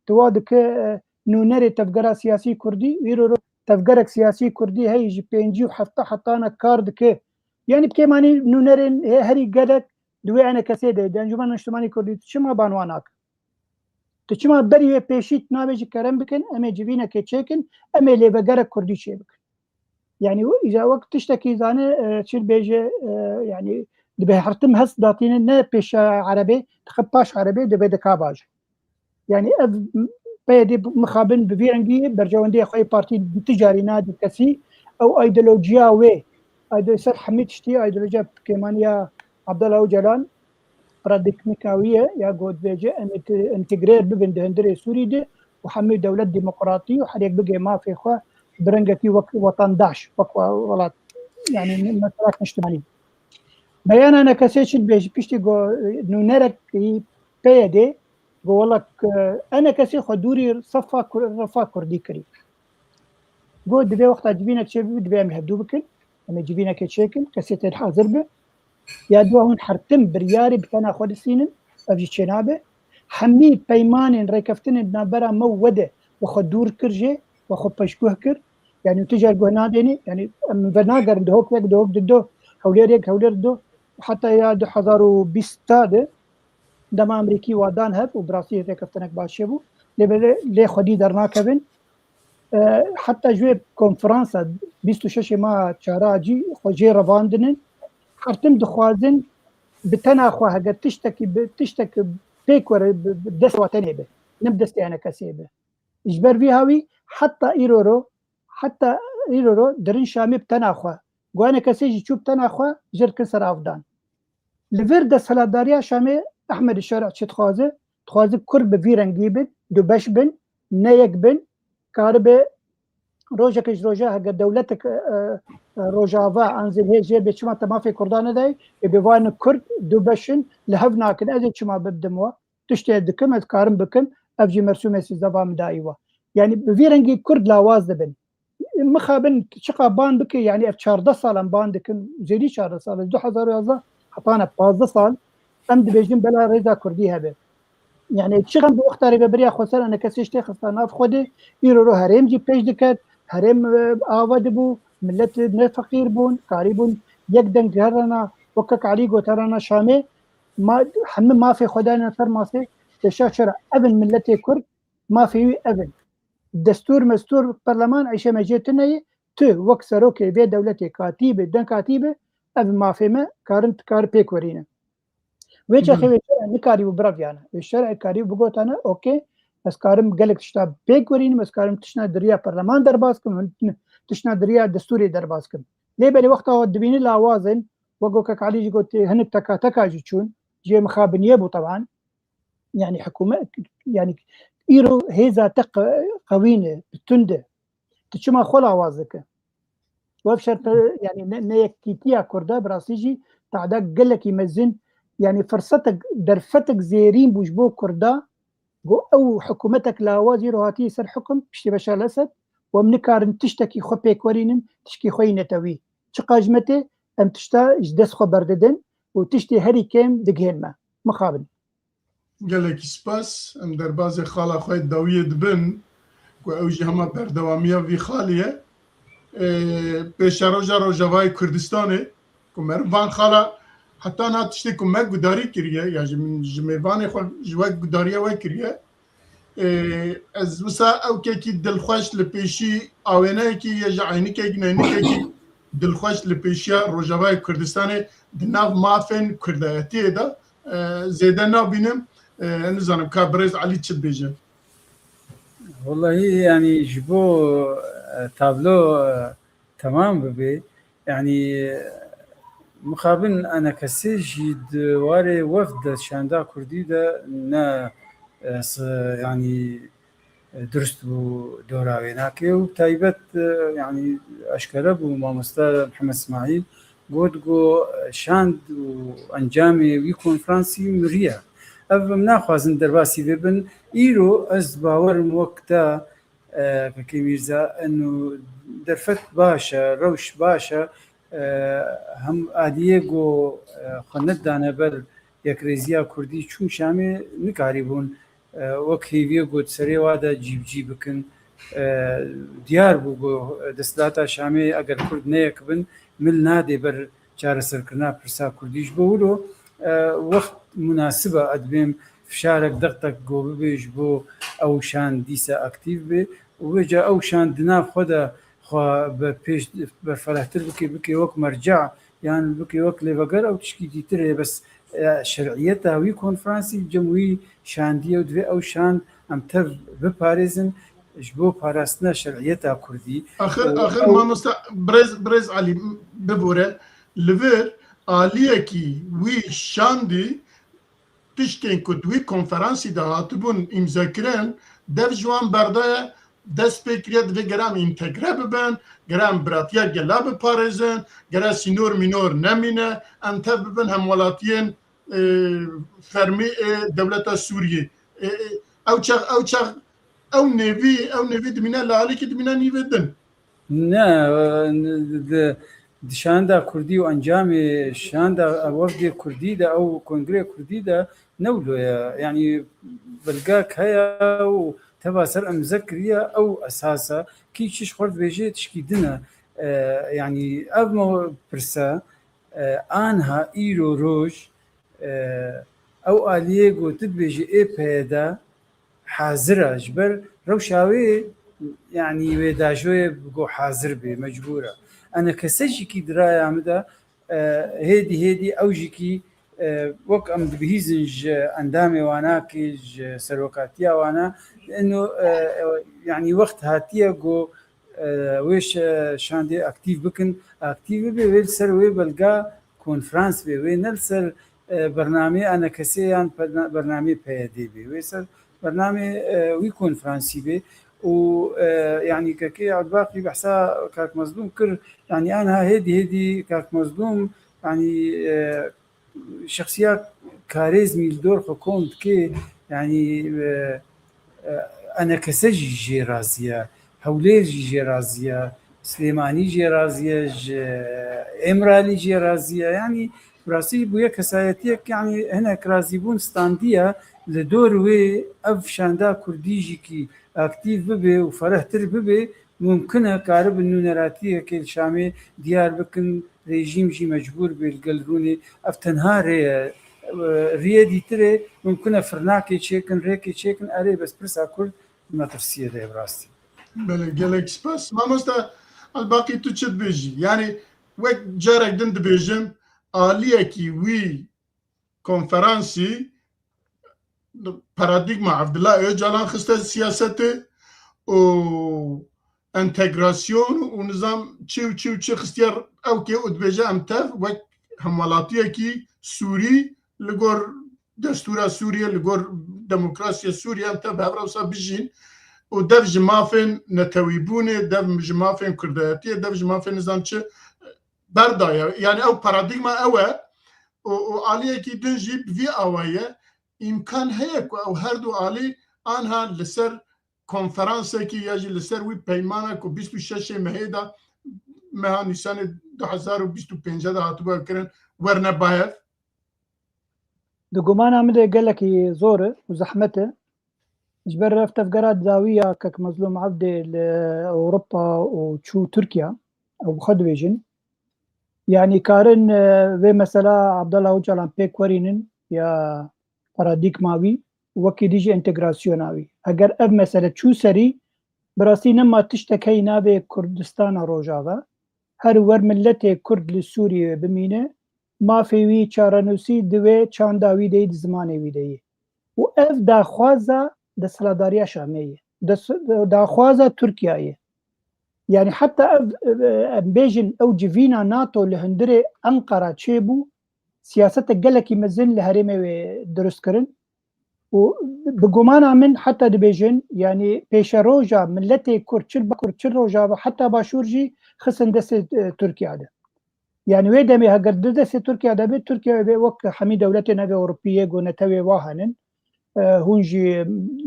tu wa dike, e, nûnerê tevgera siyasî kurdî, îro ro tevgerek siyasî kurdî heyî ji pêncî û hefta hetana kar dike. Yani bi kêmanî nûnerên hê herî gelek di wê E N K S'ê de, di Encûmena Niştimanî Kurdî, tu çima ban wan nake? Tu çima berî wê pêşî tu nabêjî kerem bikin, em ê civînekê çêkin, em ê lêvegerek kurdî çêbikin? Yani îja wek tiştekî zane, e, çi bêje, e, yani dibe hertim hest datîne ne pêşa erebê, dixe paş erebê, dibe dika bajo. Yani ev P Y D mixabin bi vî rengî berjewendiya xwe yê partî tu carî nadî kesî, ew ideolojiya wê, ide-, ser hemî tiştî ideolojiya kêmaniya Abdullah Ocalan, paradîgmîka wî ye, ya got bêje em ê entegre bibin di hundirê Sûrî de û hemî dewlet demokratî û her yek bigê mafê xwe bi rengekî wek wetandaş, wek we-, welat, yani mesela niştimanî. Beyana E N K S'ê çi dibêje, piştî ku nûnerek P Y D got, wela E N K S'ê xwe dûrî sefa Kur-, refa kurdî kirî. Got, divê wexta civînek çêbibe, divê em li hevdû bikin. Em ê civînekê çêkin, kesê tê hazir be. Ya dua hûn hertim biryarê bi tena xwe disînin, ev jî çênabe. Hemî peymanên rêkeftinên di navbera me û we de we xwe dûr kir jê, we xwe peşguh kir. Yani tu car guh nadênî, yani em venagerin, dihok yek, dihok dido, hewlêr yek, hewlêr dido. Heta ya du hezar û bîst de dema Amerîkî wa dan hev û bi rastî rêkeftinek baş çêbû. Lê belê lê xwedî dernakevin. E, heta ji wê konferansa bîst û şeşê meha çara cî xwe jê revandinin. Her tim dixwazin bi tena xwe heger tiştekî bi, tiştek pêk were bi, bi dest wa tenê be. Ne bi destê E N K S'ê be. Ji ber vî hawî heta îro ro, heta îro ro dirin Şamê bi tena xwe. Got E N K S'ê jî çû bi tena xwe, jê dikin ser avdan. Li vir desthilatdariya Şamê Ehmed Şerî çi dixwaze? Dixwaze Kurd bi vî rengî bin, du beş bin, ne yek bin, karibe rojeke ji roja heger dewletek, e, e, Rojava an zî hê jê bê çima te mafê Kurdan nedayê, ê bê van Kurd du beş in, li hev nakin, ez ê çima bibdim we? Tiştê dikim, ez karim bikim, ev jî mersûmê sîzdeh va min dayî we. Yani bi vî rengî Kurd lawaz dibin. Mixabin çiqa ban bike, yani ev çardeh sal em ban dikin, zêdî çardeh sal, du hezar û yazdeh hetane pazdeh sal, em dibêjin bela rêza Kurdî hebe. Yani çi xem bi wexta rêveberiya xweser E N K S'ê ji tê xista nav xwe de, îro ro herêm jî pêş diket, herêm, e, ava dibû, millet ne feqîr bûn, karîbûn yek deng herana, wek kek Elî got, herana Şamê, ma, hemî mafê xwe dayne ser masê, pêşa çira ev in milletê Kurd, mafê wî ev in. Destûr, mestûr, perleman, eyşe me jê tune ye, tu wek serokê vê dewletê katî be, deng katî be, ev mafê me, karin, tu kar pêk werîne. Wê çaxê Belê. Wê şerê nikarîbû bireviyane. Wê şerê karîbû bigotane, okey, ez karim gelek tişta pêk werînim, ez karim tiştna di riya perleman derbas kim, tiştna di riya destûrê derbas kim. Lê belê wexta we dibînî lawaz in, wek Kek Elî jî got, hinek teka teka jî çûn, cihê mixabiniyê bû teban. Yani hikûmet, yani îro hêza te qe-, qewî ne, bi tund e. Tu çima xwe lawaz dike? Wef şert, yani ne, ne yekîtiya Kurda, bi rastî jî tahda gelekî mezin, yani firsetek, derfetek zêrîn bû ji bo Kurda, ku ew hikûmetek lawaz îro hatiye ser hikum, piştî Beşar el-Esed, û em nikarin tiştekî xwe pêk werînin, tişkî xwe yî netewî. Çiqa ji me tê, em tişta ji dest xwe berdidin, û tiştê herî kêm digihên me. Mixabin. Gelekî spas. Em derbazê xala xwe dawiyê dibin ku ew jî hema berdewamiya vî xalê ye. Ê, pêşeroja Rojavayê Kurdistanê ku meriv van xala heta na tiştê ku me gudarî kiriye, ya ji min, ji mêvanê xwe ji we gudariya we kiriye. Ê, ez wisa ewkekî dilxweş li pêşî awêneyekî ye ji eynikekî neynikekî dilxweş li pêşiya Rojavayê Kurdistanê di nav mafên Kurdayetiyê de, e, zêde nabînim. E, nizanim ka birêz Elî çi dibêje. Wellahî, yanî ji bo, e, tablo, e, temam bibe, yanî, e, mixabin enekesê jî di warê wefd de şanda kurdî de ne, e, s-, yanî, e, durust bû dora wê nake û taybet, e, yanî eşkere bû mamoste Mihemed Smaîl got ku şand û encamê wî konferansî miriye. Ev em naxwazin derbasî vê bin. Îro ez bawerim wek te, e, Kekê Mîrza, eno derfet baş e, rewş baş e, e, hem aliyê ku, e, xwe nedane ber yekrêziya kurdî çûn Şamê nikarîbûn, e, wek hêviyê ku di serê wa de cîbicî bikin. E, diyar bû ku desthilata Şamê eger kurd neyek bin, mil nadê ber çareserkirina pirsa kurdî. Ji bo wilo, e, wext munasib e, ez dibêm fişarek dextek go bibe ji bo ew şand dîsa aktîf be û vêca ew şand di nav xwe de xwe bi pêş berfirehtir bike, bike wek merca, yan bike wek lêveger, ew tişkî dîtir e. Bes, e, şer'iyeta wî konferansî cem wî şandiye û divê ew şand em tev biparêzin ji bo parastina şer'iyeta kurdî. Axir, Û axir ew mamoste birêz, birêz Elî, bibore, li vir aliyekî wî şandî tiştên ku di wî konferansî de hatibûn îmzekirin, dev ji wan berdaye, dest pê kiriye, divê gere em întegre bibin, gere em biratiya gela biparêzin, gere sînor mînor nemîne, em tev bibin hemwelatiyên, e, fermî ê dewleta Sûriyê. E, e, ew çax, ew çax, ew nêvî, ew nêvî dimîne li alîkî dimîne nîvê din. Ne, e, di, di şanda kurdî û encamê şanda wefdê kurdî de, ew kongrê kurdî de ne wilo ye. Yanî belgek heye û teva ser imze kiriye, ew esas e. Kî çi ji xwe dibêje tişkî din e. E, yanî ev me pirse, e, anha îro roj, e, ew aliyê ku tu dibêjî ê P Y D hazir e, ji ber rewşa wê, yanî wê dajoyê bigo hazir bê, mecbûr e. Enekese jî kî di raya min de, e, hêdî hêdî ew jî kî, e, wek em dibihîzin ji endamê wana kî ji serokatiya wana, ino, e, e, yanî wext hatiye ku, e, wê şe-, şandê aktîf bikin, aktîf bibe, wê li ser wê belga konferans bê, wê ne li ser, e, bernameyê enekesê yan perna-, bernameyê P Y D bê, wê ser bernameyê, e, wî konferansî bê û, e, yanî kekê Ebdulbaqî behsa kak Mezlûm kir, yanî anha hêdî hêdî kak Mezlûm, yanî, e, şexsiya karêzmî li dor xwe kom dike, yanî, e, e, enekese jî jê razî ye, Hewlêr jî jê razî ye, Silêmanî jê razî ye, ji Îmralî jê razî ye. Yanî bi rastî bûye kesayetiyek, yanî hinek razîbûn standiye li dor wê ev şanda kurdî jî kî aktîf bibe û ferehtir bibe, mumkin e karibin nûneratiyekê li Şamê diyar bikin, rejîm jî mecbûr bê li gel rûnê. Ev tenha rê ye. Riyê dîtirê mumkin e firnakê çêkin, rêkê çêkin, erê bes pirsa kurd metirsiyê de ye bi rastî. Belê, gelek spas. Mamoste Elbaqî, tu çi dibêjî? Yanî wek carek din dibêjim, aliyekî wî konferansî paradîgma Evdila Ocalan xiste siyasetê û entegrasyon û nizam çi û çi û çi xistiye ewkê û dibêje em tev wek hemwelatiyekî Sûrî li gor destûra Sûriyê, li gor demokrasiya Sûriyê em tev bi hev re wisa bijîn û dev ji mafên netewîbûnê, dev ji mafên kurdayetiyê, dev ji mafên nizam çi berdaye. Yani ew paradîgma ew e û, û aliyekî din jî bi vî awayî ye. Îmkan heye ku ew her du alî anha li ser konferansekî ya jî li ser wî peymana ku bîst û şeşê mehê de, meha Nîsanê du hezar û bîst û pênc de hatibû kirin, werne bayev. Di gumana min de gelekî zor e û zehmet e. Ji ber ev tevgera dawî ya kek Mezlûm Evdê li Ewropa û çû Tirkiye, ew bi xwe dibêjin. Yanî karin, e, vê mesela Abdullah Ocalan pêk werînin ya paradîgma wî, wekî dî jî entegrasyona wî. Eger ev mesele çû serî, bi rastî nema tiştek heyî navê Kurdistana Rojava, her wer miletê Kurd li Sûriyeyê bimîne, mafê wî çarenûsî di wê çanda wî de yî, di zimanê wî de yî. Û ev daxwaza desthilatdariya Şamê ye. Des-, daxwaza Tirkiye ye. Yanî heta ev, e, em bêjin ew civîna NATO li hundirê Enqera çêbû, siyasetek gelekî mezin li herêmê wê dirust kirin. Û bi gumana min heta dibêjin, yanî pêşeroja miletê Kurd, çi li Bakur, çi li Rojava, heta Başûr jî xistin destê, e, Tirkiye de. Yanî wê demê heger di destê Tirkiye de bê, Tirkiye wê wek hemî dewletên ev Ewropî yê ku netewê wa henin. E, hûn jî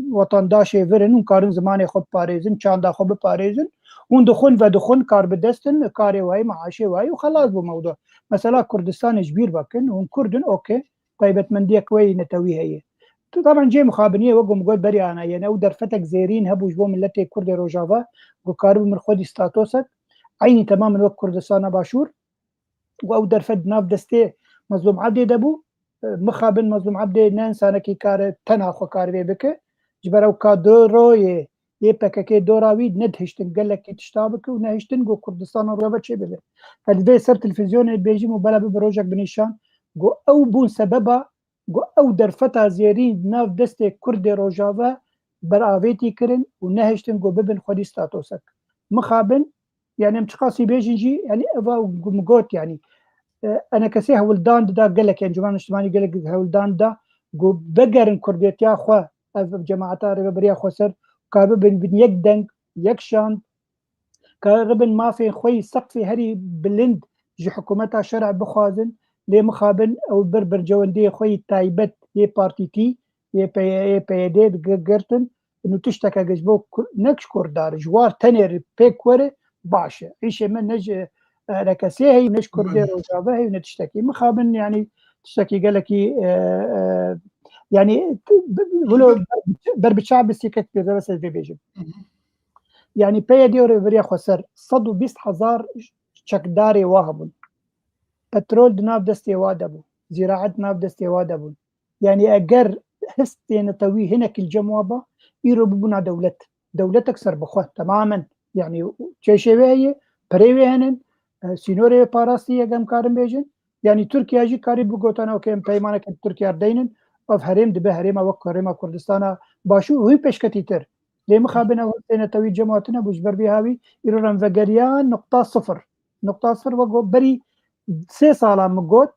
wetandaşê vir in, hûn karin zimanê xwe biparêzin, çanda xwe biparêzin. Hûn dixwin vedixwin, kar bi dest in, karê wayî, meaşê wayî û xelas bû mewdu. Mesela Kurdistanê ji bîr vekin, hûn Kurd in, okey, taybetmendiyek wê yî netewî heye. Tu taban cê mixabiniyê wek ku min got berî ana, yanî ew derfetek zêrîn hebû ji bo miletê Kurdê Rojava, ku karibû min xwedî statosek, eynî temamen wek Kurdistana Başûr, û ew derfet di nav destê Mezlûm Evdê de bû. E, mixabin Mezlûm Evdê ne însanekî kare tena xwe kar vê bike. Ji ber ew kadroyê yê P K K dora wî nedihiştin gelekî tişta bike û nehiştin ku Kurdistana Rojava çê bibe. Ez vê ser televîzyonê dibêjim û bela bibe rojek bi nîşan ku ew bûn sebeba ku ew derfeta zêrîn di nav destê Kurdê Rojava beravêtî kirin û nehiştin ku bibin xwedî statosek. Mixabin, yanî em çiqasî bêjin jî, yanî eva min got, yanî, e, enekesê hewldan dida gelek, encûmena niştimanî gelek hewldan dida, ku vegerin kurdetiya xwe, ev cemaeta Rêveberiya Xweser, ka bibin bin yek deng, yek şand, karibin mafên xwe yî seqfê herî bilind ji hikûmeta şer'î bixwazin, lê mixabin ew ber berjewendiyê xwe yî taybet yê partîtî, yê P Y, yê P Y D girtin, û tiştek hege ji bo Kur-, ne ji Kurda re, ji war tenê re pêk were, baş e. Îşê me ne ji, e, enekesê heyî, ne ji Kurdê Rojava heyî, ne tiştekî. Mixabin, yanî tiştekî gelekî, e, e, yanî, t-, b-, wilo ber, ber bi çav bi sîkek pê, ez vê bêjim. Yanî P Y D û Rêveberiya Xweser sed û bîst hezar çekdarê wa hebûn. Petrol di nav destê wa de bû. Zîraet di nav destê wa de bûn. Yanî eger hestê netewî hinekî li cem wa ba, îro bibûna dewlet. Dewletek serbixwe, temamen. Yanî çeşê wê heye, perê wê henin, e, sînorê wê parastî ye, em karin bêjin. Yanî Tirkiye jî karî bigotana, okey, em peymaneke bi Tirkiye re deynin, ev herêm dibe herêma wek herêma Kurdistana Başûr û hîn pêşketîtir. Lê mixabin ew hestê netewî cem hatine bû, ji ber vê hawî îro re em vegeriyan nuqta sifir. Nuqta sifir wek got, berî sê sala min got,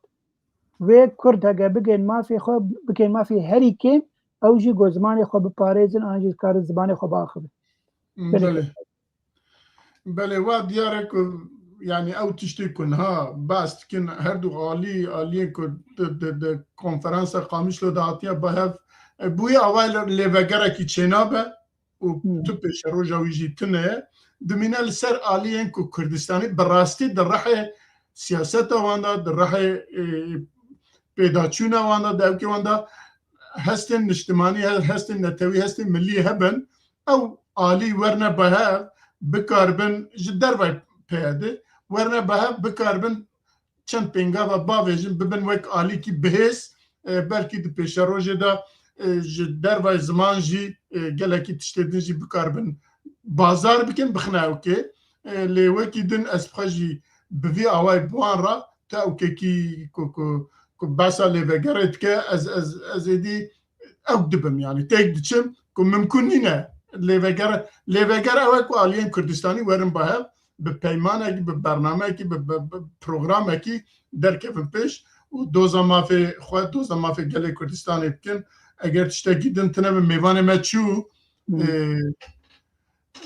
wê Kurd hege bigên mafê xwe, bigên mafê herî kêm, ew jî ku zimanê xwe biparêzin, an jî karin zimanê xwe biaxivin. Belê. Belê. Belê, wa diyar e ku, yanî ew tiştê ku niha behs dikin, her du alî, aliyên ku di, di, di konferansa Qamişlo de hatiye bi hev, e, bûyî awayê lêvegerekî çênabe û Hmm. tu pêşeroja wî jî tune ye. Dimîne li ser aliyên ku Kurdistanî bi rastî di rihê siyaseta wan de, di rihê, e, pêdaçûna wan de, di ewkê wan de hestên niştimanî, he-, hestên netewî, hestên milî hebin, ew alî werne bi hev, bikaribin ji dervayê P Y D, werne bi hev, bikaribin çend pêngava bavêjin, bibin wek alîkî bihêz, e, belkî di pêşerojê de, e, ji dervayê ziman jî, e, gelekî tiştê din jî bikaribin bazar bikin, bixine ewkê. E, lê wekî din ez bi xwe jî bi vî awayî bi wan re, tu ewkekî ku, ku, ku behsa lêvegerê dike, ez, ez, ez êdî ew dibim, yanî têk diçim ku mimkun nîne lêveger, lêveger ew e ku aliyên Kurdistanî werin bi hev, bi peymanekî, bi bernameyekî, bi, bi, bi programekî derkevin pêş û doza mafê xwe, doza mafê gelê Kurdistanê bikin. Eger tiştekî din tine bi mêvanê me çû, Hmm. e,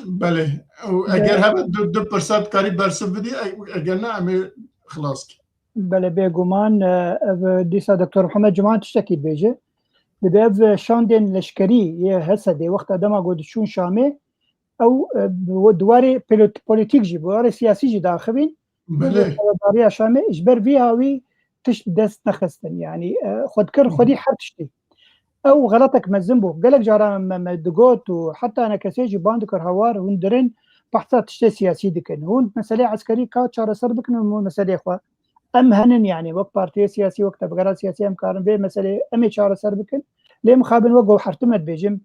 belê. Û eger Be- hebe du, du pirsa dikarî bersiv bidî, e-, eger ne, em ê xilas kin. Belê, bêguman, e, ev dîsa Doktor Mihemed Ciman tiştekî dibêje. Dibe ev şandên leşkerî yê Hesedê, wexta dema ku diçûn Şamê, ew, e, bi warê polît-, polîtîk jî, bi warê siyasî jî daxivîn. Belê. Rêveberiya Şamê, ji ber vî hawî tişt dest nexistin. Yanî, e, xwe dikir xwedî her tiştî. Ew xeletek mezin bû. Gelek caran me, me digot û heta ne kesê jî ban dikir hawar hûn dirin behsa tiştê siyasî dikin. Hûn meselê eskerî ka çareser bikin û meselê xwe. Em henin, yanî wek partiyê siyasî, wek tevgera siyasî em karin vê meselê em ê çareser bikin. Lê mixabin wek ku her tim dibêjim,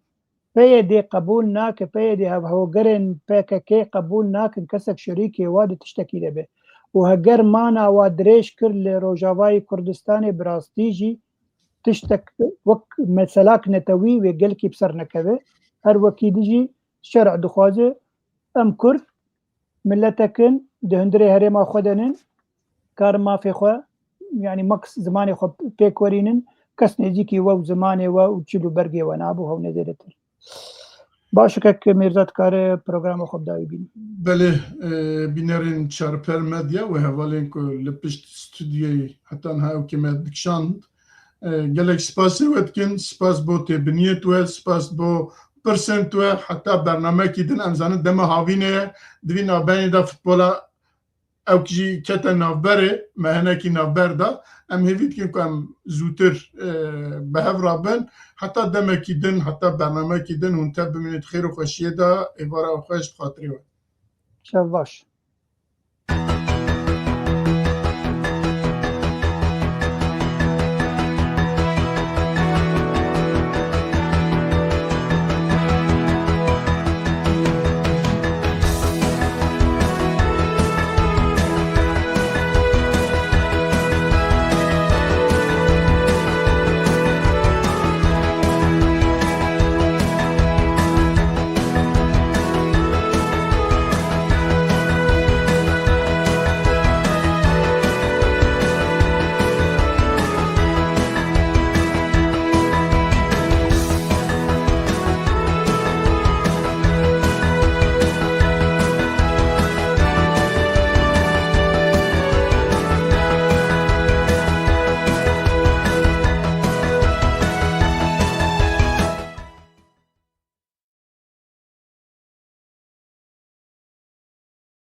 P Y D qebûl nake, P Y D hevhegerên P K K qebûl nakin kesek şerîkê wa di tiştekî de be. Û heger mana wa dirêj kir li Rojavayê Kurdistanê, bi rastî jî tiştek wek meselak netewî wê gelkî bi ser nekeve. Her wekî din jî şerî dixwaze em Kurd miletek in, di hundirê herêma xwe de nin, karin mafê xwe, yanî maks zimanê xwe pêk werînin, kes nêzîkî we û zimanê we û çil û bergê we nabû hewnê zêdetir. Baş e, kek Mîrza dikare programa xwe bi dawî bîne. Belê, e, bînerên Çarper Medya û hevalên ku li pişt stûdyoyê heta niha ew kê me dikişand. E, gelek spasê we dikin, spas bo têbiniyê we, spas bo pirsên we, heta bernamekî din, em zanin dema havînê ye, di vî navbenê de futbola ew jî kete navberê, me hinekî navber da. Em hêvî dikin ku em zûtir, e, bi hev re bin. Heta demekî din, heta bernamekî din hûn tev bimînin di xêr û xweşiyê de, êvara ew xweş di xatirê we. Şev baş.